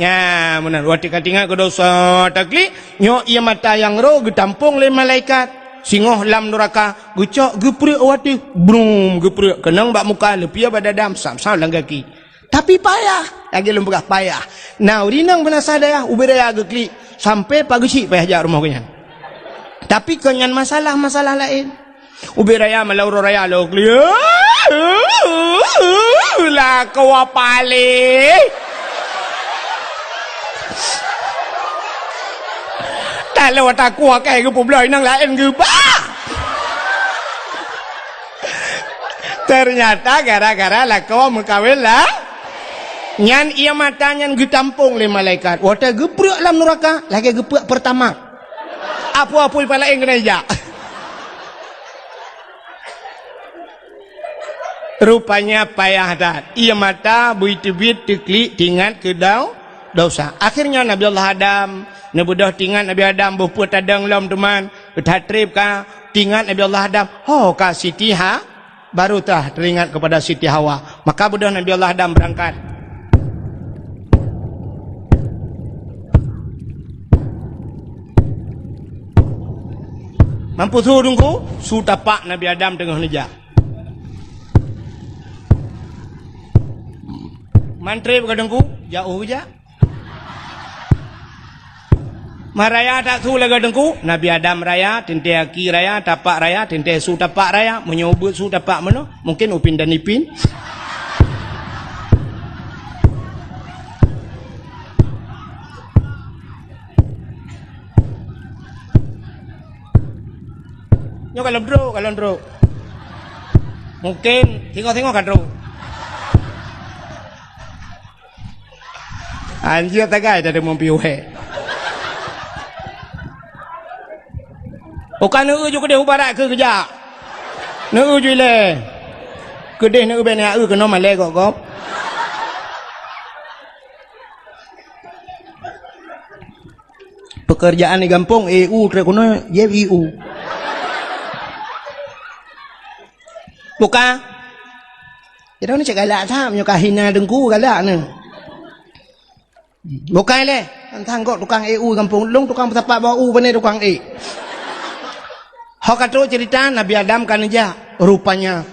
Nya, meunan. Watée ka teuingat keu dosa teuklik, nyoe ié mata nyang roh geutampong lé malaikat. Singoh lam nuraka, geucok geupreuek watée. Brum, geupreuek. Keunong bak muka, leupie bak dada, sam-sam lam gaki. Tapi payah. Lagée lôn peugah payah. Na ureuëng inong beunasa dayah, ubé raya geuklik. Sampai pageuchik payah jak rumoh geuh nyan. Tapi kon nyan masalah, masalah laén. Ubé raya malam uroe raya lôn klik. Lakoe paléh. Taloe takue keu geupeubloe inong laén geuba. Ternyata gara-gara lakoe meukawen lah. Nyan ié mata nyan geutampong lé malaikat. Watée geupreuek lam nuraka, lagée geupreuek peurtama. Apui-apui palaén keuneuk jak. Rupanya payah that. Ié mata beuteubiet teuklik teuingat keu dau-, dosa. Akhirnya Nabi Allah Adam, neubeudôh teuingat Nabi Adam boh peue tadong lom teuma, that treb ka teuingat Nabi Allah Adam. Ho ka Siti Ha-, Baru tah teringat kepada Siti Hawa. Maka beudôh Nabi Allah Adam beurangkat. Mampu su Teungku, su tapak Nabi Adam teungoh neujak. Mantri bukan Teungku, jauh jak. Meuraya that su lagèe Teungku, Nabi Adam raya, teuntèe aki raya, tapak raya, teuntèe su tapak raya, meunyoe ubeuet su tapak meunoe, mungken upin dan ipin. Nyoe kalon trok, kalon trok. Mungken singoh-singoh ka trok. Anjir tagai tadi mumpi uhé. Bukan neu ju keudeh u barat keu geujak. Neu ju ilèe. Keudeh neu bèk neu keunoe malèe gop-gop. Pekerjaan di gampông, E U trép keunoe, J I U. Buka. Jadi ni cek galak that, meunyoe ka hina Teungku galak ni. Buka lé, tantang gok tukang E U gampông, lôn tukang peusapat bak u, pane tukang E. Ho ka trok cerita Nabi Adam ka neujak, rupanya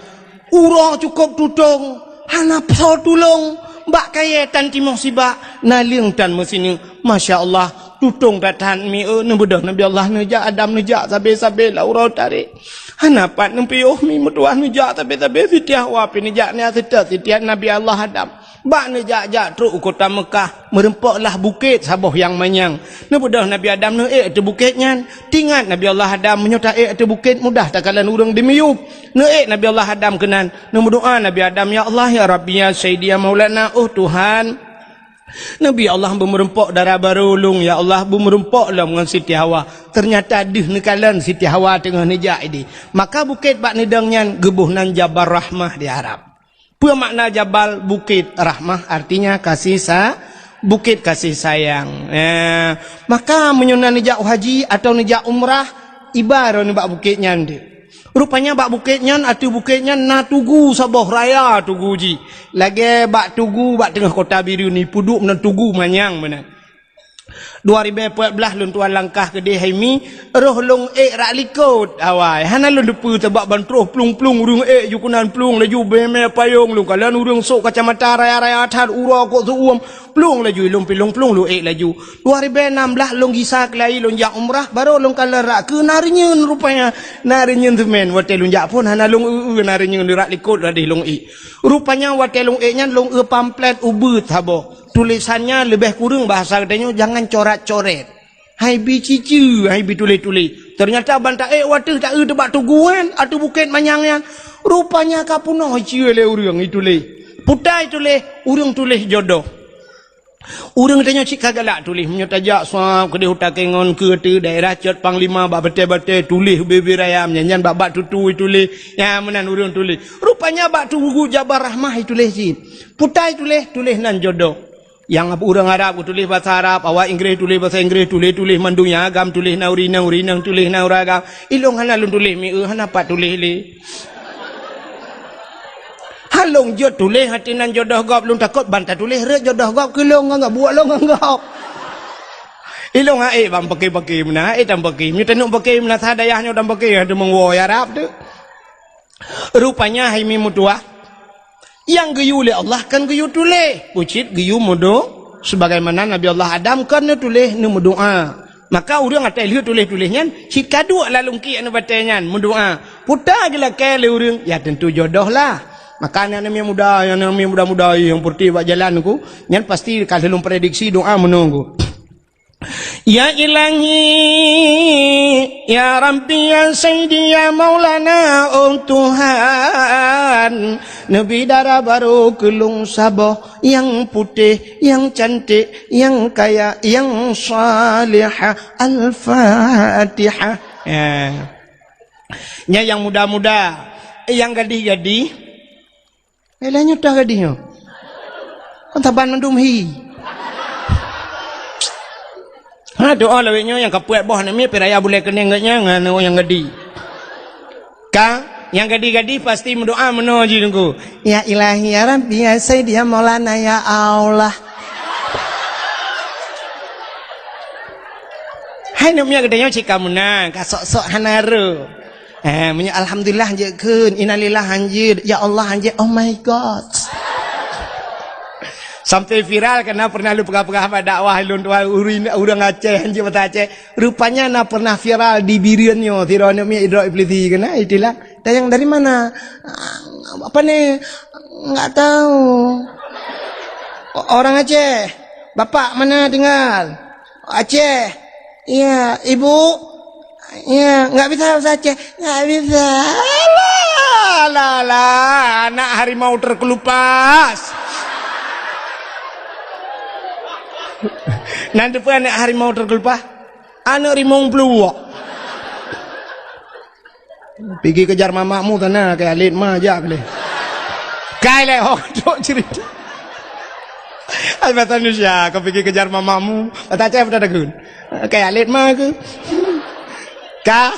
uroe cukôp tutong, hana soe tulông, bak kayèe tan timoh sibak, naleueng tan meusineuk. Masya Allah, tutong that-that mi, eh, neubeudôh Nabi Allah neujak, Adam neujak, sabe-sabe lam uroe tarek. Hana pat neupiôh mi meutuah neujak, sabe-sabe Siti Hawa pih neujak nyan seutôt Siti Nabi Allah Adam. Bak neujak-jak trok u kota Meukah, meurumpok lah bukét saboh nyang manyang. Neubeudôh Nabi Adam neuék ateueh bukét nyan. Teuingat Nabi Allah Adam, meunyoe taék ateueh bukét mudah takalon ureueng dimiyueb. Neuék Nabi Allah Adam keunan, neumeudoa Nabi Adam, "Ya Allah, ya Rabbi, ya Sayyidi, ya Maulana, oh Tuhan. Nabi Allah beumeurumpok dara barô lôn, ya Allah, beumeurumpok lom ngon Siti Hawa. Teunyata deuh neukalon Siti Hawa teungoh neujak idéh." Maka bukét bak neudong nyan geuboh nan Jabal Rahmah di Arab. Peue makna jabal? Bukét. Rahmah artinya kasih sa-, bukét kasih sayang. Eh, maka meunyoe na neujak haji atawa neujak umrah, iba droeneuh bak bukét nyan deuh. Rupanya bak bukét nyan, ateueh bukét nyan na tugu saboh raya tugu jih. Lagèe bak tugu bak teungoh kota Bireuen, ipeuduek meunan tugu manyang meunan. Dua ribèe peuet blah lôn tuan langkah keudéh hai mi, roh lôn ék rak likôt awai. Hana lôn teupeu sabab ban troh plueng-plueng ureueng ék ju keunan plueng laju beumè payông lôn kalon ureueng sôk kacamata raya-raya that uroe kok seuuem plueng laju ilôn pilông plueng lôn ék laju. Dua ribèe nam blah lôn gisa keulayi lôn jak umrah, barô lôn kalon rak keu na reunyeun rupanya. Na reunyeun seumén, watèe lôn jak phôn hana lôn eu-eu na reunyeun rak likôt ladeh lôn ék. Rupanya watèe lôn ék nyan lôn eu pamflet ubeuet saboh. Tulésan nyan leubeh kureueng bahasa geutanyoe jangan corat-corét. Hai bi ciceu, hai bi tuléh-tuléh. Teunyata ban taék watèe taeu teubak tugu nyan, ateueh bukét manyang nyan. Rupanya ka peunoh iceue lé ureueng ituléh. Putai tuléh, ureueng tuléh jodoh. Ureueng tanyoe cit ka galak tuléh, meunyoe tajak sab keudéh u Takengon keu ateueh daerah Cot Panglima bak batèe-batèe tuléh ubé-ubé raya, nyan-nyan bak-bak tutu ituléh. Nyan meunan ureueng tuléh. Rupanya bak tugu Jabal Rahmah ituléh cit. Putai tuléh, tuléh nan jodoh. Nyang ureueng Arab geutuléh basa Arab, awak Inggréh tuléh basa Inggréh, tuléh-tuléh mandum nyang agam tuléh na ureueng inong, ureueng inong tuléh na ureueng agam. Ilôn hana lôn tuléh mi, eh, hana pat tuléh lé. Han lôn jeuet tuléh ateueh nan jodoh gob, lôn takot ban tatuléh rhot jodoh gob keu lôn ngon gob, buet lôn ngon gob. Ilôn han ék ban paké-paké meunan, han ék tan paké. Meunyoe taneuk paké meunan sa dayah nyoe tan paké, han teumeuwoe Arab teuh. Rupanya hai mi meutuah, nyang geuyue lé Allah kan geuyue tuléh, bucit geuyue meudo-, sebagaimana Nabi Allah Adam kan neutuléh neumeudoa. Maka ureueng atai lheueh tuléh-tuléh nyan cit ka duek lam lungkiek neubatèe nyan meudoa. Puta geulakèe lé ureueng, ya tentu jodoh lah. Maka aneuk-aneuk muda, aneuk muda-muda nyang peureutih bak jalan ku, nyan pasti ka lheueh lôn prediksi doa meunoe ku. Ya Ilahi, ya Rabbi, ya Sayyidi, ya Maulana, oh Tuhan, neubi dara barô keu lôn saboh nyang putéh, nyang cantik, nyang kaya, nyang salihah. Al-Fatihah. Ya. Nyan nyang muda-muda, eh, nyang gadih-gadih. Eh, lheueh nyoe toh gadih nyoe. Kon saban mandum hi. Ha, doa lawét nyoe nyang ka peuet boh aneuk miet, pih raya bulèe keuneng geuh nyan ngon nyang gadih. Ka, nyang gadih-gadih pasti meudoa meunoe jih Teungku. Ya Ilahi, ya Rabbi, ya Sayyidi, ya Maulana, ya Allah. Hai aneuk miet geutanyoe cit ka meunan, ka sok-sok hana rô. Eh, meunyoe alhamdulillah hanjeuet kheun, innalillah hanjeuet, ya Allah hanjeuet, oh my God. Sampai viral karena pernah lôn peugah-peugah bak dakwah lôn tuan ureueng, ureueng Aceh, hanjeuet bahasa Aceh. Rupanya na pernah viral di Bireuen nyoe, sidroe aneuk miet idrop iblisi keunan, itilah. Tanyong dari mana? Apa ni? Enggak tahu. O-, orang Aceh. Bapak mana tinggal? Aceh. Iya, ibu? Iya, enggak bisa bahasa Aceh. Enggak bisa. Alah, alah, alah, anak harimau terkelupas. Nan teupeu anak harimau terkelupas? Anak rimong peuluwok. Pigi kejar mamakmu sana, kaya alit ma jak lé. Kai lé ho trok cerita. Ai bahasa Indonesia, kau pigi kejar mamakmu. Bahasa Aceh betul takun. Kaya alit ma ke. Ka.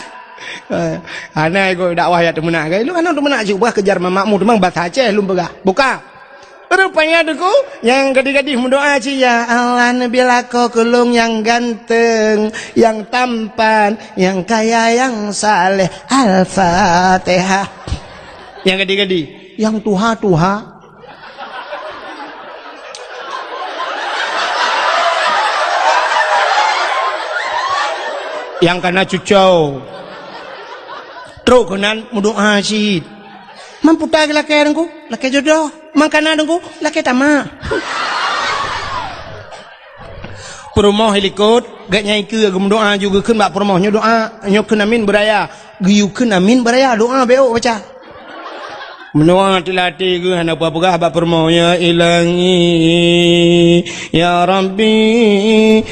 Eh, hana ikut dakwah ya teumeunak ke. Lu kan teumeunak cuba kejar mamakmu, teumang bahasa Aceh lum peugah. Buka. Rupanya Teungku, nyang gadih-gadih meudoa cit, "Ya Allah, neubi lakoe keu lôn nyang ganteng, nyang tampan, nyang kaya, nyang saleh." Al-Fatihah. Nyang gadih-gadih, nyang tuha-tuha. Nyang kana cucau. Trok keunan meudoa cit. Mamputa lakée Teungku, lakée jodoh. Mangkana Teungku, lakée tamak. Peurumoh ilikot, gét nyang ikeue geumeudoa ju geukheun bak peurumoh nyoe doa, nyoe kheun amin beuraya. Geuyue kheun amin beuraya, doa béok baca. Meunoe teulatih geuh hana peugah bak peurumoh, "Ya Ilahi, ya Rabbi,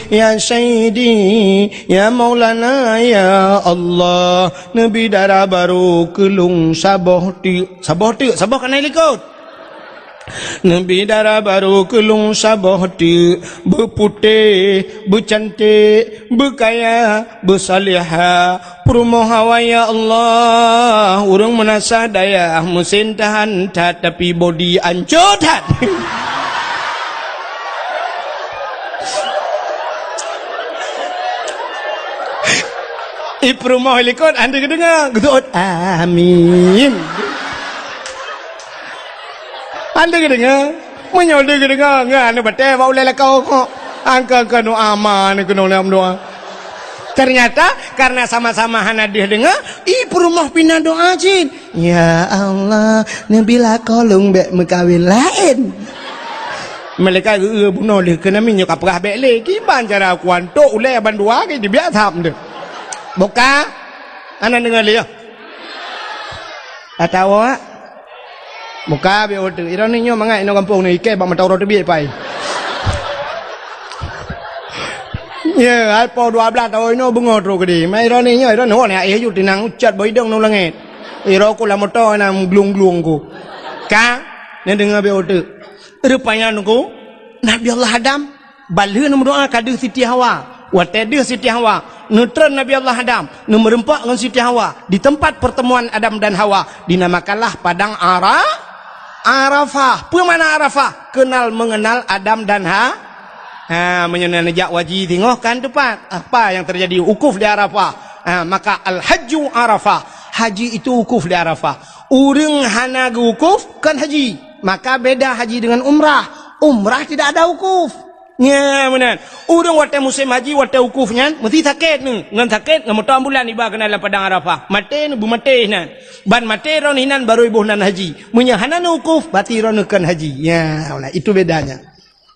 ya Sayyidi, ya Maulana, ya Allah." Neubi dara barô keu lôn saboh teuk. Saboh teuk, saboh kana ilikot. Neubi dara barô keu lôn saboh teuk, beuputéh, beucanték, beukaya, beusalihah. Peurumoh awai, ya Allah, ureueng meunasah dayah, meusén tahan that, tapi bodi ancô that. I peurumoh ilikot, hana geudeungoe, geuseuôt, "Amin." Hana geudeungoe. Meunyoe geudeungoe, ngon aneuk batée bak ulée lakoe kok. Angka-angka doa ma aneuk keunoe lam doa. Ternyata, karena sama-sama hana deuh deungoe, i peurumoh pih na doa cit. "Ya Allah, neubi lakoe lôn bék meukawen laén." Malaikat geu-eu bunoe lé keunan, nyoe ka peugah bék lé. Kiban cara kuantok ulée bandua ke dibiak thap tu. Buka. Hana deungoe lé, ya. Atawa buka bék uteuk. Iroh ni nyoe mangat inoe gampông ni ikée bak mata uroe teubiet pai. Ya, hai po dua blaih taun inoe beungoh trok keudeh. Mai iroh ni nyoe, iroh ni, oh, ni aéh ju tinang ucat bak idong nong langét. Iroh ku lam moto na glung-glung ku. Ka? Ni deungoe bék uteuk. Rupanya nungku, Nabi Allah Adam, ban lheueh neumeudoa ka deuh Siti Hawa. Watée deuh Siti Hawa, neutreun Nabi Allah Adam, neumeureumpok ngon Siti Hawa di tempat pertemuan Adam dan Hawa, dinamakanlah Padang Ara-, Arafah. Peue makna Arafah? Kenal mengenal Adam dan Ha-, ha, meunyoe neujak haji singoh kan teumpat. Apa yang terjadi? Wukuf di Arafah. Ha, maka al-hajju Arafah. Haji itu wukuf di Arafah. Ureueng hana geuwukuf, kon haji. Maka beda haji dengan umrah. Umrah tidak ada wukuf. Nya, meunan. Ureueng watée musém haji, watée wukuf nyan, meusti sakét neu. Ngon sakét, ngon moto ambulan iba keunan lam Padang Arafah. Maté neu, beumaté inan. Ban maté droeneuh inan, barô iboh nan haji. Meunyoe hana neu wukuf, berarti droeneuh kon haji. Ya, meunan. Itu bedanya.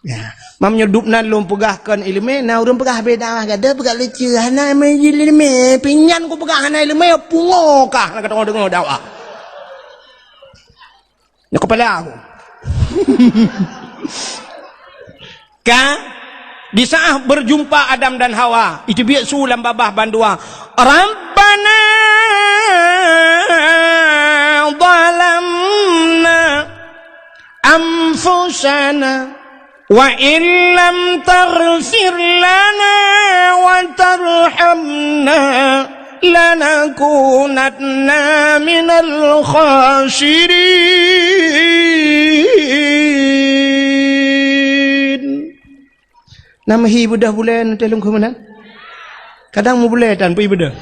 Ya. Mam nyoe dub nan lôn peugah kon ileumé, na ureueng peugah beda, gata peugah lucu. Hana ileumé, pinyan ku peugah hana ileumé, pungo kah na ka deungoe dakwah. Nyoe kepala aku. Ka, di saat berjumpa Adam dan Hawa, itu biak su lam babah bandua. Rabbana zalamna anfusana wa illam taghfir lana wa tarhamna lanakunanna minal khasirin. Nama hi bedah bulan teuh lungkhu meunan? Kadang mu bulan tan pui bedah.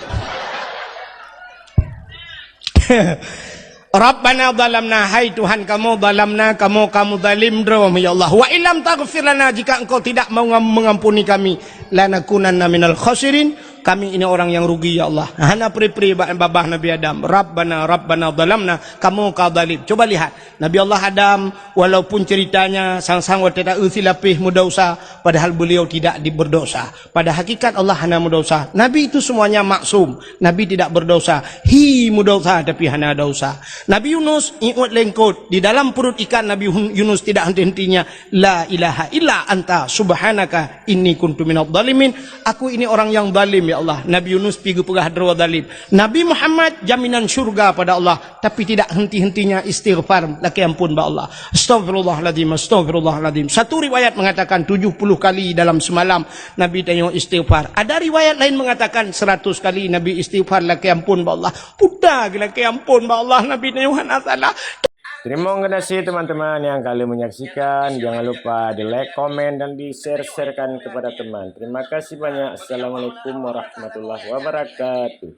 Rabbana zalamna, hai Tuhan kamoe, zalamna, kamoe ka meuzalim droe, ya Allah. Wa illam taghfir lana, jika Engkau tidak mengam-, mengampuni kami, lanakunanna minal khasirin, kami ini orang yang rugi, ya Allah. Hana pri-pri ba-, babah Nabi Adam. Rabbana, Rabbana zalamna, kamoe ka zalim. Coba lihat, Nabi Allah Adam, walaupun ceritanya sang-sang watée taeu silapéh meudausa, padahal beliau tidak di-, berdosa. Pada hakikat Allah hana meudausa. Nabi itu semuanya maksum. Nabi tidak berdosa. Hi meudausa tapi hana dausa. Nabi Yunus iut lengkot. Di dalam perut ikan Nabi Hun-, Yunus tidak henti-hentinya, "La ilaha illa anta subhanaka inni kuntu minadh dhalimin." Aku ini orang yang zalim, ya Allah. Nabi Yunus pi geupeugah droe zalim. Nabi Muhammad jaminan syurga pada Allah, tapi tidak henti-hentinya istighfar, lakée ampôn bak Allah. Astaghfirullahaladzim, astaghfirullahaladzim. Satu riwayat mengatakan tujuh puluh kali dalam semalam Nabi tanyoe istighfar. Ada riwayat lain mengatakan seratus kali Nabi istighfar, lakée ampôn bak Allah. Puta geu lakée ampôn bak Allah Nabi tanyoe hana salah. Terima kasih teman-teman yang kalian menyaksikan. Jangan lupa di like, komen, dan di share-sharekan kepada teman. Terima kasih banyak. Assalamualaikum warahmatullahi wabarakatuh.